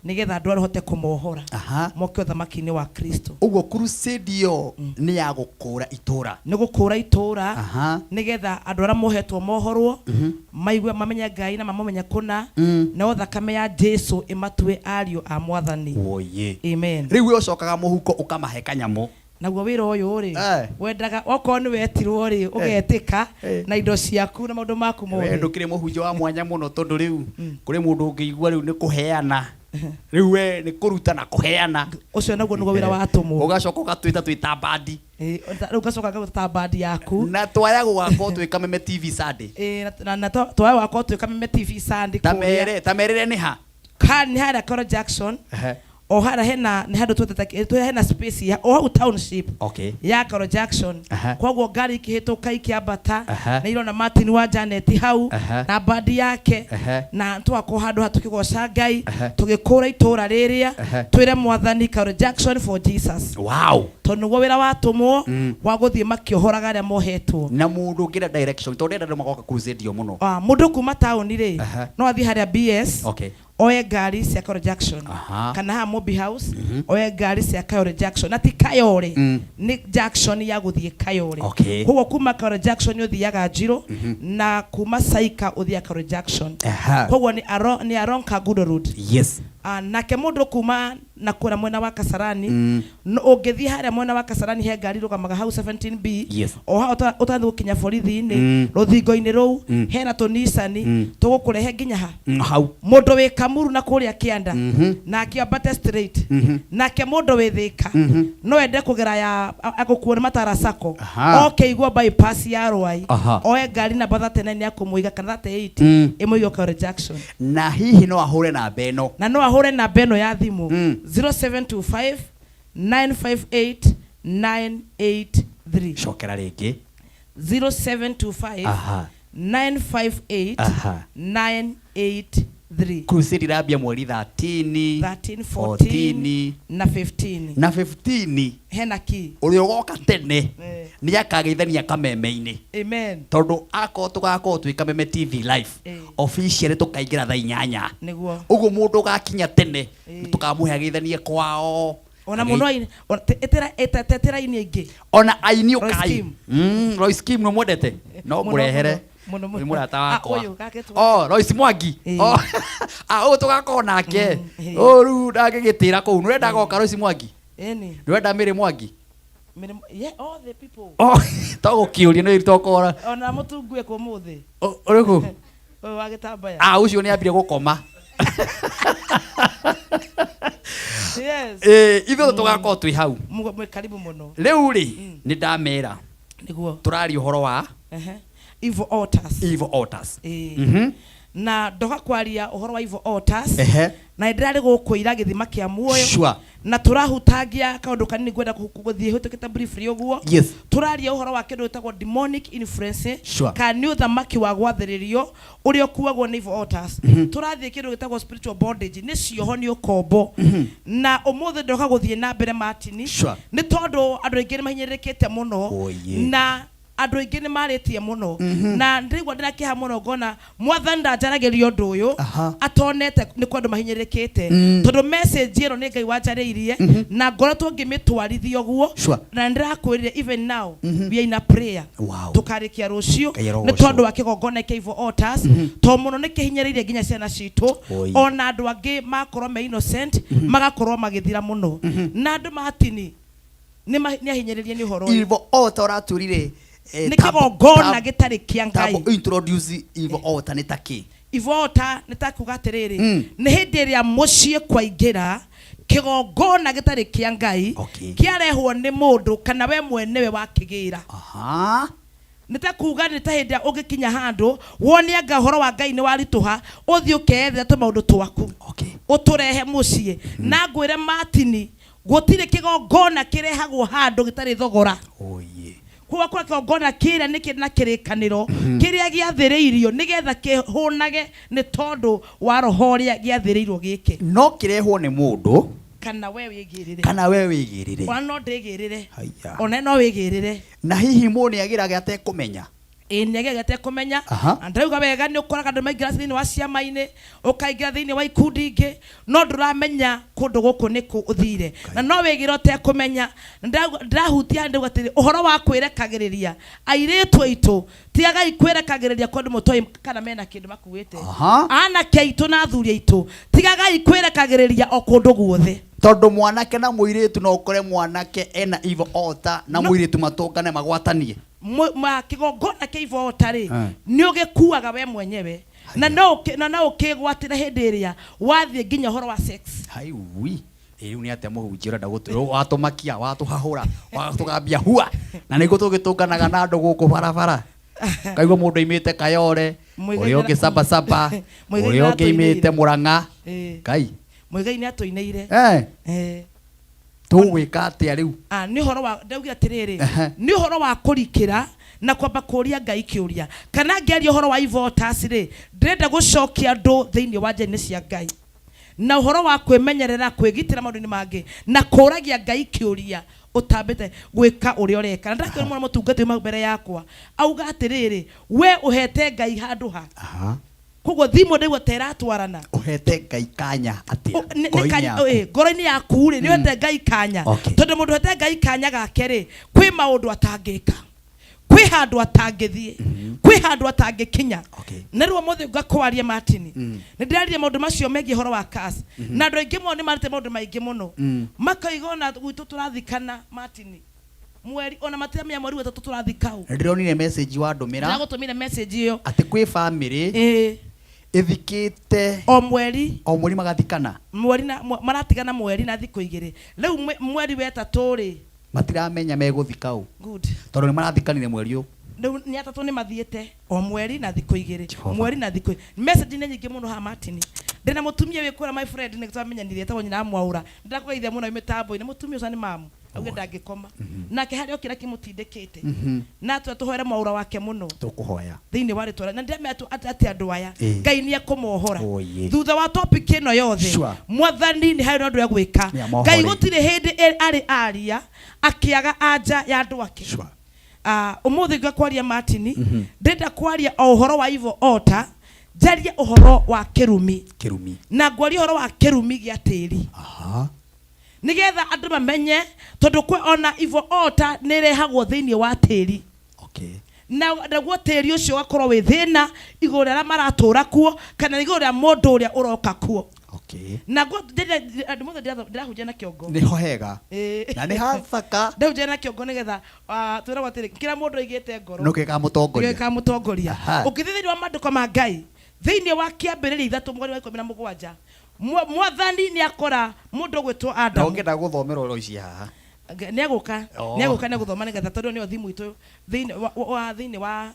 nĩgetha andũ arĩa ũhote kũmohora. Aha. Moke ũthamaki-inĩ wa Kristo. ũguo crusade ĩyo nĩ ya gũkũra itũra Nĩ gũkũra itũra aha nĩgetha andũ arĩa mohetwo mohorwo Mhm. maigue mamenye Ngai na mamũmenye kũna Mm. nao thakame ya Jesu ĩmatue ariũ a mwathani. Woye. Amen. rĩu we ũcokaga mũhuko ũkamahe kanyamũ Naguo wĩra ũyũ rĩ Eh. wendaga okorwo nĩ wetirwo rĩ ũgetĩka na indo ciaku na maũndũ maku we mothe. ndũkĩrĩ mũhunjia wa mwanya mũno tondũ rĩu kũrĩ mũndũ ũngĩigua rĩu nĩ kũheana rĩu we nĩ kũruta na kũheana Ũcio naguo nĩguo wĩra watũmwo. ũgacoka ũgatwĩta twĩta bandi Rĩu ũgacoka ũgagwĩta ta bandi yaku. na twaya gũgakorwo twĩ Kameme TV Sunday Ĩĩ, na- na na twaya gũgakorwo twĩ Kameme TV Sunday ta kũrĩa. mere ta merĩre nĩ ha Ha- nĩ harĩa Koro Jackson Ehe. o harĩa hena nĩ handũ twetete hena space ya o hau township okay ya Koro Jackson Aha. koguo ngari ikĩhĩtũka ikĩambata Aha. nĩ irona Martin wa Janet hau Aha. na bandi yake Aha. na twakorwo handũ ha tũkĩgoca Ngai Aha. tũgĩkũra itũra rĩrĩa Aha. twĩre mwathani Koro Jackson for Jesus wow tondũ nĩguo wĩra watũmwo Mm. wa gũthiĩ makĩohoraga arĩa mohetwo na mũndũ ũngĩra direction tondũ ndĩrenda andũ magoka crusade ĩyo mũno Ah, mũndũ kuma taũni rĩ Aha. no athiĩ harĩa BS okay oe ngari cia Kayore Junction Aha. kana haha Mobi House Mhm. oe ngari cia Kayore Junction na ti Kayore Mm. nĩ junction ya gũthiĩ Kayore Okay. koguo kuma Kayore Junction ũthiaga Njirũ Mhm. na kuma Saika ũthiaga Kayore Junction Aha. koguo nĩ aro nĩ along Kangundo Road yes Ah, nake mũndũ kuma na kũrĩa mwena wa Kasarani Mm. no ũngĩthiĩ harĩa mwena wa Kasarani he ngari rũgamaga hau 17B Yes. o hau ũtathiĩ gũkinya borithi-inĩ Mm. rũthingo-inĩ rũu Mm. hena tũnicani Mm. tũgũkũrehe nginya ha Mm, hau mũndũ wĩ Kamuru na kũrĩa kĩanda Mhm. nake ambate straight Mhm. nake mũndũ wĩ Thĩka Mhm. no ende kũgera ya agũkuo nĩ matara sacco Aha. oke igua bypass ya Rwai Aha. oe ngari namba 39 nĩ akũmũiga kana 38 Mm. ĩmũige Kayore Junction na hihi no ahũre namba ĩno na no ahũre namba ĩno ya thimũ Mm. 0725 958 983 cokera rĩngĩ 0725 Aha. 958 Aha. 983 crusade irambia mweri 13 13 14 14 na 15 na 15 hena ki ũrĩa ũgoka tene Eh. nĩ akageithania kameme-inĩ amen tondũ akorwo tũgakorwo twĩ kameme tv live Eh. officially tũkaingĩra thaa inyanya nĩguo ũguo mũndũ ũgakinya tene Eh. tũkamũhe ageithanie kwao ona Agei- mũndũ aini ona- te- ĩtĩra ĩta- tetĩra aini aingĩ ona aini Royce ũkai Kim. Royce Kim nĩ ũmwendete no Mũno, mũrehere mũno, mũno, nĩ mũno. mũrata Ah, wakwa ũyũ, gake tũ- oh Royce Mwangi oh ah ũyũ tũgakorwo nake eh. ũyũ rĩu ndangĩgĩtĩra kũu nĩũrenda goka Royce Mwangi Ĩni. nĩũrenda Mary Mwangi Mĩrĩmo- yeah, all the people oh to gũkĩũria nĩ tokora ona mũtungue kũ mũthĩ ũrĩkũ ũyũ wa gĩtambaya ah ũcio nĩ ambire gũkoma yes Eh, ithuothe tũgakorwo twĩ hau Mwĩ karibu mũno rĩu rĩ nĩ ndamera nĩguo tũraria ũhoro wa Ehe. evil altars evil altars Ĩĩ. Mhm. Na ndoka kwaria ũhoro wa evil altars. Ehe. Na nĩ ndĩrarĩ gũkũ ira gĩthima kĩa muoyo. Sure. Na tũrahutangia kaũndũ kanini ngwenda gũthiĩ hũtũkĩte briefly ũguo. Yes. Tũraria ũhoro wa kĩndũ gĩtagwo demonic influence. Sure. Kana nĩ ũthamaki wa gwathĩrĩrio ũrĩa ũkuagwo nĩ evil altars. Tũrathiĩ kĩndũ gĩtagwo spiritual bondage, nĩ cioho, nĩ ũkombo. Na ũmũthĩ ndoka gũthiĩ na mbere, Martin. Sure. Nĩ tondũ andũ aingĩ nĩ mahinyĩrĩrĩkĩte mũno. Oh, yeah. Na andũ aingĩ nĩ marĩtie mũno. Na ndĩraigua ndĩna kĩeha mũno ngona mwathani ndanjaragĩria ũndũ ũyũ atonete nĩ kwa andũ mahinyĩrĩrĩkĩte. Tondũ message ĩno nĩ Ngai wanjarĩirie na ngoretwo ngĩmĩtwarithia ũguo. Na nĩndĩrakwĩrire even now we are in a prayer. Tũkarĩkia rũciũ. Ngai nĩ arogocwo. Tondũ wa kĩgongona kĩa evil altars. To mũno nĩ kĩhinyĩrĩirie nginya ciana citũ. Ona andũ angĩ makorwo me innocent magakorwo magĩthira mũno. Na andũ matini nĩ ahinyĩrĩrie nĩ ũhoro ũyũ. Evil altar ũratwĩrire Nĩ kĩgongona gĩtarĩ kĩa Ngai. Tambo introduce evil altar nĩ ta kĩ? Evil altar nĩ ta kuga atĩrĩrĩ, nĩ hĩndĩ ĩrĩa mũciĩ kwaingĩra kĩgongona gĩtarĩ kĩa Ngai. Kĩarehwo nĩ mũndũ kana we mwenewe wakĩgĩra. Nĩ ta kuga nĩ ta hĩndĩ ĩrĩa ũngĩkinya handũ wone anga ũhoro wa Ngai nĩ waritũha, ũthiĩ ũkeyethera tũmaũndũ twaku ũtũrehe mũciĩ. Na ngwĩre Martini, gũtirĩ kĩgongona kĩrehagwo handũ gĩtarĩ thogora. Koguo kũrĩa kĩgongona kĩrĩa nĩ kĩrĩ na kĩrĩkanĩro kĩrĩa gĩathĩrĩirio nĩgetha kĩhũnage nĩ tondũ wa roho ũrĩa gĩathĩrĩirwo gĩke. No kĩrehwo nĩ mũndũ kana we wĩgĩrĩre. Kana we wĩgĩrĩre. Ona no ndĩgĩrĩre. Haiya. Ona no wĩgĩrĩre. Na hihi mũndũ nĩ agĩraga atekũmenya? Ĩĩ, nĩ agĩagĩte kũmenya. Na ndĩrauga wega, nĩ ũkoraga andũ maingĩra thĩinĩ wa ciama-inĩ, ũkaingĩra thĩinĩ wa ikundi ingĩ, no ndũramenya kũndũ gũkũ nĩkũ ũthire, na no wĩgĩre ũtekũmenya. Na ndĩrahutia ndauga atĩrĩ, ũhoro wa kwĩrekagĩrĩria airĩtu aitũ, tigagai kwĩrekagĩrĩria kwa andũ mũtoĩ kana mena kĩndũ makuĩte. Anake aitũ na athuri aitũ, tigagai kwĩrekagĩrĩria o kũndũ guothe. Tondũ mwanake na mũirĩtu no ũkore mwanake ena evil altar na mũirĩtu matũngane magwatanie. Ma kĩgongona kĩa evil altar rĩ, nĩ ũgĩkuaga we mwenyewe na no na no ũkĩgwatĩre hĩndĩ ĩrĩa wathiĩ nginya ũhoro wa sex. Hai wi. Ĩ rĩu nĩ atĩa mũhunjia ũrenda gũtũ watũmakia, watũhahũra, watũgambia hua, na nĩguo tũgĩtũnganaga na andũ gũkũ barabara, kaigua mũndũ aimĩte Kayore, ũrĩa ũngĩ Sabasaba, Mũigai ũrĩa ũngĩ aimĩte nĩatũinĩire. Mũrang'a. Ngai. Mũigai nĩ atũinĩire. Tũgwĩka atĩa rĩu? Ah, nĩ ũhoro wa ndaugire atĩrĩrĩ, nĩ ũhoro wa kũrikĩra na kwamba kũria Ngai kĩũria. Kana ngĩaria ũhoro wa evil altars rĩ, ndĩrenda gũcokia andũ thĩinĩ wa njĩra-inĩ cia Ngai na ũhoro wa kwĩmenyerera, kwĩgitĩra maũndũ-inĩ mangĩ na kũragia Ngai kĩũria ũtambĩte gwĩka ũrĩa ũreka. Na ndakĩona mwana mũtungati uma mbere yakwa auga atĩrĩrĩ, we ũhete Ngai handũ ha. Koguo thimũ ndaigua ta ĩratwarana. Ũhete Ngai kanya atĩa? Nĩ Ngoro-inĩ yaku. Ngoro-inĩ yaku rĩ, nĩ ũhete Ngai kanya. Tondũ mũndũ ũhete Ngai kanya gake rĩ, kwĩ maũndũ atangĩka, kwĩ handũ atangĩthiĩ, kwĩ handũ atangĩkinya. Na rĩu ũmũthĩ ngakwaria Martin, nĩ ndĩraririe maũndũ macio megiĩ ũhoro wa curse. Na andũ aingĩ mũno nĩ marĩte maũndũ maingĩ mũno. Makoiga ona gwitũ tũrathikana Martin, mweri ona matiramenya mweri wetatũ tũrathika ũ. Nĩ ndĩronire message wandũmĩra. Ndĩragũtũmĩire message ĩyo. Atĩ kwĩ family ĩthikĩte o mweri, o mweri magathikana. Mweri na maratigana mweri na thikũ igĩrĩ. Rĩu mweri wetatũ rĩ, matiramenya megũthika ũ. Good. Tondũ nĩ marathikanire mweri ũyũ. Rĩu nĩ atatũ nĩ mathiĩte o mweri na thikũ igĩrĩ. Jehova. Mweri na thikũ message nĩ nyingĩ mũno haha Martin. Ndĩna mũtumia wĩ kũrĩa, my friend, nĩ twamenyanire, etagwo nyina wa Mwaũra. Ndĩrakũgeithia mũno wĩ mĩtambo-inĩ. Mũtumia ũcio nĩ mamu auge ndangĩkoma nake harĩa okĩra kĩmũtindĩkĩte. Na atwĩra tũhoere Mwaũra wake mũno. Tũkũhoya. Thĩinĩ wa rĩtwa na ndĩramenya atĩ andũ aya Ngai nĩ ekũmohora. Oye. Thutha wa topic ĩno yothe. Mwathani nĩ harĩ na ũndũ egwĩka. Nĩ amohore. Ngai gũtirĩ hĩndĩ arĩ aria akĩaga anja ya andũ ake. Ah, ũmũthĩ ngwa kwaria Martin, ndĩrenda kwaria o ũhoro wa evil altar, njarie ũhoro wa kĩrumi. Kĩrumi. Na ngwaria ũhoro wa kĩrumi gĩa tĩri. Nĩgetha andũ mamenye tondũ kwĩ ona evil altar nĩ ĩrehagwo thĩinĩ wa tĩri. Na naguo tĩri ũcio ũgakorwo wĩ thĩna igũrũ rĩa arĩa maratũra kuo kana igũrũ rĩa mũndũ ũrĩa ũroka kuo. Na guo andũ mothe ndĩrahunjia na kĩongo. Nĩho hega. Na nĩ hathaka. Ndĩrahunjia na kĩongo nĩgetha twĩragwo atĩrĩ, kĩrĩa mũndũ aigĩte ngoro Nĩkĩo gĩkamũtongoria. Nĩkĩo gĩkamũtongoria. Ũngĩthiĩ thĩinĩ wa maandĩko ma Ngai, thĩinĩ wa Kĩambĩrĩria 3 mũhari wa 17, mwathani nĩ akora mũndũ ũgwĩtwo Na Adamu. ũngĩenda gũthomera ũro ici haha. Nĩ egũka. Nĩ egũka, nĩ egũthoma nĩgetha tondũ nĩyo thimũ itũ thĩinĩ wa thĩinĩ wa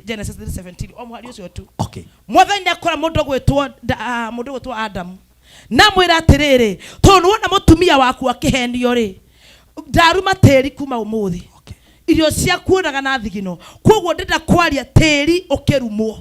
Genesis 3:17 o mũhari ũcio tu. Okay. Mwathani nĩakora mũndũ ũgwĩtwo da- ah, mũndũ ũgwĩtwo Adamu na mwĩra atĩrĩrĩ, tondũ nĩwona mũtumia waku akĩhenio rĩ, ndaruma tĩri kuma ũmũthĩ. Irio ciaku onaga na thigino, koguo ndĩrenda kwaria tĩri ũkĩrumwo.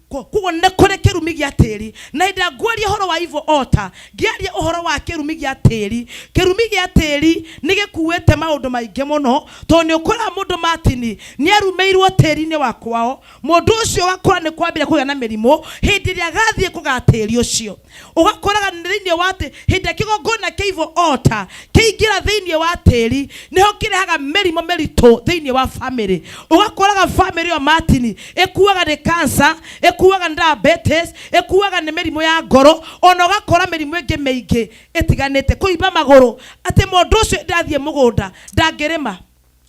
Koguo nĩ kũrĩ kĩrumi gĩa tĩri, na hĩndĩ ĩrĩa ngwaria ũhoro wa evil altar, ngĩaria ũhoro wa kĩrumi gĩa tĩri, kĩrumi gĩa tĩri nĩ gĩkuĩte maũndũ maingĩ mũno, tondũ nĩ ũkoraga mũndũ Martin nĩ arumĩirwo tĩri-inĩ wa kwao, mũndũ ũcio ũgakora nĩ kwambĩrĩria kũgĩa na mĩrimũ hĩndĩ ĩrĩa agathiĩ kũgaya tĩri ũcio. Ũgakoraga thĩinĩ wa tĩ, hĩndĩ ĩrĩa kĩgongona kĩa evil altar kĩaingĩra thĩinĩ wa tĩri, nĩho kĩrehaga mĩrimũ mĩritũ thĩinĩ wa famĩlĩ. Ũgakoraga famĩlĩ ĩyo Martin ĩkuaga nĩ cancer, ĩkuaga nĩ diabetes, ĩkuaga nĩ mĩrimũ ya ngoro, ona ũgakora mĩrimũ ĩngĩ mĩingĩ ĩtiganĩte, kũimba magũrũ, atĩ mũndũ ũcio hĩndĩ ĩrĩa athiĩ mũgũnda ndangĩrĩma.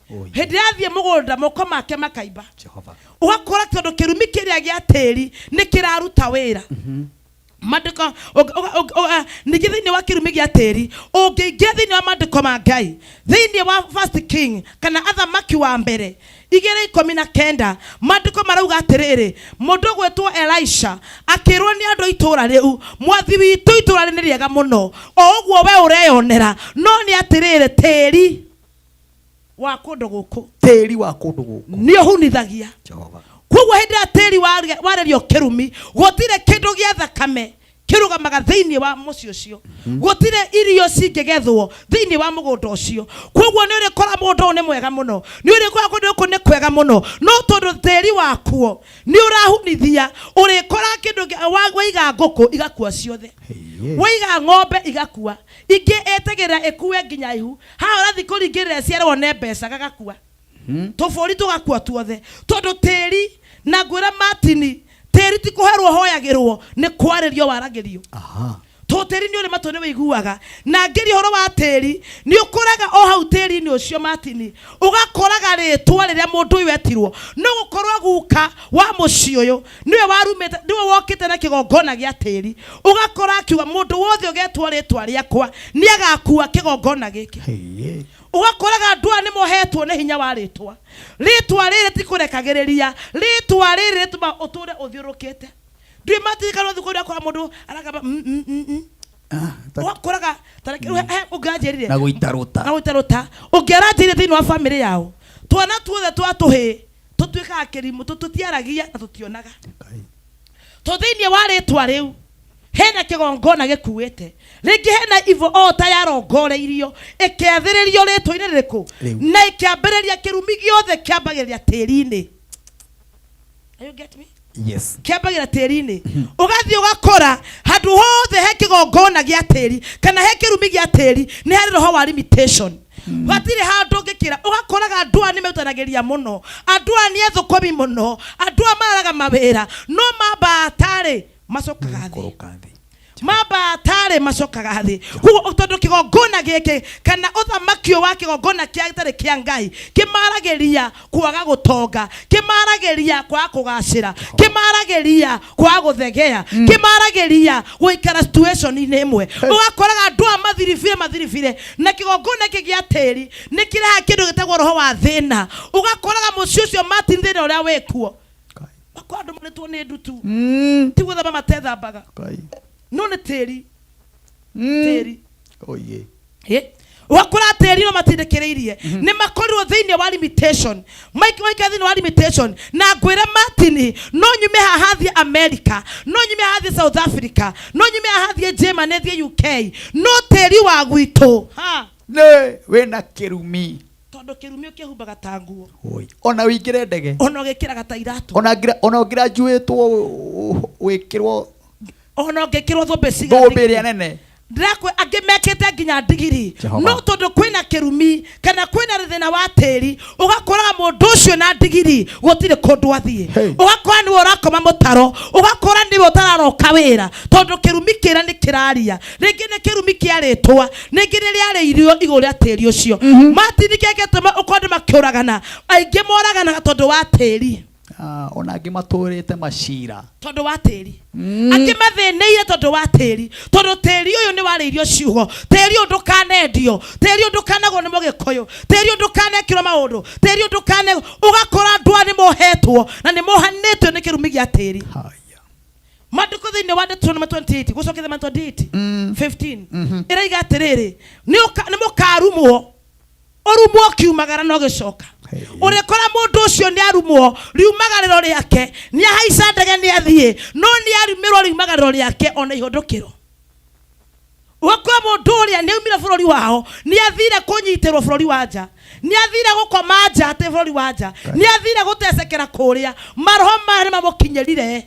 Hĩndĩ ĩrĩa athiĩ mũgũnda moko make makaimba. Ũgakora tondũ kĩrumi kĩrĩa gĩa tĩri nĩ kĩraruta wĩra. Maandĩko, ningĩ thĩinĩ wa kĩrumi gĩa tĩri, ũngĩingĩra thĩinĩ wa maandĩko ma Ngai, thĩinĩ wa First King kana Athamaki wa mbere 2:19, maandĩko marauga atĩrĩrĩ, mũndũ ũgwĩtwo Elisha akĩrwo nĩ andũ a itũũra rĩu, mwathi witũ itũũra rĩ nĩ rĩega mũno, o ũguo we ũreyonera, no nĩ atĩrĩrĩ, tĩri wa kũndũ gũkũ, tĩri wa kũndũ gũkũ nĩ ũhunithagia. Jehova. Koguo hĩndĩ ĩrĩa tĩri warerio kĩrumi, gũtirĩ kĩndũ gĩa thakame kĩrũgamaga thĩinĩ wa mũciĩ ũcio, gũtirĩ irio cingĩgethwo thĩinĩ wa mũgũnda ũcio. Koguo nĩ ũrĩkora mũgũnda ũyũ nĩ mwega mũno, nĩ ũrĩkora kũndũ gũkũ nĩ kwega mũno, no tondũ tĩri wakuo nĩ ũrahunithia, ũrĩkora kĩndũ waiga ngũkũ igakua ciothe, waiga ng'ombe igakua, ingĩ ĩtagĩrĩra ĩkue nginya ihu, haha ũrathiĩ kũringĩrĩra ĩciarwo nĩ mbeca gagakua. Tũbũri tũgakua tuothe tondũ tĩri. Na ngwĩra Martin, tĩri ti kũherwo hoyagĩrwo, nĩ kwarĩrio waragĩrio. Tondũ tĩri nĩ ũrĩ matũ, nĩ wĩiguaga. Na ngĩria ũhoro wa tĩri, nĩ ũkoraga o hau tĩri-inĩ ũcio Martin, ũgakoraga rĩtwa rĩrĩa mũndũ ũyũ etirwo, no gũkorwo guka wa mũciĩ ũyũ nĩwe warumĩte, nĩwe wokĩte na kĩgongona gĩa tĩri, ũgakora akiuga mũndũ wothe ũgetwo rĩtwa rĩakwa nĩ agakua kĩgongona gĩkĩ. Ũgakoraga andũ aya nĩ mohetwo nĩ hinya wa rĩtwa. Rĩtwa rĩrĩ ti kũrekagĩrĩria, rĩtwa rĩrĩ rĩtũmaga ũtũre ũthiũrũrũkĩte. Ndiũĩ matirikana ũthiĩ kũrĩa ũkora mũndũ aragamba Ũgakoraga ta reke rĩu he ũngĩ aranjĩrire. Na gũita rũta. Na gũita rũta. Ũngĩ aranjĩrire thĩinĩ wa famĩlĩ yao, twana tuothe twa tũhĩĩ tũtuĩkaga kĩrimũ, tũtiaragia na tũtionaga. Tondũ thĩinĩ wa rĩtwa rĩu hena kĩgongona gĩkuĩte, rĩngĩ hena evil altar yarongoreirio ĩkĩathĩrĩrio rĩtwa-inĩ rĩrĩkũ, Rĩu. na ĩkĩambĩrĩria kĩrumi gĩothe kĩambagĩrĩria tĩri-inĩ. Are you get me? Yes. Kĩambagĩra tĩri-inĩ, ũgathiĩ ũgakora handũ hothe he kĩgongona gĩa tĩri kana he kĩrumi gĩa tĩri, nĩ harĩ roho wa limitation. Hatirĩ handũ ũngĩkĩra. Ũgakoraga andũ aya nĩ merutanagĩria mũno, andũ aya nĩ athũkũmi mũno, andũ aya mararaga mawĩra, no mambatarĩ macokaga thĩ. Kũrũka thĩ. Mambatarĩ macokaga thĩ. Koguo tondũ kĩgongona gĩkĩ kana ũthamaki ũyũ wa kĩgongona kĩa gĩtarĩ kĩa Ngai kĩmaragĩria kwaga gũtonga, kĩmaragĩria kwaga kũgacĩra, kĩmaragĩria kwaga gũthegea, kĩmaragĩria gũikara situation-inĩ ĩmwe. Ũgakoraga andũ aya mathiribire, mathiribire, na kĩgongona gĩkĩ gĩa tĩri nĩ kĩrehaga kĩndũ gĩtagwo roho wa thĩna. Ũgakoraga mũciĩ ũcio Martin thĩna ũrĩa wĩkuo, makwa andũ marĩtwo nĩ ndutu, ti gwĩthamba matethambaga, no nĩ tĩri. Tĩri. Oye. Ũgakora tĩri no matindĩkĩrĩirie, nĩ makorirwo thĩinĩ wa limitation, maikara thĩinĩ wa limitation. Na ngwĩre Martin, no nyume haha thiĩ America, no nyume haha thiĩ South Africa, no nyume haha thiĩ Germany, thiĩ UK, no tĩri wa gwitũ ha Nĩ wĩna kĩrumi. Tondũ kĩrumi ũkĩhumbaga ta nguo. Oi. Ona wĩingĩre ndege. Ona ũgĩkĩraga ta iratũ. Ona ona ũngĩgraduate wĩkĩrwo. Ona ũngĩkĩrwo thũmbĩ cigana. Thũmbĩ ĩrĩa nene. Ndĩrakwĩ angĩ mekĩte nginya ndigiri. Jehova. No tondũ kwĩna kĩrumi kana kwĩna thĩna wa tĩri, ũgakoraga mũndũ ũcio na ndigiri gũtirĩ kũndũ athiĩ. Ũgakora nĩwe ũrakoma mũtaro, ũgakora nĩwe ũtararoka wĩra, tondũ kĩrumi kĩrĩa nĩ kĩraria. Rĩngĩ nĩ kĩrumi kĩa rĩtwa, rĩngĩ nĩ rĩarĩirio igũrũ rĩa tĩri ũcio. Martin, kĩrĩa gĩatũma ũkorwo andũ makĩũragana, aingĩ moraganaga tondũ wa tĩri. Ah, ona angĩ matũrĩte macira tondũ wa tĩri angĩ mathĩnĩire tondũ wa tĩri tondũ tĩri ũyũ nĩ warĩirio ciugo tĩri ũyũ ndũkanendio tĩri ũyũ ndũkanagwo nĩ mũgĩkũyũ tĩri ũyũ ndũkanekĩrwo maũndũ tĩri ũyũ ndũkane ũgakora andũ aya nĩ mohetwo na nĩ mohanĩtio nĩ kĩrumi gĩa tĩri Maandĩko thĩinĩ wa Deuteronomy 28 gũcokera 28 15 ĩraiga atĩrĩrĩ nĩ ũka- nĩ mũkarumwo ũrumwo ũkiumagara na ũgĩcoka ũrĩkora mũndũ ũcio nĩ arumwo riumagarĩro rĩake nĩ ahaica ndege nĩ athiĩ no nĩ arumĩrwo riumagarĩro rĩake ona ihũndũkĩro ũgakora mũndũ ũrĩa nĩ aumire bũrũri wao nĩ athire kũnyitĩrwo bũrũri wa nja nĩ athire gũkoma nja atĩ bũrũri wa nja nĩ athire gũtecekera kũrĩa maroho maya nĩ mamũkinyĩrire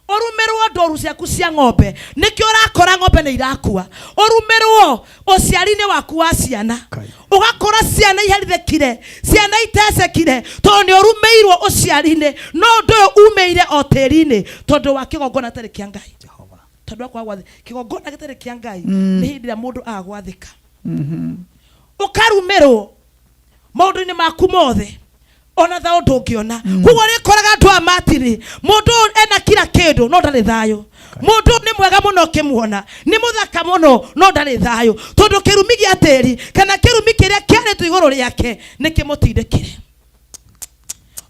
ũrumĩrwo ndũru ciaku cia ng'ombe nĩkĩo ũrakora ng'ombe nĩ irakua ũrumĩrwo ũciari-inĩ waku wa ciana ũgakora ciana iherithĩkire ciana itecekire tondũ nĩ ũrumĩirwo ũciari-inĩ no ũndũ ũyũ umĩire o tĩri-inĩ tondũ wa kĩgongona gĩtarĩ kĩa Ngai tondũ wa kwaga gwathĩka kĩgongona gĩtarĩ kĩa Ngai nĩ hĩndĩ ĩrĩa mũndũ agwathĩka ũkarumĩrwo maũndũ-inĩ maku mothe ona thayũ ndũngĩona koguo rĩkoraga andũ aya matirĩ mũndũ ũyũ ena kila kĩndũ no ndarĩ thayũ mũndũ ũyũ nĩ mwega mũno ũkĩmuona nĩ mũthaka mũno no ndarĩ thayũ tondũ kĩrumi gĩa tĩri kana kĩrumi kĩrĩa kĩarĩtwo igũrũ rĩake nĩ kĩmũtindĩkire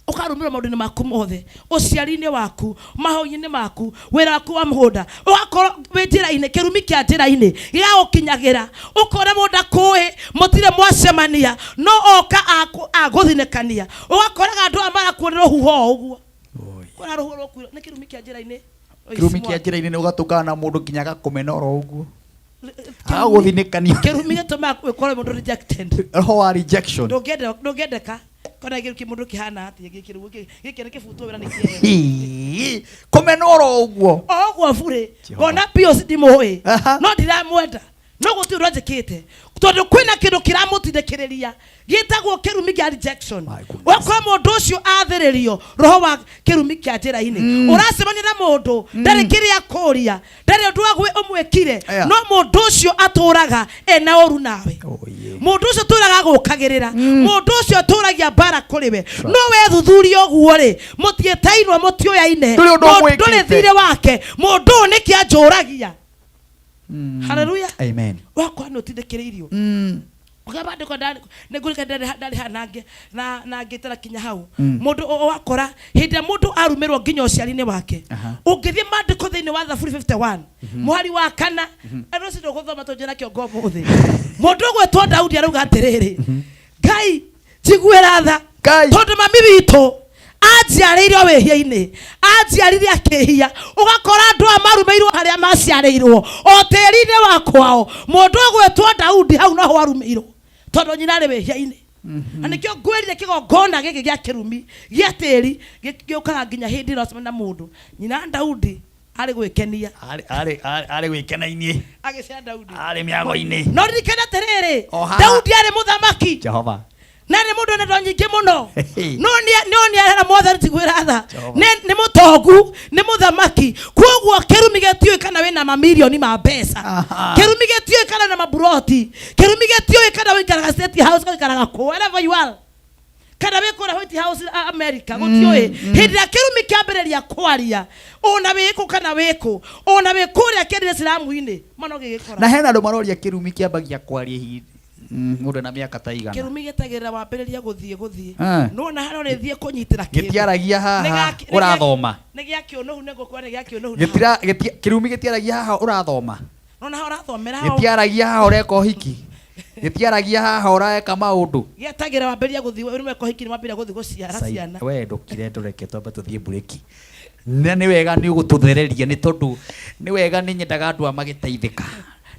ũkarumĩrwo maũndũ-inĩ maku mothe ũciari-inĩ waku mahoya-inĩ maku wĩra waku wa mũgũnda ũgakorwo wĩ njĩra-inĩ kĩrumi kĩa njĩra-inĩ gĩgagũkinyagĩra ũkona mũndũ akũĩ mũtirĩ mwacemania no oka agũthinĩkania ũgakoraga andũ aya marakuo nĩ rũhuho o ũguo kũna rũhuho rũkuo nĩ kĩrumi kĩa njĩra-inĩ Kĩrumi kĩa njĩra-inĩ nĩ ũgatũngana na mũndũ nginya agakũmena oro ũguo agagũthinĩkania kĩrumi gĩtũmaga ũkorwo mũndũ rejected roho wa rejection ndũngĩendeka kona gĩkĩ mũndũ kĩhana atĩa gĩkĩ rĩu gĩkĩ gĩkĩ nĩ kĩbutwo wĩra nĩ kĩega Hii, kũmenwo oro ũguo o ũguo burĩ ngona biũ ndimũĩ no ndiramwenda no gũtirĩ ũndũ anjĩkĩte tondũ kwĩna kĩndũ kĩramũtindĩkĩrĩria gĩtagwo kĩrumi kĩa rejection ũgakora mũndũ ũcio athĩrĩrio roho wa kĩrumi kĩa njĩra-inĩ ũracemania na mũndũ ndarĩ kĩrĩa akũria ndarĩ ũndũ agwĩ ũmwĩkire Aya. no mũndũ ũcio atũraga ena ũru nawe mũndũ ũcio atũraga agũkagĩrĩra mũndũ ũcio atũragia mbara kũrĩ we no wethuthuria ũguo rĩ mũtiĩtainwo mũtiũyaine Ndũrĩ ũndũ Mũndũ- ũmwĩkĩte. ndũrĩ thirĩ wake mũndũ ũyũ nĩkĩ anjũragia haleluya amen wakwa nĩ ũtindĩkĩrĩirio Ũkĩa maandĩko nĩ ngũrika ndarĩ haha na ngĩ- na na ngĩtara kinya hau mũndũ wakora hĩndĩ ĩrĩa mũndũ arumĩrwo nginya ũciari-inĩ wake ũngĩthiĩ maandĩko thĩinĩ wa thaburi 51 mũhari wa kana andũ acio ndũgũthoma tũnjĩra kĩongo ũmũthĩ mũndũ ũgwĩtwo Daudi arauga atĩrĩrĩ Ngai njiguĩra tha Ngai. tondũ mami witũ anjiarĩire o wĩhia-inĩ anjiarire akĩhia ũgakora andũ aya marumĩirwo harĩa maciarĩirwo o tĩri-inĩ wa kwao mũndũ ũgwĩtwo Daudi hau noho arumĩirwo tondũ nyina arĩ wĩhia-inĩ na nĩkĩo ngwĩrire kĩgongona gĩkĩ gĩa kĩrumi gĩa tĩri gĩũkaga nginya hĩndĩ ĩrĩa ũcemania na mũndũ nyina Daudi arĩ gwĩkenia Arĩ- arĩ arĩ- arĩ gwĩkena-inĩ agĩcea Daudi arĩ mĩago-inĩ no ririkana atĩrĩrĩ O haha. Daudi arĩ mũthamaki Jehova na nĩ mũndũ wĩna indo nyingĩ mũno no nĩ no nĩ arera mwathani njiguĩra tha Jehova. nĩ nĩ mũtongu nĩ mũthamaki koguo kĩrumi gĩtiũĩ kana wĩna mamirioni ma mbeca Aha. kĩrumi gĩtiũĩ kana wĩna maburoti kĩrumi gĩtiũĩ kana ũikaraga state house kana ũikaraga kũ wherever you are kana wĩ kũrĩa White House America gũtiũĩ hĩndĩ ĩrĩa kĩrumi kĩambĩrĩria kwaria ona wĩ kũ kana wĩ kũ ona wĩ kũrĩa kĩrire ciramu-inĩ mano gĩgĩkora na hena andũ maroria kĩrumi kĩambagia kwaria ihinda mũndũ ena mĩaka ta igana kĩrumi gĩtagĩrĩra wambĩrĩria gũthiĩ gũthiĩ Eh. nona harĩa ũrĩthiĩ kũnyitĩra kĩndũ. Gĩtiaragia haha Nĩ gĩa- nĩ gĩa- ũrathoma. nĩ gĩa kĩũnũhu nĩ ngũkua nĩ gĩa kĩũnũhu na Gĩtira- gĩti- kĩrumi gĩtiaragia haha ũrathoma hau. Nona haha ũrathomera hau gĩtiaragia haha ũreka ũhiki gĩtiaragia haha ũreka maũndũ gĩetagĩrĩra wambĩrĩria gũthiĩ ũrĩ mweka ũhiki nĩ wambĩrĩria gũthiĩ gũciara Sai- ciana we ndũkire ndũreke twambe tũthiĩ mburĩki na nĩ wega nĩ ũgũtũthereria nĩ tondũ nĩ wega nĩ nyendaga andũ aya magĩteithĩka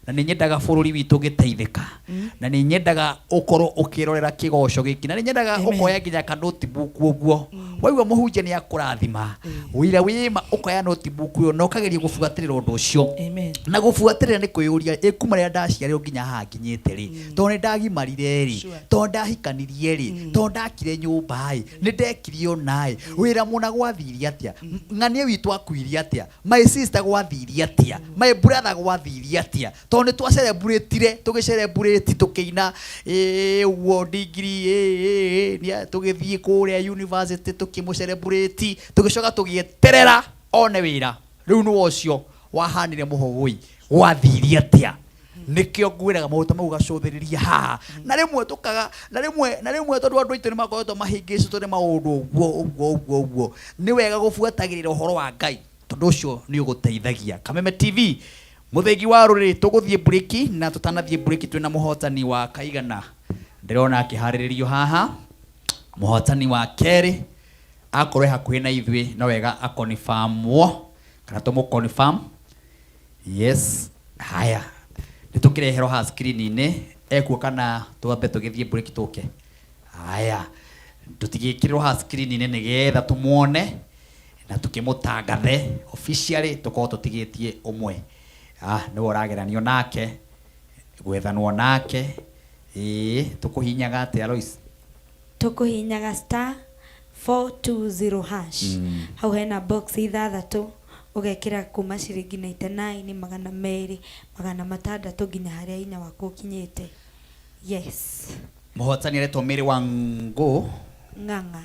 na nĩ nyendaga bũrũri witũ ũgĩteithĩka na nĩ nyendaga ũkorwo ũkĩrorera kĩgoco gĩkĩ na nĩ nyendaga ũkoya nginya ka notebook ũguo waigua mũhunjia nĩ akũrathima wĩra wĩma ũkoya notebook ĩyo na ũkageria gũbuatĩrĩra ũndũ ũcio Amen. na gũbuatĩrĩra nĩ kwĩyũria ĩ kuma rĩrĩa ndaciarirwo nginya haha nginyĩte rĩ tondũ nĩ ndagimarire rĩ tondũ ndahikanirie rĩ tondũ ndakire nyũmba ĩ nĩ ndekire ũna ĩ wĩra mũna gwathirie atĩa ng'ania witũ akuirie atĩa my sister gwathirie atĩa my brother gwathirie atĩa Tondũ nĩ twacereburetire, tũgĩcerebureti tũkĩina ũguo degree, tũgĩthiĩ kũrĩa university tũkĩmũcerebureti, tũgĩcoka tũgĩeterera one wĩra. Rĩu nĩwe ũcio wahanire mũhũgũi, gwathirie atĩa? Nĩkĩo ngwĩraga maũndũ ta mau gacũthĩrĩria haha. Na rĩmwe tũkaga, na rĩmwe, na rĩmwe tondũ andũ aitũ nĩ makoretwo mahĩngĩcĩtwo nĩ maũndũ ũguo, ũguo, ũguo, ũguo. Nĩ wega gũbuatagĩrĩra ũhoro wa Ngai, tondũ ũcio nĩ ũgũteithagia. Kameme TV, mũthĩgi wa rũrĩrĩ, tũgũthiĩ mburĩki, na tũtanathiĩ mburĩki twĩna mũhotani wa kaigana. Ndĩrona akĩharĩrĩrio haha. Mũhotani wa kerĩ akorwo e hakuhĩ na ithuĩ, no wega akonifamwo, kana tũmũkonifam. Yes, haya. Nĩ tũkĩreherwo haha screen-inĩ, ekuo kana twambe tũgĩthiĩ break tũke. Haya, tũtigĩkĩrĩrwo haha screen-inĩ nĩgetha tũmuone na tũkĩmũtangathe officially, tũkorwo tũtigĩtie ũmwe. Nĩwe ũrageranio nake, gwethanwo nake. Ĩĩ, tũkũhinyaga atĩa Lois? Tũkũhinyaga star 420 hash. Hau hena box ithathatũ, ũgekĩra kuma ciringi 99, 200, 600 nginya harĩa hinya waku ũkinyĩte. Yes. Mũhotani aretwo Mary Wangũ. Ng'ang'a.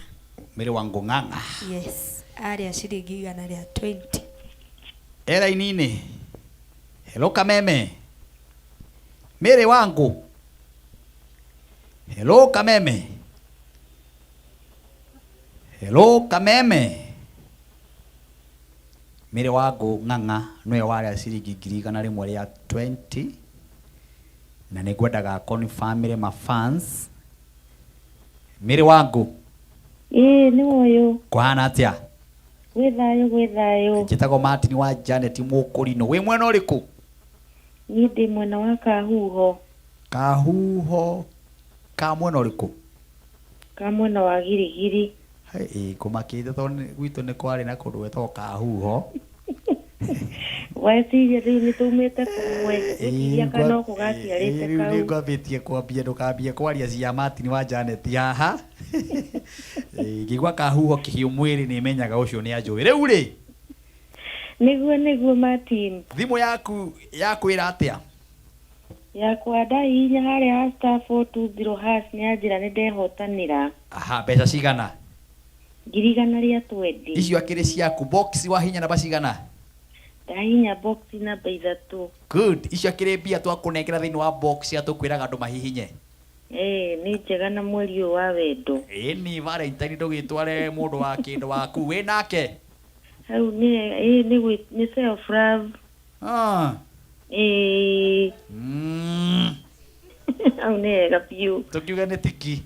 Mary Wangũ Ng'ang'a. Yes, arĩa ciringi igana rĩa 20. E raini-inĩ. Hello Kameme. Mary Wangũ. Hello Kameme. Hello Kameme. Mary Wangũ Ng'ang'a nĩwe warĩa ciringi ngiri igana rĩmwe rĩa 20. Na nĩ ngwendaga confirm ma fans. Mary Wangũ. Ĩĩ, nĩ ũyũ. Kũhana atĩa? Gwĩ thayũ, gwĩ thayũ. Njĩtagwo Martin wa Janet Mũkũrinũ. Wĩ mwena ũrĩkũ? Niĩ ndĩ mwena wa Kahuho. Kahuho ka mwena ũrĩkũ? Ka mwena wa Girigiri. Ĩĩ, ngũmakĩte tondũ gwitũ nĩ kwarĩ na kũndũ gwĩtagwo Kahuho. Weciria rĩu nĩ tũumĩte kũmwe. Weciria kana no kũgaciarĩte Rĩu nĩ kau. ngwambĩtie kwambia, ndũkambie kwaria cia Martin wa Janet haha. Ngĩigua Kahuho kĩhiũ mwĩrĩ nĩ menyaga ũcio nĩ anjũĩ. Rĩu rĩ? Nĩguo, nĩguo Martin. Thimũ yaku yakwĩra atĩa? Yakwa ndahihinya harĩa ha star 420 hash nĩ yanjĩra nĩ ndehotanĩra. Aha, mbeca cigana? Ngiri igana rĩa 20. Icio akĩrĩ ciaku. Box wa hinya namba cigana? Ndahihinya box namba 3. Good. Icio akĩrĩ mbia twakũnengera thĩinĩ wa box ya tũkwĩraga andũ mahihinye. Nĩ njega na mweri ũyũ wa wendo. Ĩni Valentine ndũgĩtware mũndũ wa kĩndũ waku. Wĩ nake? Hau nĩ, nĩ nĩ self love. Ĩĩ. Hau nĩ hega biũ. Tũkiuge nĩ tiki.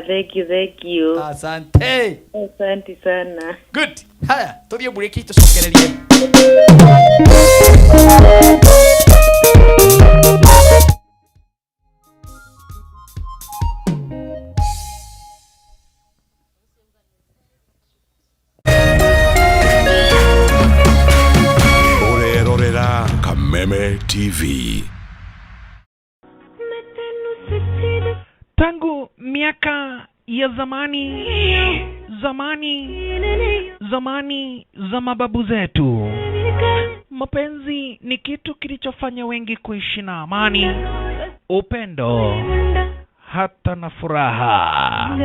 Thank you, thank you. Asante. Asante sana. Good. Haya, tũthiĩ mburĩki tũcokererie. Ũrerorera Kameme TV. Tangu miaka ya zamani, zamani, zamani za mababu zetu, mapenzi ni kitu kilichofanya wengi kuishi na amani, upendo, hata na furaha.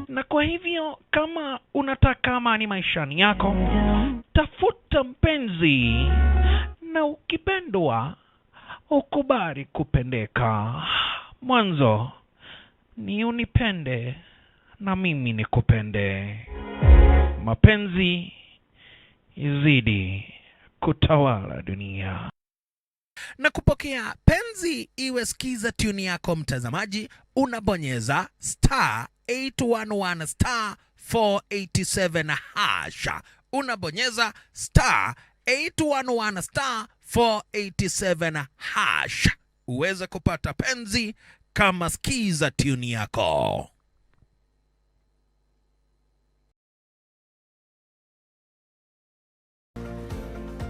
Na kwa hivyo kama unataka amani maishani yako, tafuta mpenzi, na ukipendwa ukubali kupendeka. Mwanzo ni unipende na mimi nikupende. Mapenzi izidi kutawala dunia. Na kupokea penzi iwe skiza tune yako mtazamaji, unabonyeza star 811 star 487 hash. Unabonyeza star 811 star 487 hash uweze kupata penzi kama skiza tune yako.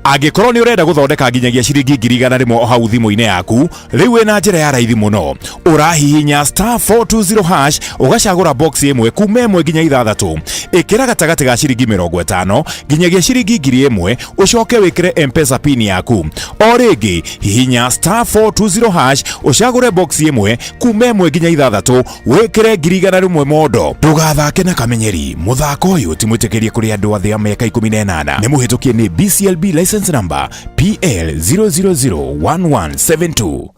Angĩkorwo nĩ ũrenda gũthondeka nginyagia ciringi 100,000 o hau thimũ-inĩ yaku, rĩu wĩna njĩra ya raithi mũno. Ũrahihinya star 420 hash ũgacagũra box ĩmwe kuma ĩmwe nginya ithathatũ. Ĩkĩra gatagatĩ ga ciringi 50 nginyagia ciringi 1000 ũcoke wĩkĩre M-Pesa pin yaku. O rĩngĩ, hihinya star 420 hash ũcagũre box ĩmwe kuma ĩmwe nginya ithathatũ wĩkĩre 100,000 mondo. Ndũgathake na kamenyeri, mũthako ũyũ ti mwĩtĩkĩrie kũrĩ andũ a thĩ ya mĩaka 18. Nĩ mũhĩtũkie nĩ BCLB license number PL 0001172.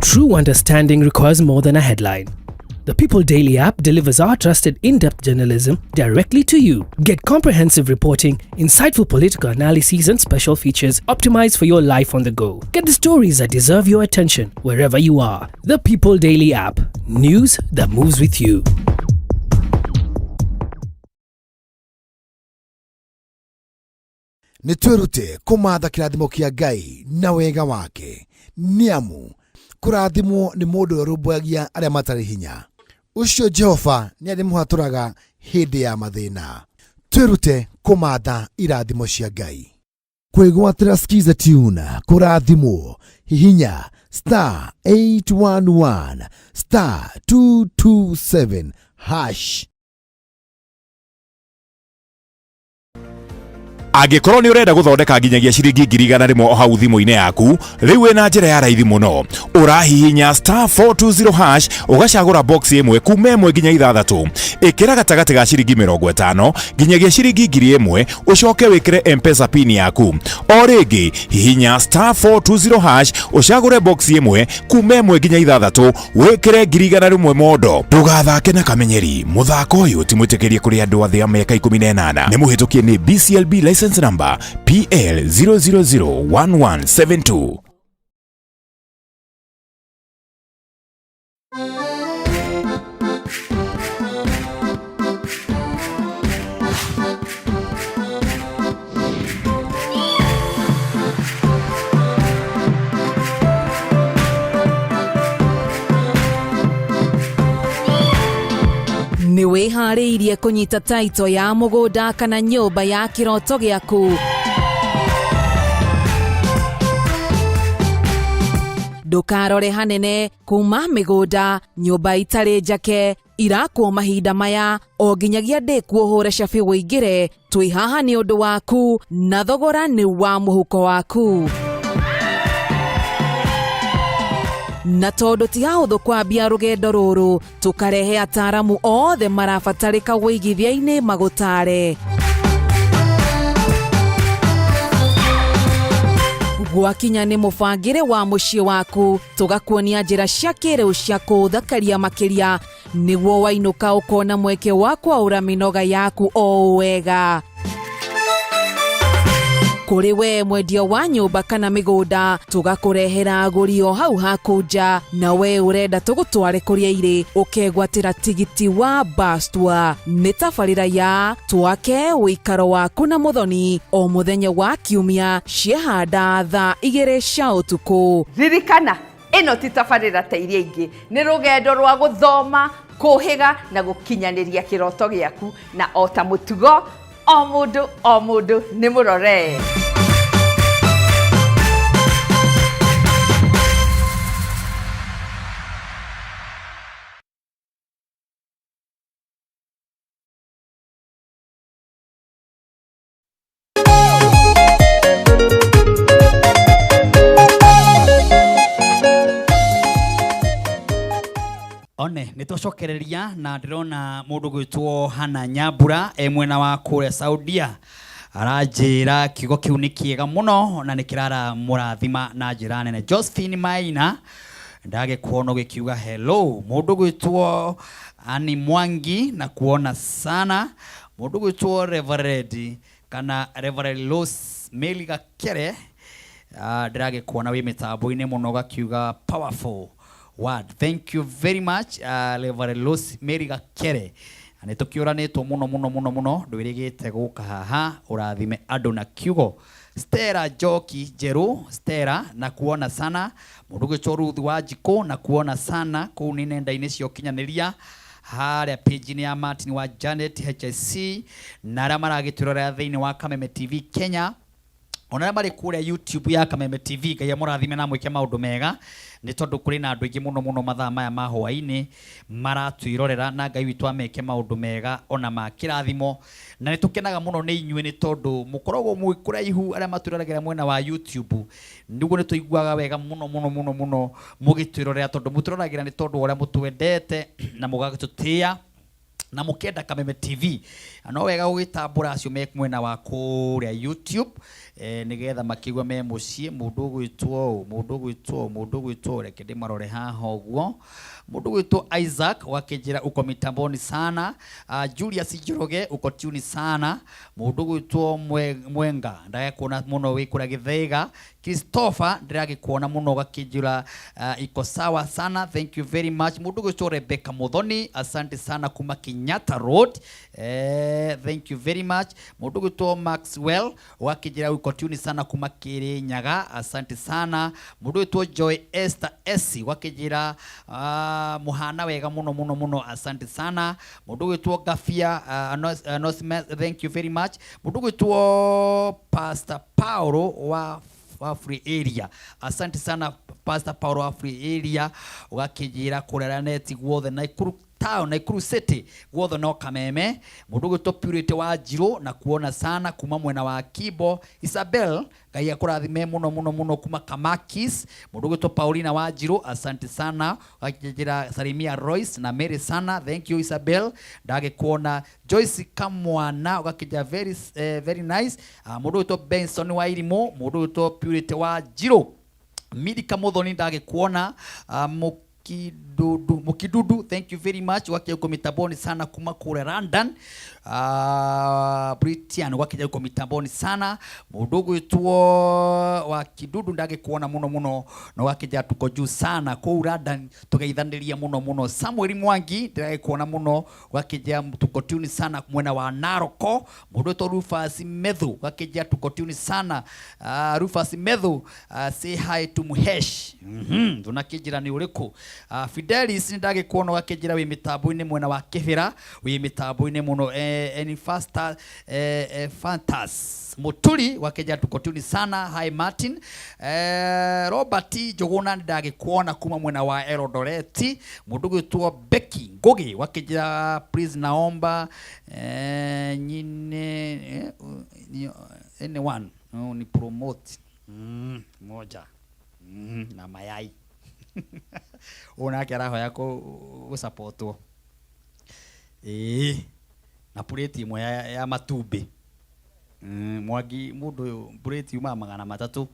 True understanding requires more than a headline. The People Daily app delivers our trusted in-depth journalism directly to you. Get comprehensive reporting, insightful political analyses, and special features optimized for your life on the go. Get the stories that deserve your attention wherever you are. The People Daily app. News that moves with you. Nĩ twĩrute kũmatha kĩrathimo kĩa Ngai na wega wake, nĩ amu kũrathimwo nĩ mũndũ ũrĩa ũrũmbũyagia arĩa matarĩ hinya. Ũcio Jehova nĩ arĩmũhatũraga hĩndĩ ya mathĩna. Twĩrute kũmatha irathimo cia Ngai. Kwĩgwatĩra Skiza Tune, kũrathimwo, hihinya star 811 star 227 hash. Angĩkorwo nĩ ũrenda gũthondeka nginyagia ciringi 100,000 o hau thimũ-inĩ yaku, rĩu wĩna njĩra ya raithi mũno. Ũrahihinya star 420 hash ũgacagũra box ĩmwe kuma ĩmwe nginya ithathatũ. Ĩkĩra gatagatĩ ga ciringi 50 nginyagia ciringi 1000 ũcoke wĩkĩre M-Pesa pin yaku. O rĩngĩ, hihinya star 420 hash ũcagũre box ĩmwe kuma ĩmwe nginya ithathatũ wĩkĩre 100,000 mondo. Ndũgathake na kamenyeri, mũthako ũyũ ti mwĩtĩkĩrie kũrĩ andũ a thĩ ya mĩaka 18. Nĩ mũhĩtũkie nĩ BCLB license number PL 0001172. Nĩ wĩharĩirie kũnyita taito ya mũgũnda kana nyũmba ya kĩroto gĩaku? Ndũkarore hanene kuma mĩgũnda, nyũmba itarĩ njake irakwo mahinda maya o nginyagia ndĩkuo ũhũre cabi ũingĩre. Twĩ haha nĩ ũndũ waku na thogora nĩ wa mũhuko waku. Na tondũ ti hahũthũ kwambia rũgendo rũrũ, tũkarehe ataaramu othe marabatarĩka wĩigithia-inĩ magũtare. Gwakinya nĩ mũbangĩre wa mũciĩ waku, tũgakuonia njĩra cia kĩrĩu cia kũũthakaria makĩria nĩguo wainũka ũkona mweke wa kwaũra mĩnoga yaku o wega. Kũrĩ we mwendia wa nyũmba kana mĩgũnda, tũgakũrehera agũri o hau haku nja, na we ũrenda tũgũtware kũrĩa irĩ ũkegwatĩra tigiti wa bus tour. Nĩ tabarĩra ya Twake ũikaro waku na Mũthoni o mũthenya wa kiumia ciehanda thaa igĩrĩ cia ũtukũ. Ririkana, ĩno ti tabarĩra ta iria ingĩ, nĩ rũgendo rwa gũthoma, kũhĩga na gũkinyanĩria kĩroto gĩaku, na o ta mũtugo o mũndũ o mũndũ nĩ mũroree. One nä twacokereria na ndĩrona mũndũ gwĩtwo Hana Nyambura e mwena wa kũrĩa Saudia aranjĩra kiugo kĩu nĩ kĩega mũno na nĩ kĩraramũrathima na njĩra nene. Josephine Maina ndagĩkuona ũgĩkiuga hello. Mũndũ gwĩtwo Ani Mwangi na kuona sana. Mũndũ gwĩtwo Reverend kana Reverend Rose Mary Gakere, ndĩragĩkuona wĩ mĩtambo-inĩ mũno gakiuga powerful word. Thank you very much, Reverend Rose Mary Gakere. Na nĩ tũkĩũranĩtwo mũno mũno mũno mũno, ndwĩrĩgĩte gũka haha ũrathime andũ na kiugo. Stella Njoki Njerũ, Stella na kuona sana. Mũndũ gwĩtwo Ruth Wanjikũ na kuona sana kũu nĩ nenda-inĩ cia ũkinyanĩria. Harĩa page-inĩ ya Martin wa Janet HSC na arĩa maragĩtwĩrorera thĩinĩ wa Kameme TV Kenya ona arĩa marĩ kũrĩa YouTube ya Kameme TV. Ngai amũrathime na amwĩke maũndũ mega, nĩ tondũ kũrĩ na andũ aingĩ mũno mũno mathaa maya ma hwaĩ-inĩ maratwĩrorera, na Ngai witũ ameke maũndũ mega ona ma kĩrathimo. Na nĩ tũkenaga mũno nĩ inyuĩ, nĩ tondũ mũkoragwo mwĩ kũraihu, arĩa matwĩroragĩra mwena wa YouTube. Nĩguo nĩ tũiguaga wega mũno mũno mũno mũno mũgĩtwĩrorera, tondũ mũtwĩroragĩra nĩ tondũ wa ũrĩa mũtwendete na mũgatũtĩa na mũkenda Kameme TV. Na no wega gũgĩtambũra acio me mwena wa kũrĩa YouTube, nĩgetha makĩigua me mũciĩ. Mũndũ ũgwĩtwo ũũ, mũndũ ũgwĩtwo ũũ, mũndũ ũgwĩtwo ũũ, reke ndĩmarore haha ũguo. Mũndũ ũgwĩtwo Isaac wakĩnjĩra uko mitamboni sana. Julius Njoroge uko tuni sana. Mũndũ ũgwĩtwo Mwenga ndagekuona mũno wĩ kũrĩa Gĩthĩga. Christopher ndĩragĩkuona mũno ũgakĩnjĩra iko sawa sana, thank you very much. Mũndũ ũgwĩtwo Rebecca Muthoni, asante sana kuma Kenyatta Road, thank you very much. Mũndũ ũgwĩtwo Maxwell ũgakĩnjĩra uko tuni sana kuma Kirinyaga, asante sana. Mũndũ ũgwĩtwo Joy Esther Esi ũgakĩnjĩra mũhana wega mũno mũno mũno, asante sana. Mũndũ ũgwĩtwo Gafia Anonymous, thank you very much. Mũndũ ũgwĩtwo Pastor Paulo wa Free Area, asante sana Pastor Paulo wa Free Area, ũgakĩnjĩra kũrera neti guothe Nakuru town, Nakuru City guothe no Kameme. Mũndũ ũgwĩtwo Purity wa Njirũ na kuona sana kuma mwena wa Kibo. Isabel, Ngai akũrathime mũno mũno mũno kuma Kamakis. Mũndũ ũgwĩtwo Paulina wa Njirũ, asante sana, ũgakĩnjĩra salimia Royce na Mary sana, thank you Isabel, ndagĩkuona. Joyce Kamwana ũgakĩnjĩra very nice. Mũndũ ũgwĩtwo Benson wa Irimũ, mũndũ ũgwĩtwo Purity wa Njirũ, Milika Muthoni ndagĩkuona. Mukidudu, Mukidudu, thank you very much, wakija uko mitamboni sana kuma kule London. Britain wakija uko mitamboni sana. Mũndũ ũgwĩtwo wa Kidudu ndagĩkuona mũno mũno, na wakija tuko juu sana kũu London, tũgeithanĩria mũno mũno. Samuel Mwangi ndagĩkuona mũno, wakija tuko tuni sana mwena wa Naroko. Mũndũ ũgwĩtwo Rufus Methu wakija tuko tuni sana. Rufus Methu, say hi to Muhesh. Ndũnakĩnjĩra nĩ ũrĩkũ. Fidelis nĩ ndagĩkuona, ũgakĩnjĩra wĩ mĩtambo-inĩ mwena wa Kĩbĩra, wĩ mĩtambo-inĩ mũno. Enifasta Fantas Muturi wakĩnjĩra tuko tuni sana, hi Martin. Robert Njũgũna nĩ ndagĩkuona kuma mwena wa Eldoret. Mũndũ ũgwĩtwo Becky Ngugi wakĩnjĩra please naomba nyine anyone ni promote moja na mayai. Ũyũ nake arahoya gũsupportwo ĩĩ na plate ĩmwe ya matumbĩ. Mwangi mũndũ ũyũ plate yumaga 300,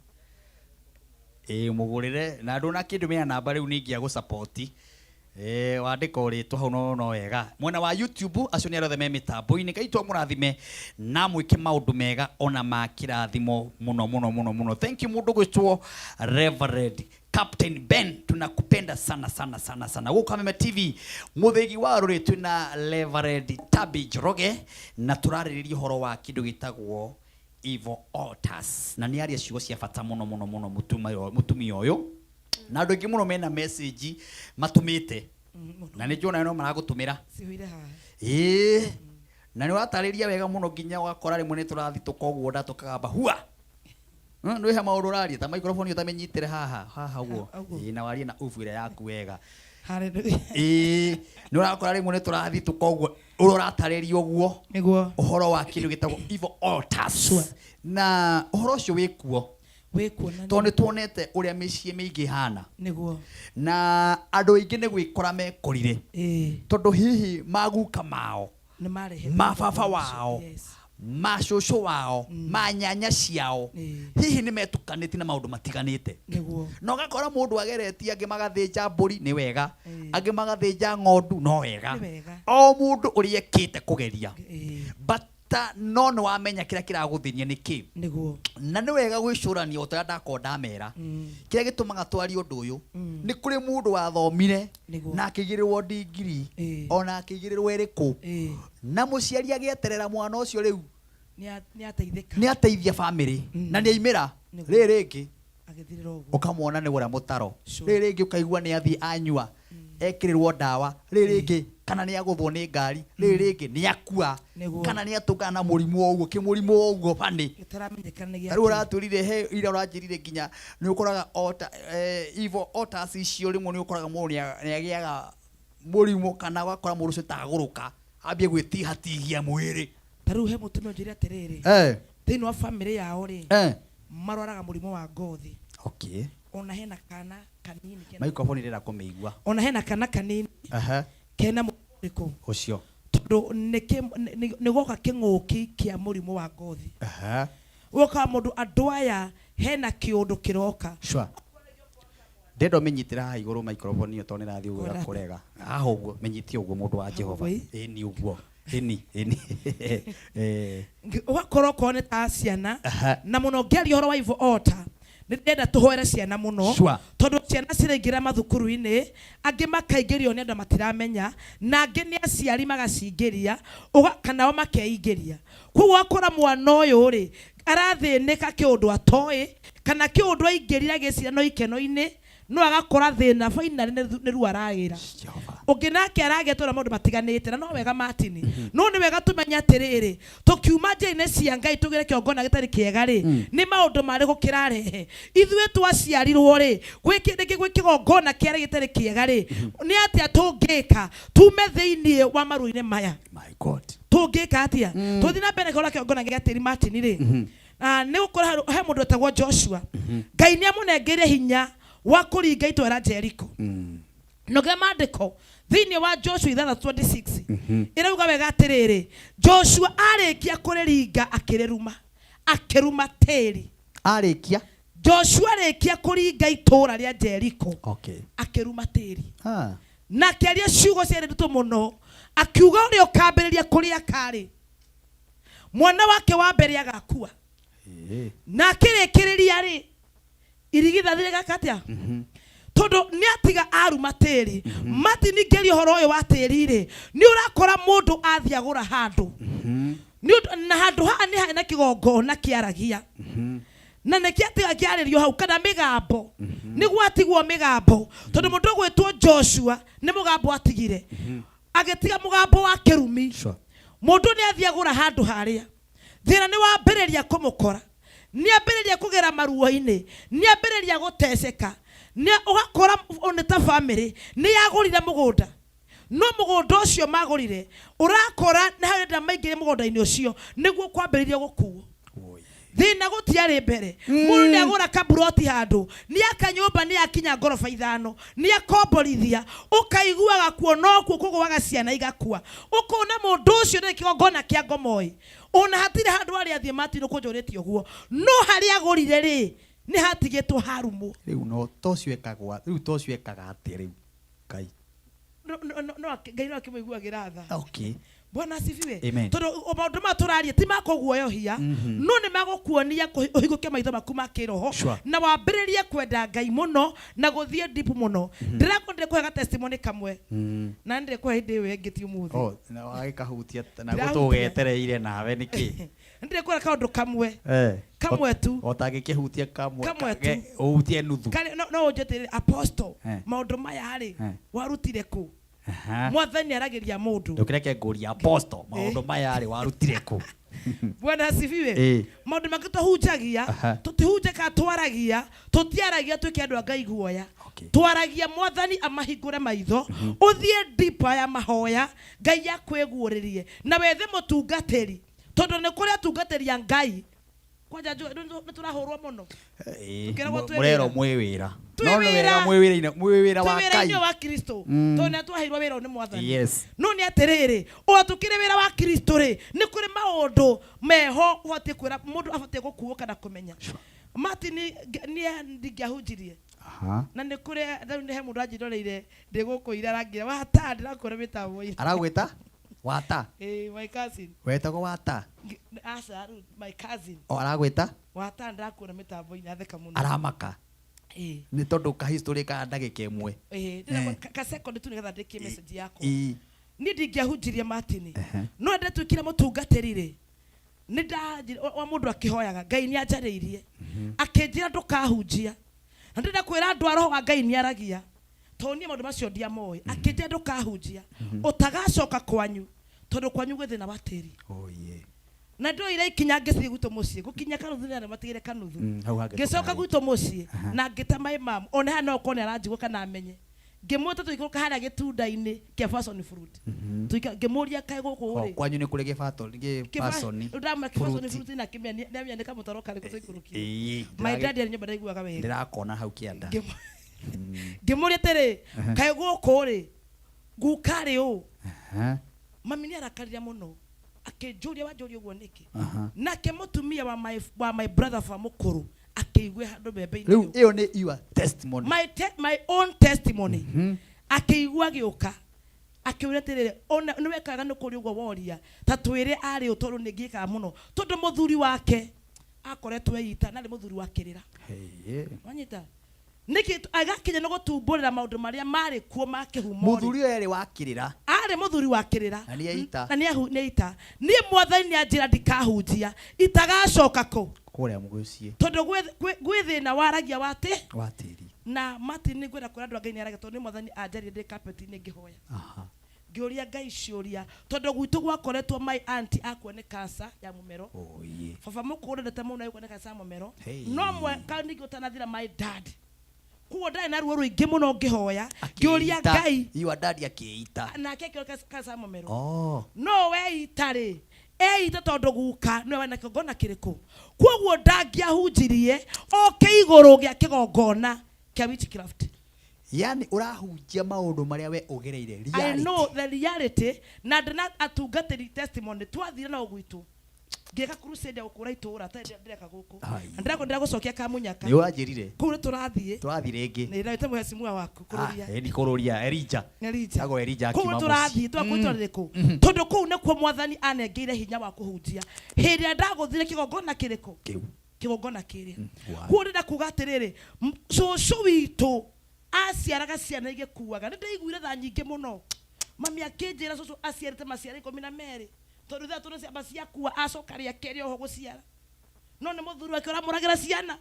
ĩĩ mũgũrĩre na ndũnakĩndũmĩra namba rĩu ningĩ agũsupport. Wandĩka ũrĩtwa hau no wega. Mwena wa YouTube acio nĩ arĩa othe me mĩtambo-inĩ. Ngai twamũrathime na mwĩke maũndũ mega ona ma kĩrathimo mũno mũno mũno mũno. Thank you mũndũ gwĩtwo Reverend Captain Ben, tunakupenda sana sana sana sana. Gũkũ Kameme TV mũthĩgi wa rũrĩ twĩna Reverend Tabi Njoroge na tũrarĩrĩria ũhoro wa kĩndũ gĩtagwo evil altars, na nĩ aria ciugo cia bata mũno mũno mũno mũtumia ũyũ, na andũ aingĩ mũno mena message matũmĩte na nĩ njũĩ no maragũtũmĩra. Cihũire haha. Ĩĩ, na nĩ watarĩria wega mũno nginya ũgakora rĩmwe nĩ tũrathitũka ũguo nda tũkagamba hua. Nĩ he maũndũ ũraria ta microphone ũtamĩnyitĩre haha haha ũguo. Ĩĩ, na warie na ubu ĩrĩa yaku wega. Hallelujah. Ĩĩ, nĩ ũrakora rĩmwe nĩ tũrathitũka ũguo ũrĩa ũratarĩria ũguo nĩguo ũhoro wa kĩndũ gĩtagwo evil altars, na ũhoro ũcio wĩkuo. Wĩkuo na tondũ nĩ tuonete ũrĩa mĩciĩ mĩingĩ ĩhana. Na andũ aingĩ nĩ gwĩkora mekorire tondũ hihi maguka mao, nĩ marehete ma baba wao, ma cũcũ wao, ma nyanya ciao, hihi nĩ metukanĩtie na maũndũ matiganĩte. Na ũgakora mũndũ ageretie, angĩ magathĩnja mbũri nĩ wega, angĩ magathĩnja ng'ondu no wega. Nĩ wega. O mũndũ ũrĩa ekĩte kũgeria, but no nĩ wamenya kĩrĩa kĩragũthĩnia nĩ kĩ. Na nĩ wega gwĩcũrania o ta ũrĩa ndakorwo ndamera, kĩrĩa gĩtũmaga twarie ũndũ ũyũ nĩ kũrĩ mũndũ wathomire na akĩigĩrĩrwo ndigiri ona akĩigĩrĩrwo ĩrĩkũ, na mũciari agĩeterera mwana ũcio rĩu Nĩ ateithĩka, nĩ ateithia bamĩrĩ na nĩ aimĩra. Rĩrĩ rĩngĩ agĩthirĩra ũguo. Ũkamwona nĩ ũrĩa mũtaro. Rĩrĩ rĩngĩ ũkaigua nĩ athiĩ anyua. ekĩrĩrwo ndawa rĩrĩ rĩngĩ kana nĩ agũthwo nĩ ngari rĩrĩ rĩngĩ nĩ akua Nĩguo. kana nĩ atũngana na mũrimũ o ũguo kĩmũrimũ o ũguo bani Gĩtaramenyekana nĩ ta rĩu gĩakĩ. ũratwĩrire he ira ũranjĩrire nginya nĩ ũkoraga ota ivo otas icio rĩmwe nĩ ũkoraga mũndũ nĩ agĩaga mũrimũ kana ũgakora mũndũ ũcio tagũrũka ambie gwĩtihatihia mwĩrĩ Ta rĩu he mũtumia ũnjĩre atĩrĩrĩ. Thĩinĩ wa bamĩrĩ yao rĩ, marwaraga mũrimũ wa ngothi. Ona hena kana kanini kena Microphone ĩrenda kũmĩigua. Ona hena kana kanini kena mũrimũ ũrĩkũ? Ũcio. Tondũ nĩ goka kĩng'ũki kĩa mũrimũ wa ngothi. Ũgakora mũndũ andũ aya hena kĩũndũ kĩroka. Sure. Ndĩrenda ũmĩnyitĩre haha igũrũ microphone ĩyo tondũ nĩrathiĩ ũguo Kora. ĩgakũrega. Haha ũguo, mĩnyitie ũguo mũndũ wa Jehova. Ũguo ĩ? Ĩni ũguo. Ĩni, ĩni. Ũgakorwo okorwo nĩ ta ciana, na mũno ngĩaria ũhoro wa Ivo Ota, nĩ ndĩrenda tũhoere ciana mũno. Tondũ ciana ciraingĩra mathukuru-inĩ, angĩ makaingĩrio nĩ andũ matiramenya, na angĩ nĩ aciari magacingĩria, kana o makeingĩria. Koguo ũgakora mwana ũyũ rĩ, arathĩnĩka kĩũndũ atoĩ, kana kĩũndũ aingĩrire agĩciria no ikeno-inĩ, no agakora thĩna finally nĩ ruo aragĩra. Ũngĩ nake aragetwo na maũndũ matiganĩte, na no wega Martin. No nĩ wega tũmenye atĩrĩrĩ, tũkiuma njĩra-inĩ cia Ngai tũgĩre kĩgongona gĩtarĩ kĩega rĩ, nĩ maũndũ marĩkũ kĩrarehe? Ithuĩ twaciarirwo rĩ, rĩngĩ gwĩ kĩgongona kĩarĩ gĩtarĩ kĩega rĩ, nĩ atĩa tũngĩka tume thĩinĩ wa maruo-inĩ maya? My God. Tũngĩka atĩa? Tũthiĩ na mbere kũrora kĩgongona gĩa tĩri Martin rĩ, nĩ gũkorwo he mũndũ wetagwo Joshua. Ngai nĩ amũnengeire hinya wa kũringa itũũra rĩa Jericho. Nogĩa maandĩko thĩinĩ wa Joshua 6:26 ĩrauga wega atĩrĩrĩ, Joshua arĩkia kũrĩringa akĩrĩruma, akĩruma tĩri. Arĩkia? Joshua arĩkia kũringa itũũra rĩa Jericho, akĩruma tĩri. Na akĩaria ciugo ciarĩ nditũ mũno, akiuga ũrĩa ũkambĩrĩria kũrĩa karĩ, mwana wake wa mbere agakua. Na akĩrĩkĩrĩria rĩ, irigithathi rĩgaka atĩa? Tondũ nĩ atiga aruma tĩri. Martin ngĩaria ũhoro ũyũ wa tĩri rĩ, nĩ ũrakora mũndũ athiĩ agũra handũ. Nĩ ũndũ, na handũ haha nĩ harĩ na kĩgongona kĩaragia. Na nĩ kĩatiga kĩarĩrio hau kana mĩgambo. Nĩ gwatigwo mĩgambo. Tondũ mũndũ ũgwĩtwo Joshua nĩ mũgambo atigire. Agĩtiga mũgambo wa kĩrumi. Mũndũ nĩ athiĩ agũra handũ harĩa. Thĩna nĩ wambĩrĩria kũmũkora. Nĩ ambĩrĩria kũgera maruo-inĩ. Nĩ ambĩrĩria gũteceka. Nĩ ũgakora nĩ ta family nĩ yagũrire mũgũnda. No mũgũnda ũcio magũrire, ũrakora nĩ harĩ andũ maingĩrire mũgũnda-inĩ ũcio nĩguo kwambĩrĩria gũkuo. Thĩna gũtiarĩ mbere. Mũndũ nĩ agũra kaburoti handũ, nĩ aka nyũmba, nĩ akinya ngoroba ithano, nĩ akomborithia, ũkaiguaga kuo nokuo kũgũaga ciana igakua. Ũkona mũndũ ũcio ndarĩ kĩgongona kĩa ngomoi. Ona hatirĩ handũ harĩa athiĩ Martin ũkũnjũrĩtie ũguo. No harĩa agũrire rĩ, nĩ hatigĩtwo harumwo. Rĩu no to ũcio ekagwo, rĩu to ũcio ekaga atĩa rĩu? Ngai. No, no, no, no, Ngai no akĩmũiguagĩra tha. Bwana asifiwe. Amen. Tondũ maũndũ maya tũraria ti ma kũguoyohia, no nĩ magũkuonia ũhingũke maitho maku ma kĩroho, na wambĩrĩrie kwenda Ngai mũno na gũthiĩ deep mũno. Ndĩrakorwo ndĩkũhe ga testimony kamwe. Na ndĩkũhe hĩndĩ ĩyo ĩngĩ ti ũmũthĩ. Oh, na wagĩkahutia na Ndĩrahutia. gũtũgetereire nawe nĩkĩ? Ndĩkwĩra kaũndũ kamwe. Kamwe tu. O tangĩkĩhutia kamwe. Kamwe tu. Ũhutie nuthu. Karĩ, no ũnjĩtĩrĩre, Apostle, maũndũ maya rĩ, warutire kũ? Mwathani aragĩria mũndũ. Ndũkĩreke ngũrie Apostle, maũndũ maya rĩ, warutire kũ? Bwana asifiwe. Maũndũ mangĩ tũhunjagia, tũtihunjagia kana twaragia, tũtiaragia twĩke andũ a Ngai guoya. Twaragia Mwathani amahingũre maitho, ũthiĩ deeper ya mahoya, Ngai akwĩguũrĩrie, na wethe mũtungatĩri. Tondũ nĩ kũrĩ atungatĩri a Ngai. Kwanja njũĩ, nĩ tũrahũrwo mũno. Tũkĩragwo twĩ Mũrerwo wĩra. mwĩ wĩra. Twĩ No nĩ wĩra. wega mwĩ wĩra-inĩ, mwĩ wĩra wa Twĩ wĩra-inĩ Ngai. wa Kristo. Tondũ nĩ twaheirwo wĩra ũyũ nĩ Mwathani. No nĩ atĩrĩrĩ, o tũkĩrĩ wĩra wa Kristo rĩ, nĩ kũrĩ maũndũ meho ũbatiĩ kwĩra mũndũ abatiĩ gũkuũka na kũmenya. Martin, niĩ ndingĩahunjirie. Na nĩ kũrĩ, rĩu nĩ he mũndũ anjĩroreire ndĩ gũkũ ira arangĩra, wata, ndĩrakwĩra mĩtambo-inĩ. Aragwĩta? Wata? My cousin. Wetagwo wata? Aca, rĩu, my cousin. O aragwĩta? Wata, ndĩrakuona mĩtambo-inĩ, atheka mũno. Aramaka. Nĩ tondũ ka history ka ndagĩka ĩmwe. Ndĩrenda ka second tu nĩgetha ndĩkie message yakwa. Niĩ ndingĩahunjirie Martin. No ndatuĩkire mũtungatĩri rĩ, nĩ ndanjire, wa mũndũ akĩhoyaga, Ngai nĩ anjarĩirie. Akĩnjĩra ndũkahunjia. Na ndĩrenda kwĩra andũ a Roho wa Ngai nĩ aragia. Tondũ niĩ maũndũ macio ndiamoĩ, akĩnjĩra ndũkahunjia, ũtagacoka kwanyu tondũ kwanyu gwĩ thĩna wa tĩri. Oh, yeah. Na ndoire ikinya ngĩthiĩ gwitũ mũciĩ gũkinya kanuthu nĩ matigire kanuthu. Hau hangĩ Ngĩcoka tũkarĩ. gwitũ mũciĩ Aha. na ngĩta my mom, ona haha no okorwo nĩ aranjigua kana amenye. Ngĩmwĩta tũikũrũka harĩa gĩtunda-inĩ kĩa passion fruit. Ngĩmũria kaĩ gũkũ Oh, rĩ kwanyu nĩ kũrĩ gĩbato gĩpasoni ndamwĩra kĩbasoni fruit. fruit na kĩmĩa nĩ nĩ kamũtaro karĩkũ tũikũrũkire. Ĩĩ, My ndĩragĩ- dad arĩ nyũmba ndaiguaga wega. ndĩrakona hau kĩanda. Ngĩmũria atĩrĩ, kaĩ gũkũ rĩ guka rĩ ũ? Aha, Mami nĩ arakarire mũno, akĩnjũria wanjũria ũguo nĩkĩ? Aha. Nake mũtumia wa my brother ba mũkũrũ akĩigua handũ mbembe-inĩ. Rĩu ĩyo nĩ your testimony. My own testimony. Akĩigua agĩũka akĩũria atĩrĩrĩ, ona nĩ wekaga nĩ kũrĩ ũguo woria ta twĩre arĩ ũ, tondũ nĩ ngĩkaga mũno tondũ mũthuri wake akoretwo eita na arĩ mũthuri wa kĩrĩra. Hey, Wanyita nĩkĩ agakinya nĩ gũtumbũrĩra maũndũ marĩa marĩ kuo ma kĩhumo rĩ. Mũthuri ũyũ erĩ wa kĩrĩra. Arĩ mũthuri wa kĩrĩra. Na nĩ eita. Na nĩ eita. Niĩ mwathani nĩ anjĩra ndikahunjia itagacoka kũ kũrĩa mũgũciĩ tondũ gwĩ thĩna waragia wa tĩ wa tĩri. Na Martin, nĩ ngwenda kwĩra andũ a Ngai nĩ aragia tondũ nĩ mwathani anjaria ndĩ carpet-inĩ ngĩhoya. Ngĩũria Ngai ciũria tondũ gwitũ gwakoretwo my auntie akua nĩ cancer ya mũmero. Oh, yeah. Baba mũkũrũ ndendete mũno agĩkua nĩ cancer ya mũmero. Hey. No mwaka ningĩ ũtanathira my dad, koguo ndarĩ na ruo rũingĩ mũno ngĩhoya ngĩũria Akĩita. Ngai. Your daddy akĩita. Nake akĩona cancer ya mũmero. Oh. No weita rĩ, eita tondũ guka nĩwe wena kĩgongona kĩrĩkũ, koguo ndangĩahunjirie oke igũrũ gĩa kĩgongona kĩa witchcraft. Yani ũrahunjia maũndũ marĩa we ũgereire. I Reality. know the reality na ndĩna atungatĩri testimony twathire nao gwitũ ngĩka crusade ya gũkũra itũra atarĩ ndĩreka gũkũ. Ai. Na ndĩrako ndĩragũcokia kamunyaka. Nĩ ũranjĩrire. Kũu nĩ tũrathiĩ. Tũrathiĩ rĩngĩ. Nĩ ndĩte mũhecimua waku kũrũria. Ah, ĩni kũrũria Elija. Elija. Tagwo Elija Kũu akiuma nĩ mũciĩ. tũrathiĩ twakũ rĩrĩkũ tondũ kũu nĩkuo mwathani anengeire hinya wa kũhunjia hĩndĩ ĩrĩa ndagũthire kĩgongona kĩrĩkũ. Kĩu. Kĩgongona kĩrĩa. Wow. Kuo ndĩrenda kuga atĩrĩrĩ, cũcũ witũ aciaraga ciana igĩkuaga. Nĩ ndaiguire tha nyingĩ mũno mami akĩnjĩra cũcũ aciarĩte maciara 12 tondũ thaa tũrĩ ciamba ciakua acoka rĩa kerĩ oho gũciara no nĩ mũthuri wake ũramũragĩra ciana.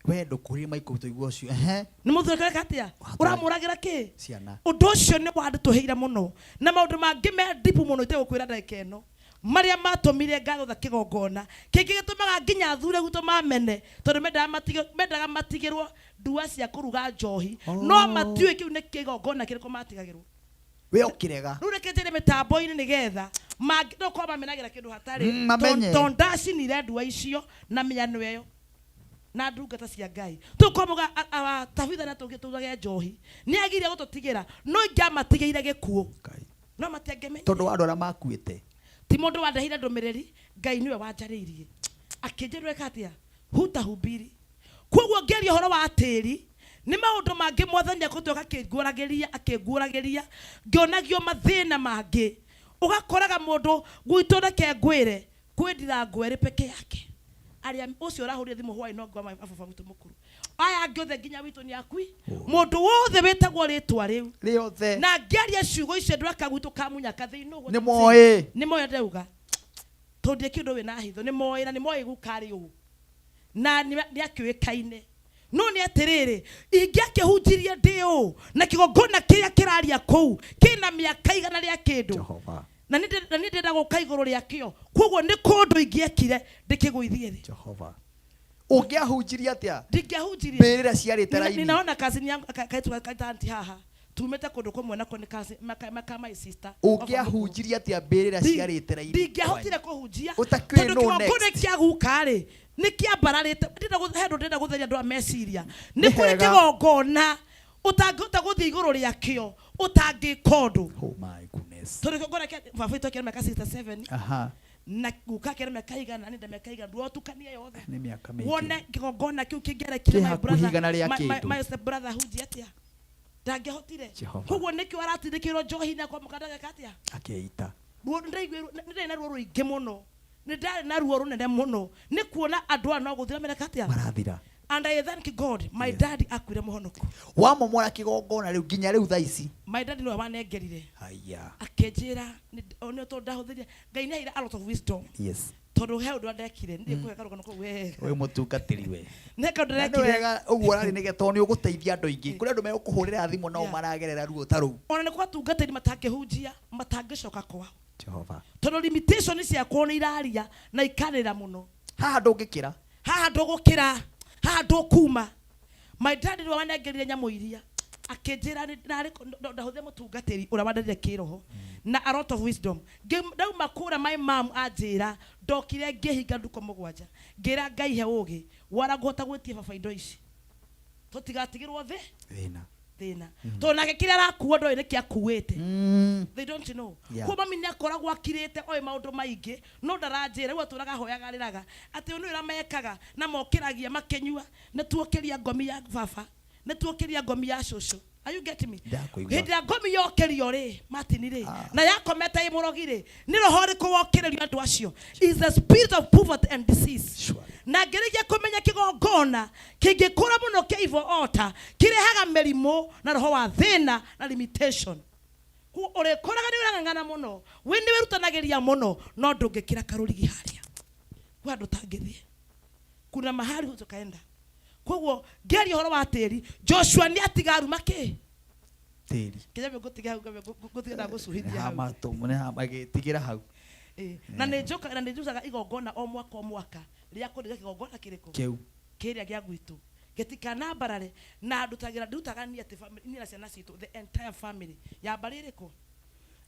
We ndũkũrire maikũ tũigua ũcio. Ehe. Nĩ mũthuri wake atĩa ũramũragĩra kĩ? Ciana. Ũndũ ũcio nĩ wanditũhĩire mũno na maũndũ mangĩ me ndipu mũno itegũkwĩra ndagĩka ĩno marĩa matũmire ngathotha kĩgongona kĩngĩ gĩtũmaga nginya athure gwitũ mamene tondũ mendaga matigĩrwo ndua cia kũruga njohi no matiũĩ kĩu nĩ kĩgongona kĩrĩkũ matigagĩrwo. We ũkĩrega. Rĩu reke njĩre mĩtambo-inĩ nĩgetha no korwo mamenagĩra kĩndũ hatarĩ. Mamenye. Tondũ ndacinire ndua icio na mĩano ĩyo na ndungata cia Ngai tũkomuga tabitha na tũgĩtũgage njohi nĩ agire gũtũtigĩra no ingĩamatigĩire gĩkuũ no matiangĩmenyire. Tondũ wa andũ arĩa makuĩte. Ti mũndũ wandeheire ndũmĩrĩri, Ngai nĩwe wanjarĩirie akĩnjĩra eka atĩa hutahubiri. Koguo ngĩaria ũhoro wa tĩri nĩ maũndũ mangĩ mwathani akũtũka akĩnguũragĩria akĩnguũragĩria ngĩonagio mathĩna mangĩ ũgakoraga mũndũ gwitũ reke ngwĩre kwĩ ndirango erĩ peke yake arĩa ũcio ũrahũrire thimũ hwaĩ no ngwa baba witũ mũkũrũ aya angĩ othe nginya witũ nĩ akui mũndũ wothe wĩtagwo rĩtwa rĩu rĩothe na ngĩaria ciugo icio andũ aka gwitũ kamunyaka thĩinĩ ũguo. Nĩ moĩ. Nĩ moĩ ndauga tondũ kĩndũ wĩna hitho nĩ moĩ na nĩ moĩ guka rĩ ũũ na nĩ akĩũĩkaine no nĩ atĩrĩrĩ ingĩakĩhunjirie ndĩ ũũ na kĩgongona kĩrĩa kĩraria kũu kĩna mĩaka 100 rĩa kĩndũ na nĩ ndĩrenda gũka igũrũ rĩakĩo koguo nĩ kũndũ ingĩekire ndĩkĩgũithie thĩ. Jehova ũngĩahunjirie atĩa? Ndingĩahunjirie. Mbĩrĩra ciarĩte raini. Ninaona cousin yangu kaitu kaita auntie haha tumĩte kũndũ kũmwe nako nĩ cousin maka my sister. Ũngĩahunjirie atĩa mbĩrĩra ciarĩte raini? Ndingĩahotire kũhunjia Ũtakĩũĩ tondũ no kĩgongona next. kĩa guka rĩ nĩ kĩambararĩte. Ndĩrenda he handũ ndĩrenda gũtheria andũ a meciria nĩ Nĩ kũrĩ hega. kĩgongona ũtangĩhota gũthiĩ igũrũ rĩakĩo ũtangĩka ũndũ. Oh my goodness. Tondũ kĩgongona kĩa baba witũ akĩrĩ mĩaka 67 na guka akĩrĩ mĩaka 100 na nĩ mĩaka 100 ndũotukanie yothe Nĩ mĩaka mĩingĩ. wone kĩgongona kĩu kĩngĩarekire Kĩ my hakuhĩ brother 100 rĩa kĩndũ. my step brother hunjie atĩa ndangĩahotire. Jehova. Koguo nĩkĩo aratindĩkĩrwo njohi na kwamũka ndageka atĩa. Akĩita. Ruo nĩndaiguire nĩ ndarĩ na ruo rũingĩ mũno nĩ ndarĩ na ruo rũnene mũno nĩ kuona andũ aya no gũthira mereka atĩa. Marathira. And I thank God my dad akuire mũhonoku. Wamomora kĩgongona rĩu nginya rĩu thaa ici. My dad nĩwe wanengerire. Haya. Akĩnjĩra nĩ tondũ ndahũthĩrire Ngai nĩ aheire a lot of wisdom. Yes. Tondũ he ũndũ ndekire, nĩ kũhe karũgano kau wega. Ũyũ mũtungatĩri we. Nĩ kaũndũ Na nĩ ndekire. wega ũguo ũrarĩ nĩgetha tondũ nĩ ũgũteithia andũ aingĩ. Kũrĩ andũ megũkũhũrĩra thimũ nao maragerera ruo ta rũu. Ona nĩ gwatungatĩri matangĩhunjia, matangĩcoka kwao. Jehova. Tondũ limitation ciakwa nĩ iraria na ikarĩra mũno. Haha ndũngĩkĩra. Haha ndũgũkĩra, haha ndũkuma. My dad nĩwe wanengerire nyamũ iria. Akĩnjĩra nĩ- narĩ ndahũthĩre mũtungatĩri ũrĩa wanderire kĩroho na a lot of wisdom. Ndauma kũrĩa my mom anjĩra ndokire ngĩhinga nduko mũgwanja. Ngĩra Ngai he ũgĩ wara ngũhota gwĩtia baba indo ici. Tũtigatigĩrwo thĩ Thĩna. Thĩna. Tondũ nake kĩrĩa arakua ndoĩ nĩkĩ akuĩte. They don't know. Kuo mami nĩ akoragwo akirĩte oĩ maũndũ maingĩ no ndaranjĩra. Rĩu atũraga ahoyaga arĩraga atĩ ũyũ nĩ wĩra mekaga na mokĩragia makĩnyua. Nĩ tuokĩria ngomi ya baba, nĩ tuokĩria ngomi ya cũcũ. Are you getting me? Ndakũigua. Hĩndĩ ĩrĩa ngomi yokĩrio rĩ, Martin rĩ, na yakomete ĩ mũrogi rĩ, nĩ roho ũrĩkũ wokĩrĩrio andũ acio? Is the spirit of poverty and disease. Na ngĩrĩkia kũmenya kĩgongona kĩngĩkũra mũno kĩa evil altar, kĩrehaga mĩrimũ na roho wa thĩna na limitation. Koguo ũrĩkoraga nĩ ũrang'ang'ana mũno, wĩ nĩ wĩrutanagĩria mũno, no ndũngĩkĩra karũrigi harĩa. Kwĩ handũ ũtangĩthiĩ. Kuna mahali hutokaenda. Koguo ngĩaria ũhoro wa tĩri, Joshua nĩ atiga aruma kĩ? Tĩri. Kĩnya ngũtiga hau, ngũtiga ndagũcuhithia hau. Hama tũ- nĩ hama gĩtigĩra hau. Ĩĩ. Na nĩ njokaga na nĩ njũcaga igongona o mwaka o mwaka rĩa kũrĩga kĩgongona kĩrĩkũ? Kĩu. Kĩrĩa gĩa gwitũ. Gĩtikanambarare na ndutagĩra ndutaga niĩ atĩ family niĩ na ciana citũ the entire family ya mbarĩ ĩrĩkũ?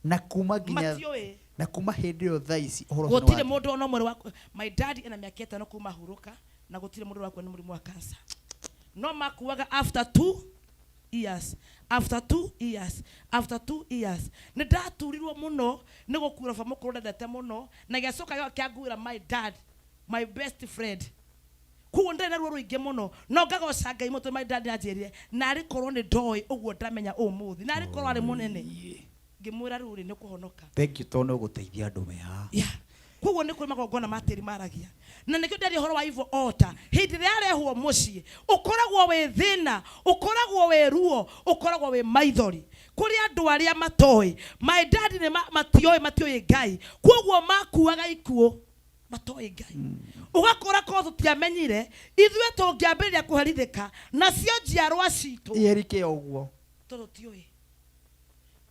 Na kuma nginya Matiũĩ. na kuma hĩndĩ ĩyo thaa ici ũhoro ũcio nĩ Gũtirĩ wathira. mũndũ ona ũmwe wa my dad ena mĩaka ĩtano kuma hurũka na gũtirĩ mũndũ wakua nĩ mũrimũ wa cancer. No makuaga after 2 years, after 2 years, after 2 years. Nĩ ndaturirwo mũno nĩ gũkuĩrwo baba mũkũrũ ndendete mũno na gĩacoka gĩoka kĩanguĩra my dad, my best friend. Koguo ndarĩ na ruo rũingĩ mũno no ngagoca Ngai mũno tondũ my dad anjĩrire narĩ korwo nĩ ndoĩ ũguo ndamenya ũmũthĩ, narĩ korwo arĩ mũnene. Ngĩmwĩra rĩu rĩ nĩ ũkũhonoka. Thank you tondũ nĩ ũgũteithia andũ me haha. Yeah. Koguo nĩ kũrĩ magongona ma tĩri maragia. Na nĩkĩo ndĩraria ũhoro wa evil altar. Hĩndĩ ĩrĩa yarehwo mũciĩ, ũkoragwo wĩ thĩna, ũkoragwo wĩ ruo, ũkoragwo wĩ maithori. Kũrĩ andũ arĩa matoĩ, my dad nĩ matioĩ, matioĩ Ngai. Koguo makuaga ikuũ matoĩ Ngai. Ũgakora korwo tũtiamenyire, ithuĩ tũngĩambĩrĩria kũherithĩka, nacio njiarwa citũ. Iherike o ũguo. Tondũ tũtiũĩ.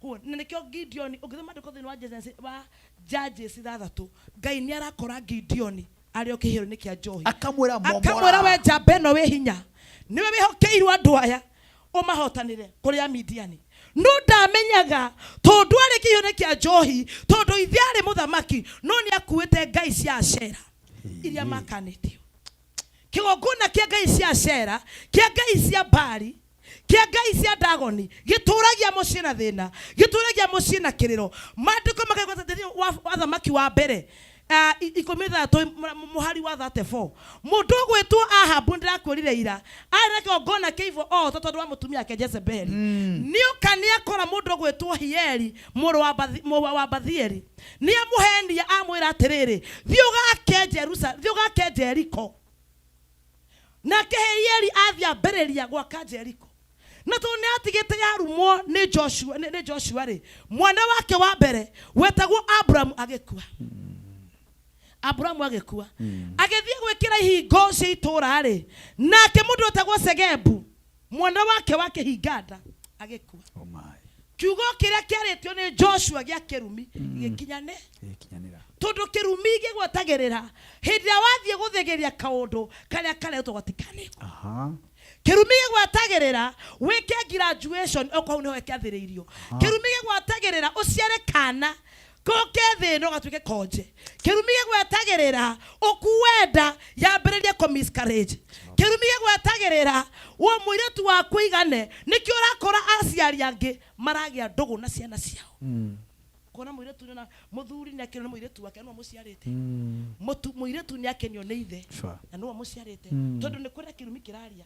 Koguo, na nĩkĩo Gideon, ũngĩthoma maandĩko thĩinĩ wa Genesis, wa Judges ithathatũ, Ngai nĩ arakora Gideon arĩ o kĩhihĩro-inĩ kĩa njohi. Akamwĩra momora. Akamwĩra we njamba ĩno wĩ hinya, nĩwe wĩhokeirwo andũ aya, ũmahotanĩre kũrĩ Amidiani. No ndamenyaga tondũ arĩ kĩhihĩro-inĩ kĩa njohi, tondũ ithe arĩ mũthamaki, no nĩ akuĩte ngai cia Ashera iria makanĩtio. Kĩgongona kĩa ngai cia Ashera, kĩa ngai cia Baali, kĩa ngai cia Dagoni, gĩtũragia mũciĩ na thĩna, gĩtũragia mũciĩ na kĩrĩro. Maandĩko makaigua atĩ thĩinĩ wa athamaki wa mbere, ikũmi na ithathatũ, mũhari wa 34, mũndũ ũgwĩtwo Ahabu, nĩndĩrakwĩrire ira, arĩ na kĩgongona kĩa evil altar tondũ wa mũtumia wake Jezebeli. Nĩoka nĩakora mũndũ ũgwĩtwo Hieli, mũrũ wa Bathi-, mũrũ wa Bathieli. Nĩamũhenia amwĩra atĩrĩrĩ, thiĩ ũgake Jerusa-, thiĩ ũgake Jeriko. Nake Hieli athiĩ ambĩrĩria gwaka Jeriko. Na tondũ nĩ atigĩte yarumwo nĩ Joshua, nĩ Joshua rĩ, mwana wake wa mbere wetagwo Abramu agĩkua. Abramu agĩkua. Agĩthiĩ gwĩkĩra ihingo cia itũũra rĩ, nake mũndũ wetagwo Segebu, mwana wake wa kĩhinganda agĩkua. Oh my. Kiugo kĩrĩa kĩarĩtio nĩ Joshua gĩa kĩrumi gĩgĩkinyanĩ. Gĩgĩkinyanĩra. Tondũ kĩrumi gĩgwetagĩrĩra hĩndĩ ĩrĩa wathiĩ gũthĩgĩria kaũndũ karĩa karetwo gatikanĩkwo. Kĩrumi gĩgwetagĩrĩra wĩke graduation okorwo hau nĩho kĩathĩrĩirio. Kĩrumi gĩgwetagĩrĩra ũciare kana goke thĩ ĩno gatuĩke konje. Kĩrumi gĩgwetagĩrĩra ũkue nda yambĩrĩrie kũ miscarriage. Kĩrumi gĩgwetagĩrĩra wo mũirĩtu waku aigane, nĩkĩo ũrakora aciari angĩ maragĩa ndũgũ na ciana ciao. Kuona mũirĩtu nĩ na mũthuri nĩ akenio nĩ mũirĩtu wake nĩwe mũciarĩte. Mũirĩtu nĩ akenio nĩ ithe na nĩwe mũciarĩte. Tondũ nĩ kũrĩ kĩrumi kĩraria.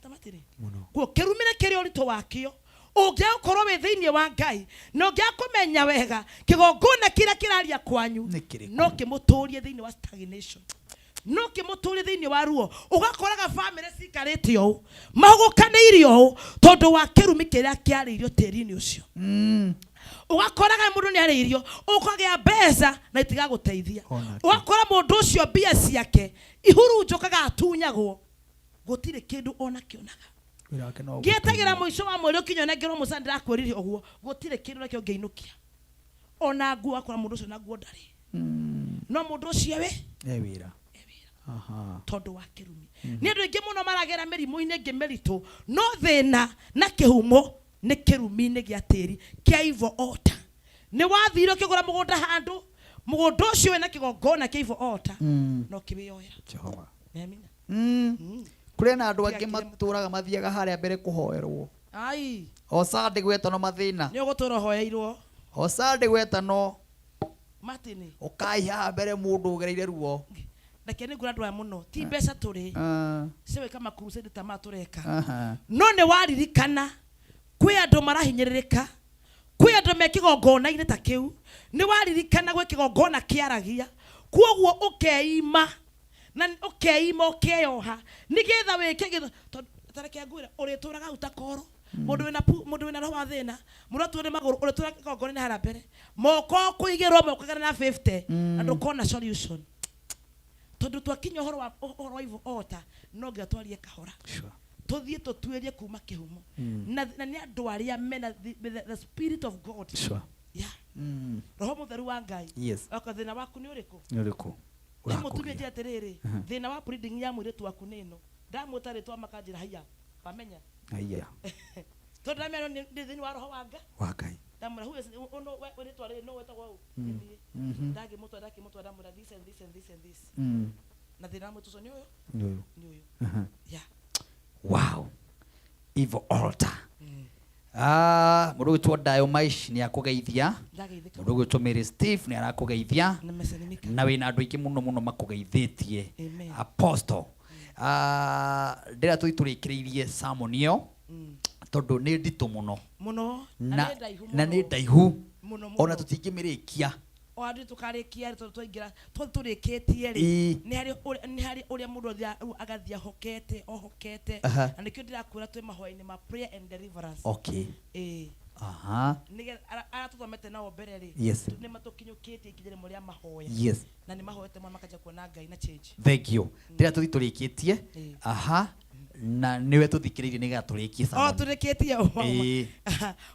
Tamatĩrĩ. Mũno. Kuo kĩrumi nĩ kĩrĩ ũritũ wakĩo. Ũngĩaga gũkorwo wĩ thĩinĩ wa Ngai na ũngĩaga kũmenya wega kĩgongona kĩrĩa kĩraria kwanyu Nĩ kĩrĩkũ? no kĩmũtũrie thĩinĩ wa stagnation, no kĩmũtũrie thĩinĩ wa ruo. Ũgakoraga famĩlĩ cikarĩte ũũ, mahũgũkanĩire ũũ tondũ wa kĩrumi kĩrĩa kĩarĩirio tĩri-inĩ ũcio. Ũgakoraga mũndũ nĩ arĩirio, ũkagĩa mbeca na itigagũteithia. Ũgakora mũndũ ũcio mbia ciake ihurunjũkaga atunyagwo, gũtirĩ kĩndũ ona kĩonaga. Wĩra wake no Ngĩetagĩra mũico wa mweri ũkinye ũnengerwo mũcara, ndĩrakwĩrire ũguo, gũtirĩ kĩndũ nakĩo ngĩinũkia. Ona nguo ũgakora mũndũ ũcio na nguo ndarĩ. No mũndũ ũcio we E wĩra. Aha. Tondũ wa kĩrumi. Nĩ andũ aingĩ mũno maragera mĩrimũ-inĩ ĩngĩ mĩritũ, no thĩna na kĩhumo nĩ kĩrumi-inĩ gĩa tĩri kĩa evil altar. Nĩ wathire ũkĩgũra mũgũnda handũ, mũgũnda ũcio wĩna kĩgongona kĩa evil altar, no kĩwĩyoera. Jehova. Amina. Kũrĩ na andũ angĩ matũraga mathiaga harĩa mbere kũhoerwo. Ai. O Sunday gwetano mathĩna. Nĩ ũgũtũra ũhoeirwo. O Sunday gwetano. Martin. Ũkai haha mbere mũndũ ũgereire ruo. Reke nĩ ngwĩra andũ aya mũno, ti mbeca tũrĩ. Cia gwĩka makrusade ta maya tũreka. No nĩ waririkana kwĩ andũ marahinyĩrĩrĩka, kwĩ andũ me kĩgongona-inĩ ta kĩu, nĩ waririkana gwĩ kĩgongona kĩaragia, kwoguo ũkeima na ũkeima ũkeyoha nĩgetha wĩke gĩtho, tondũ ta reke ngwĩre, ũrĩtũraga hau ta koro. Mũndũ wĩna pu, mũndũ wĩna roho wa thĩna, mũndũ atuo nĩ magũrũ, ũrĩtũraga kĩgongona-inĩ harĩa mbere, moko kũigĩrwo moko 150, na ndũkona solution. Tondũ twakinya ũhoro wa ũhoro wa evil altar, no nginya twarie kahora. Tũthiĩ tũtuĩrie kuma kĩhumo. Na nĩ andũ arĩa mena the spirit of God. Yeah. Roho mũtheru wa Ngai. Oka thĩna waku nĩ ũrĩkũ? Nĩ ũrĩkũ? Nĩ mũtumia njĩra atĩrĩrĩ, thĩna wa bleeding ya mũirĩtu waku nĩ ĩno. Ndamwĩta rĩtwa makanjĩra haiya, wamenya? Haiya. Tondũ ndamenya nĩ thĩinĩ wa roho wa Ngai. Wa Ngai. Ndamwĩra, who is, ũno, we, rĩtwa rĩrĩ nũ wetagwo ũũ? Nĩ niĩ. Ndagĩmũtwara, ndakĩmũtwara, ndamwĩra this and this and this and this. Na thĩna wa mũirĩtu ũcio nĩ ũyũ? Nĩ ũyũ. Nĩ ũyũ. Yeah. Wow. Evil altar. Mũndũ ũgwĩtwo Dayo Maish nĩ akũgeithia. Ndageithĩka. Mũndũ ũgwĩtwo Mary Steve nĩ arakũgeithia. Nimesalimika. Na wĩna andũ aingĩ mũno mũno makũgeithĩtie. Amen. Apostle. Ndĩra tũthiĩ tũrĩkĩrĩirie sermon ĩyo. Tondũ nĩ nditũ mũno. Mũno. Na Na nĩ ndaihu na nĩ mũno. ndaihu. Mũno, mũno. Ona tũtingĩmĩrĩkia. O andũ tũkarĩkia rĩ, tondũ twaingĩra, tondũ tũrĩkĩtie rĩ, nĩ harĩ ũrĩa, nĩ harĩ ũrĩa mũndũ athiaga rĩu agathiĩ ahokete, ohokete. Na nĩkĩo ndĩrakwĩra twĩ mahoya-inĩ ma prayer and deliverance. Nĩgetha arĩa tũthomete nao mbere rĩ, nĩ matũkinyũkĩtie ikinya rĩmwe rĩa mahoya. Na nĩ mahoete mũno makanjia kuona Ngai na change. Thank you. Ndĩra tũthiĩ tũrĩkĩtie. Na nĩwe tũthikĩrĩirie nĩgetha tũrĩkie O, sermon. tũrĩkĩtie ũhoro.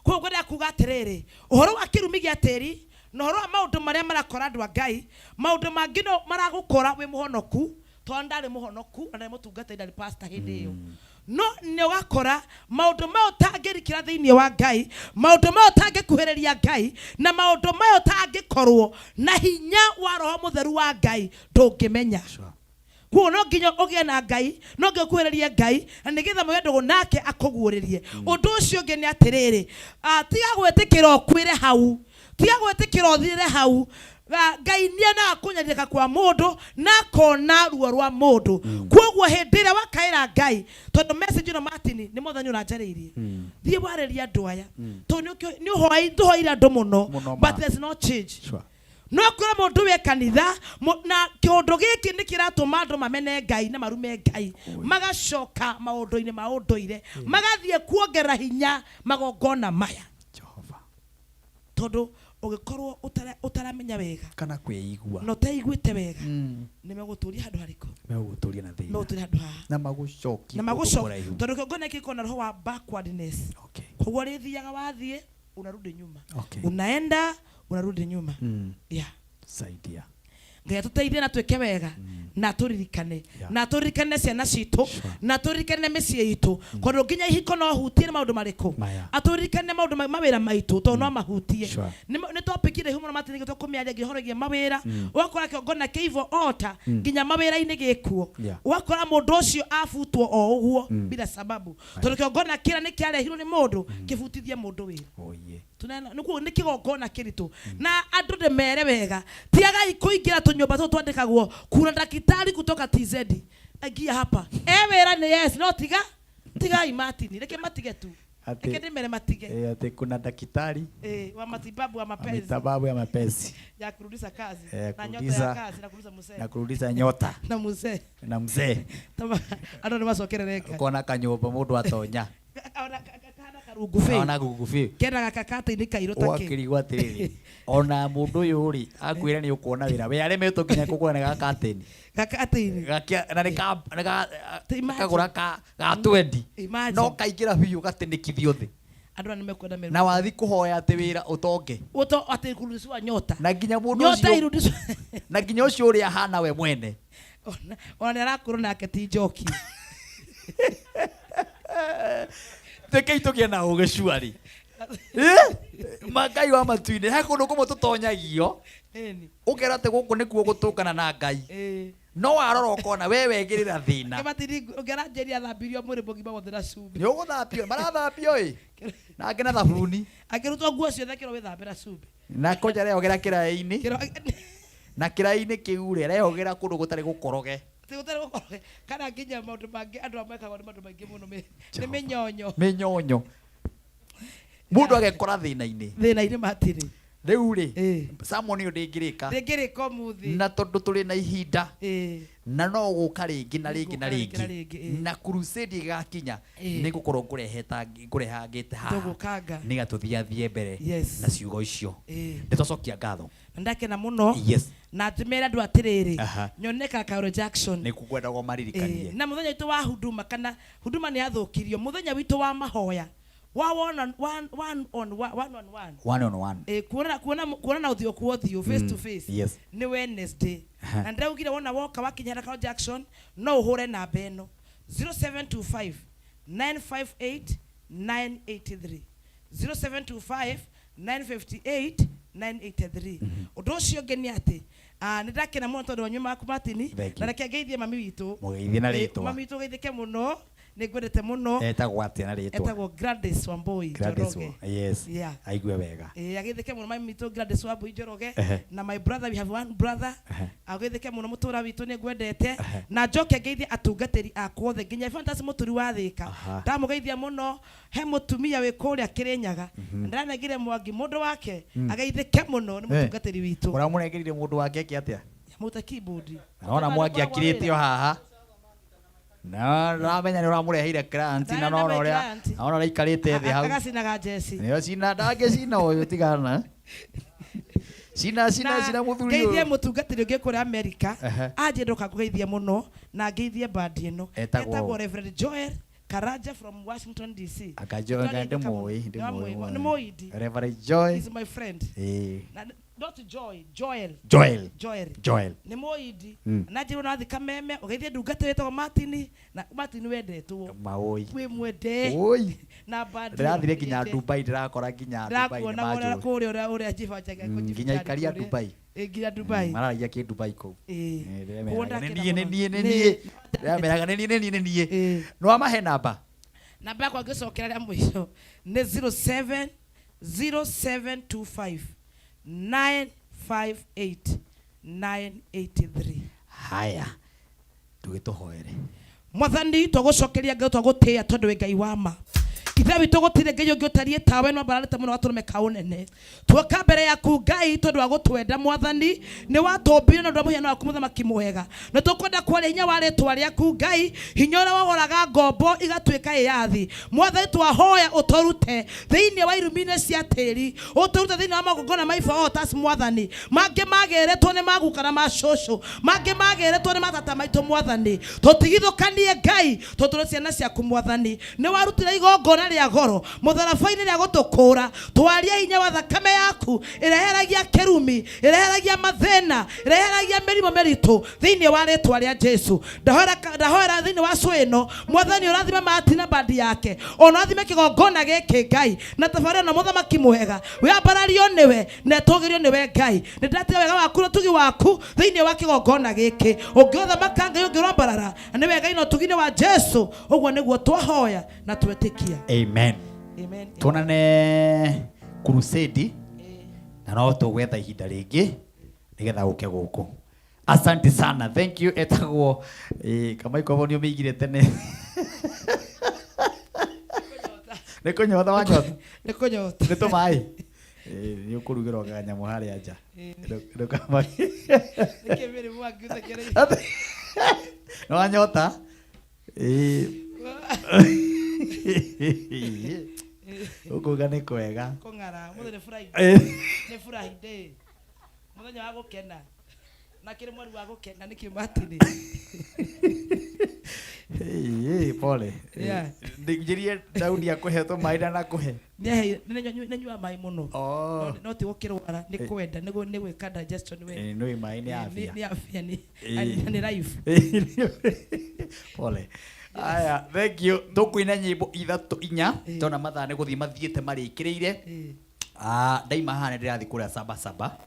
Koguo ngwenda kuga atĩrĩrĩ, ũhoro wa kĩrumi gĩa tĩri na ũhoro wa maũndũ marĩa marakora andũ a Ngai, maũndũ mangĩ no maragũkora wĩ mũhonoku, tondũ ndarĩ mũhonoku na ndarĩ mũtungatĩri, ndarĩ pastor hĩndĩ ĩyo. No nĩ ũgakora maũndũ maya ũtangĩrikĩra thĩinĩ wa Ngai, maũndũ maya ũtangĩkuhĩrĩria Ngai, na maũndũ maya ũtangĩkorwo na hinya wa Roho Mũtheru wa Ngai ndũngĩmenya. Koguo no nginya ũgĩe na Ngai, no nginya ũkuhĩrĩrie Ngai, na nĩgetha mũgĩe ndũgũ nake akũguũrĩrie. Ũndũ ũcio ũngĩ nĩ atĩrĩrĩ, tiga gwĩtĩkĩra ũkuĩre hau, tiga gwĩtĩkĩra ũthirĩre hau. Ngai nĩonaga kũnyarirĩka kwa mũndũ na akona ruo rwa mũndũ. Koguo hĩndĩ ĩrĩa wakaĩra Ngai, tondũ message ĩno Martin nĩ Mwathani ũranjarĩirie, thiĩ warĩrie andũ aya, tondũ nĩ ũhoire andũ mũno, Mũno ma. but there's no change. No kũrĩ mũndũ wĩ kanitha, na kĩũndũ gĩkĩ nĩ kĩratũma andũ mamene Ngai na marume Ngai, magacoka maũndũ-inĩ ma ũndũire, magathiĩ kuongerera hinya magongona maya. Jehova. Tondũ ũgĩkorwo ũtaramenya wega kana kwĩigua na ũteiguĩte wega, nĩ megũtũria handũ harĩkũ? Megũgũtũria na thĩna. Megũtũria handũ haha. Na magũcokie Na kũndũ magũcokie. kũraihu. Tondũ kĩongona gĩkĩ na roho wa backwardness. Koguo rĩthiaga wathiĩ unarudi nyuma. Unaenda unarudi nyuma. Yeah. Saidia. Ngai atũteithie na twĩke wega na atũririkane. Na atũririkane ciana citũ, na atũririkane mĩciĩ itũ. Tondũ nginya ihiko no hutie nĩ maũndũ marĩkũ? Maya. Atũririkane maũndũ mawĩra maitũ tondũ no mahutie. Nĩ topic ndaihu mũno matirĩ tũkũmĩaria nginya ũhoro wĩgiĩ mawĩra. Ũgakora kĩongona kĩa evil altar nginya mawĩra-inĩ gĩkuo. Ũgakora mũndũ ũcio abutwo o ũguo bila sababu. Tondũ kĩongona kĩrĩa nĩ kĩarehirwo nĩ mũndũ kĩbutithie mũndũ wĩra. Tunaona nĩkuo nĩ kĩgongona kĩritũ. Na andũ ndĩmere wega, tiagai kũingĩra tũnyũmba tũtũ twandĩkagwo kuna daktari kutoka TZ. Ingia hapa. Wĩra nĩ yes, no tiga tigai Martin, reke matige tu. Reke ndĩmere matige. Atĩ kuna daktari Wa matibabu wa mapenzi. Matibabu ya mapenzi. Ya kurudisha kazi. Na nyota ya kazi, na kurudisha mzee. Na kurudisha nyota. Na mzee. Na mzee. Tama, andũ nĩ macokerereka. Ukona kanyũmba mũndũ atonya. Ona kahana Karungu biũ. Ona rungu biũ. Kena gaka katĩ-inĩ kairũ ta kĩ. Ũgakĩrigwo atĩrĩrĩ, ona mũndũ ũyũ rĩ, akwĩra nĩ ũkuona wĩra, we aremetwo nginya kũgũra nĩ gakatĩni. Gakatĩni. Na nĩ ka nĩ ka kagũra ka ga 20. Imagine. No kaingĩra biũ gatĩnĩkithio thĩ. Andũ aya nĩmekwenda meru. Na wathi kũhoya atĩ wĩra ũtonge. Ũto atĩ kurudishiwa nyota. Na nginya mũndũ Nyota ũcio irudishwe. na nginya ũcio ũrĩa ahana we mwene. Ona nĩ arakũrwo nake ti njoki. Rekei tũgĩe na ũgĩ cuari. Ngai wa matu-inĩ, he kũndũ kũmwe tũtonyagio. Ĩni. Ũkera atĩ gũkũ nĩkuo gũtũngana na Ngai. No warora ũkona we wegĩrĩra thĩna. Kĩmatiri ũngĩra Njeri athambirio mwĩrĩ mũgima wothe na cumbĩ. Nĩ ũgũthambio, marathambio ĩ. Na angĩ na thabuni. Akĩrutwo nguo ciothe kĩro wĩthambĩra cumbĩ. Na konja arehogera kĩraĩ-inĩ. Na kĩraĩ-inĩ kĩu rĩ, arehogera kũndũ gũtarĩ gũkoroge. Atĩ gũtarĩ gũkoroge kana nginya maũndũ mangĩ andũ amwe mekagwo nĩ maũndũ maingĩ mũno nĩ mĩnyonyo. Mĩnyonyo. Mũndũ agekora thĩna-inĩ. Thĩna-inĩ matiri. Rĩu rĩ, sermon ĩyo ndĩngĩrĩka. Ndĩngĩrĩka ũmũthĩ. Na tondũ tũrĩ na ihinda. Na no gũka rĩngĩ na rĩngĩ na Nĩngũka rĩngĩ na rĩngĩ. rĩngĩ, ĩĩ. Na crusade ĩgakinya Ĩĩ. nĩ ngũkorwo ngũrehangĩte haha. Tũgũkanga. Nĩgetha tũthiathiĩ mbere Yes. na ciugo icio. Ĩĩ. Nĩtwacokia ngatho. Na ndakena mũno. Yes. Na njĩmere andũ atĩrĩrĩ. Aha. Nyoneka Kaũrũ Jackson. Nĩkuo ngwendaga ũmaririkanie. Ĩĩ, na mũthenya witũ wa huduma kana huduma nĩ yathũkirio mũthenya witũ wa mahoya wa one on one, one on one, one on one. One on one. Ĩĩ, kuona kuona kuona na ũthiũ kwa ũthiũ face to face Yes. nĩ Wednesday. Aha. Na ndĩraugire wona woka wakinya Kaũrũ Jackson no ũhũre namba ĩno 0725 958 983 0725 958 983. Ũndũ ũcio ũngĩ nĩ atĩ nĩ ndakena mũno tondũ wa maku Martin. Thank you. Na reke ngeithie mami witũ. Mũgeithie na Ĩĩ, rĩtwa. mami witũ geithĩke mũno, nĩ ngwendete mũno. Etagwo atĩa na rĩtwa? Etagwo Gladys Wambui Gladys Njoroge. Yes. Yeah. Aigue wega. Ĩĩ, ageithĩke mũno mami witũ Gladys Wambui Njoroge. Ehe. Na my brother, we have one brother. Ehe. Ageithĩke mũno mũtũra witũ, nĩ ngwendete. Ehe. Na njoke ngeithie atungatĩri akwa othe nginya Fantasy Mũturi wa Thĩka. Aha. Ndamũgeithia mũno. He mũtumia wĩ kũrĩa Kĩrĩnyaga. Ndĩranengire Mwangi mũndũ wake. Ageithĩke mũno nĩ mũtungatĩri witũ. Ũramũnengerire mũndũ wake eke atĩa? Mũta keyboard. Naona Mwangi akirĩte o haha. Na ndamenya nĩ ũramũreheire client na nona ũrĩa client. naona ũrĩa aikarĩte thĩ hau. Agacinaga njeci. Nĩyo cina ndangĩcina ũyũ tigana. Cina cina Na cina mũthuri ngeithie ũyũ. mũtungatĩri ũngĩ kũrĩa Amerika. Ehe. Anjĩ ndoka ngũgeithie mũno na ngeithie bandi ĩno. Etagwo Etagwo Reverend Joel Karanja from Washington DC. Anga Joel Twarĩ ndĩmũĩ Nĩwamũĩ, ndĩmũĩ. nĩ mũindi. Reverend Joy. He's my friend. Ĩĩ. Na not Joy, Joel. Joel. Joel. Joel. Nĩ mũindi. Na njĩrwo na wathi Kameme ũgeithie ndungata wĩtagwo Martin na Martin wendetwo. Maũi. Wĩ mwende. Ũi. Na bandi. Ndĩrathire nginya Dubai ndĩrakora nginya Dubai nĩ Ndĩrakuona ũrĩa manjũĩ. kũrĩa ũrĩa ũrĩa njibanjaga Nginya aikari a Dubai. Ĩ, nginya Dubai. Mararagia kĩ Dubai kũu. Ĩĩ. Ĩĩ, Kuo ndĩremeraga ndakena nĩ niĩ nĩ mũno. niĩ nĩ Nĩ- niĩ. Ndĩremeraga nĩ niĩ nĩ niĩ nĩ niĩ. Nĩ wamahe namba. Namba yakwa ngĩcokera rĩa mũico nĩ 07 0725 958 983. Haya. Tũgĩtũhoere. Mwathani twagũcokeria Ngai twagũtĩĩa tondũ wĩ Ngai wa ma. Ithe witũ gũtirĩ Ngai ũngĩ ũtariĩ tawe no mbararĩte mũno gatũrũme ka ũnene. Tuoka mbere yaku Ngai tondũ wa gũtwenda Mwathani, nĩ watũmbire na ũndũ wa mũhiano waku mũthamaki mwega. Nĩ tũkwenda kwaria hinya wa rĩtwa rĩaku Ngai, hinya ũrĩa wohoraga ngombo igatuĩka ĩyathi. Mwathani twahoya ũtũrute thĩinĩ wa irumi-inĩ cia tĩri, ũtũrute thĩinĩ wa magongona ma ibaotas Mwathani. Mangĩ magĩrĩtwo nĩ maguka na macũcũ, mangĩ magĩrĩtwo nĩ matata maitũ Mwathani. Tũtigithũkanie Ngai, tondũ tũrĩ ciana ciaku Mwathani. Nĩ warutire igongona rĩa goro mũtharaba-inĩ rĩa gũtũkũra. Twarie hinya wa thakame yaku ĩreheragia kĩrumi, ĩreheragia mathĩna, ĩreheragia mĩrimũ mĩritũ thĩinĩ wa rĩtwa rĩa Jesu. Ndahoera ndahoera thĩinĩ wa cũ ĩno Mwathani ũrathime Martin na bandi yake, ona ũrathime kĩgongona gĩkĩ Ngai na tabarĩra na mũthamaki mwega wĩambarario nĩwe na ĩtũgĩrio nĩwe Ngai. Nĩ ndĩratiga wega waku na ũtugi waku thĩinĩ wa kĩgongona gĩkĩ. Ũngĩũthamaka Ngai ũngĩũrambarara nĩ wega na ũtugi-inĩ wa Jesu. Ũguo nĩguo twahoya na twetĩkia. Amen. Amen. Tuonane crusade na no tũgwetha ihinda rĩngĩ nĩgetha ũke gũkũ. Asante sana. Thank you. Etagwo kamaiko nĩ ũmĩigire tene. Nĩ kũnyota wanyota. Nĩ kũnyota. Nĩ tũmaĩ. Nĩ ũkũrugĩrwo kanyamũ harĩa nja. Ndũkamake. Nĩkĩ mĩrĩ mwangi ũthekereire? Nĩ wanyota? Ĩĩ. Ũkuga nĩ kwega. Kũng'ara mũthĩ nĩ Friday. Nĩ Friday, mũthenya wa gũkena, na kĩrĩ mweri wa gũkena nĩ kĩmatini. Hey, pole. Yeah. Njĩrie Daudi akũhe tũmaĩ ndanakũhe. Nĩnyua maĩ mũno. Oh. No ti gũkĩrwara, nĩ kwenda nĩ gwĩka digestion wega. Eh, nĩ maĩ nĩ afya. Nĩ afya, nĩ nĩ life. Pole. Aya, thank you. Tũkũina nyĩmbo ithatũ inya, tona mathaa nĩ gũthiĩ mathiĩte marĩkĩrĩire. Ah, ndaima haha nĩ ndĩrathiĩ kũrĩa saba saba.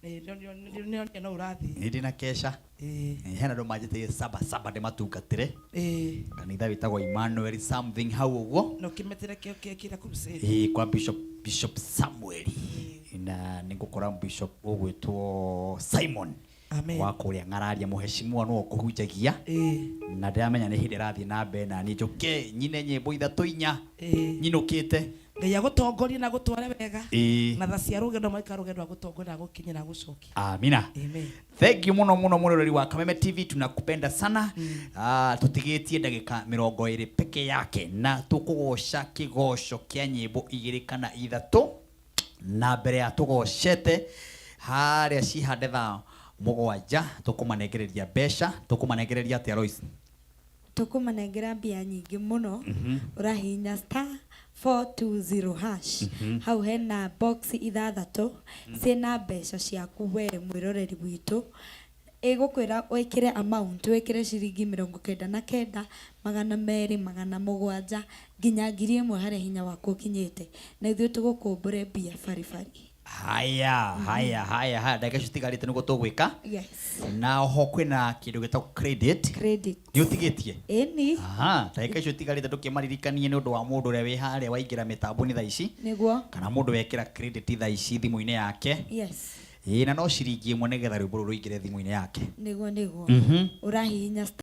Nĩonire no ũrathiĩ. Nĩ ndĩ na kesha. Hena andũ manjĩtĩire saba saba ndĩmatungatĩre. Kanitha wĩtagwo Emmanuel something hau ũguo. Na ũkĩmetĩre kĩrĩa crusade. Ĩĩ, kwa Bishop Samuel. Na nĩ ngũkora Bishop ũgwĩtwo Simon. Amen. Wa kũrĩa ng'araria mũheshimiwa nĩwe ũkũhunjagia. Na ndĩramenya nĩ hĩndĩ ĩrathiĩ na mbere na niĩ njũke nyine nyĩmbo ithatũ inya nyinũkĩte. Ngai agũtongorie na agũtware wega. Na tha cia rũgendo maika rũgendo agũtongoria na agũkinyia na agũcokia. Amina. Amen. Thank you muno muno mwiroreri wa Kameme TV, tunakupenda sana. Tutigitie ndagika 20 peke yake na tukugoca kigoco kia nyimbo igiri kana ithatu, na mbere ya tugocete haria cihande thaa 7 tukumanengereria mbeca. Tukumanengereria atia, Lois? Tukumanengera mbia nyingĩ mũno. Ũrahihinya star 420 hash. Hau hena box ithathatũ ciĩna mbeca ciaku we mwĩroreri witũ. Ĩgũkwĩra wĩkĩre amount, wĩkĩre ciringi 99, 200, 700 nginya 1000 harĩa hinya waku ũkinyĩte, na ithuĩ tũgũkũmbũre mbia baribari. Haya, haya, haya, haya, ndagĩka icio citigarĩte nĩguo tũgwĩka. Yes. Na oho kwĩna kĩndũ gĩtagwo credit. Credit. Nĩ ũtigĩtie? Ĩni. Aha, ndagĩka icio itigarĩte ndũkĩmaririkanie nĩ ũndũ wa mũndũ ũrĩa wĩ harĩa waingĩra mĩtambo-inĩ thaa ici. Nĩguo. Kana mũndũ wekĩra credit thaa ici thimũ-inĩ yake. Yes. Ĩĩ, na no ciringi 1 nĩgetha rwĩmbo rũu rũingĩre thimũ-inĩ yake. Nĩguo, nĩguo. Ũrahihinya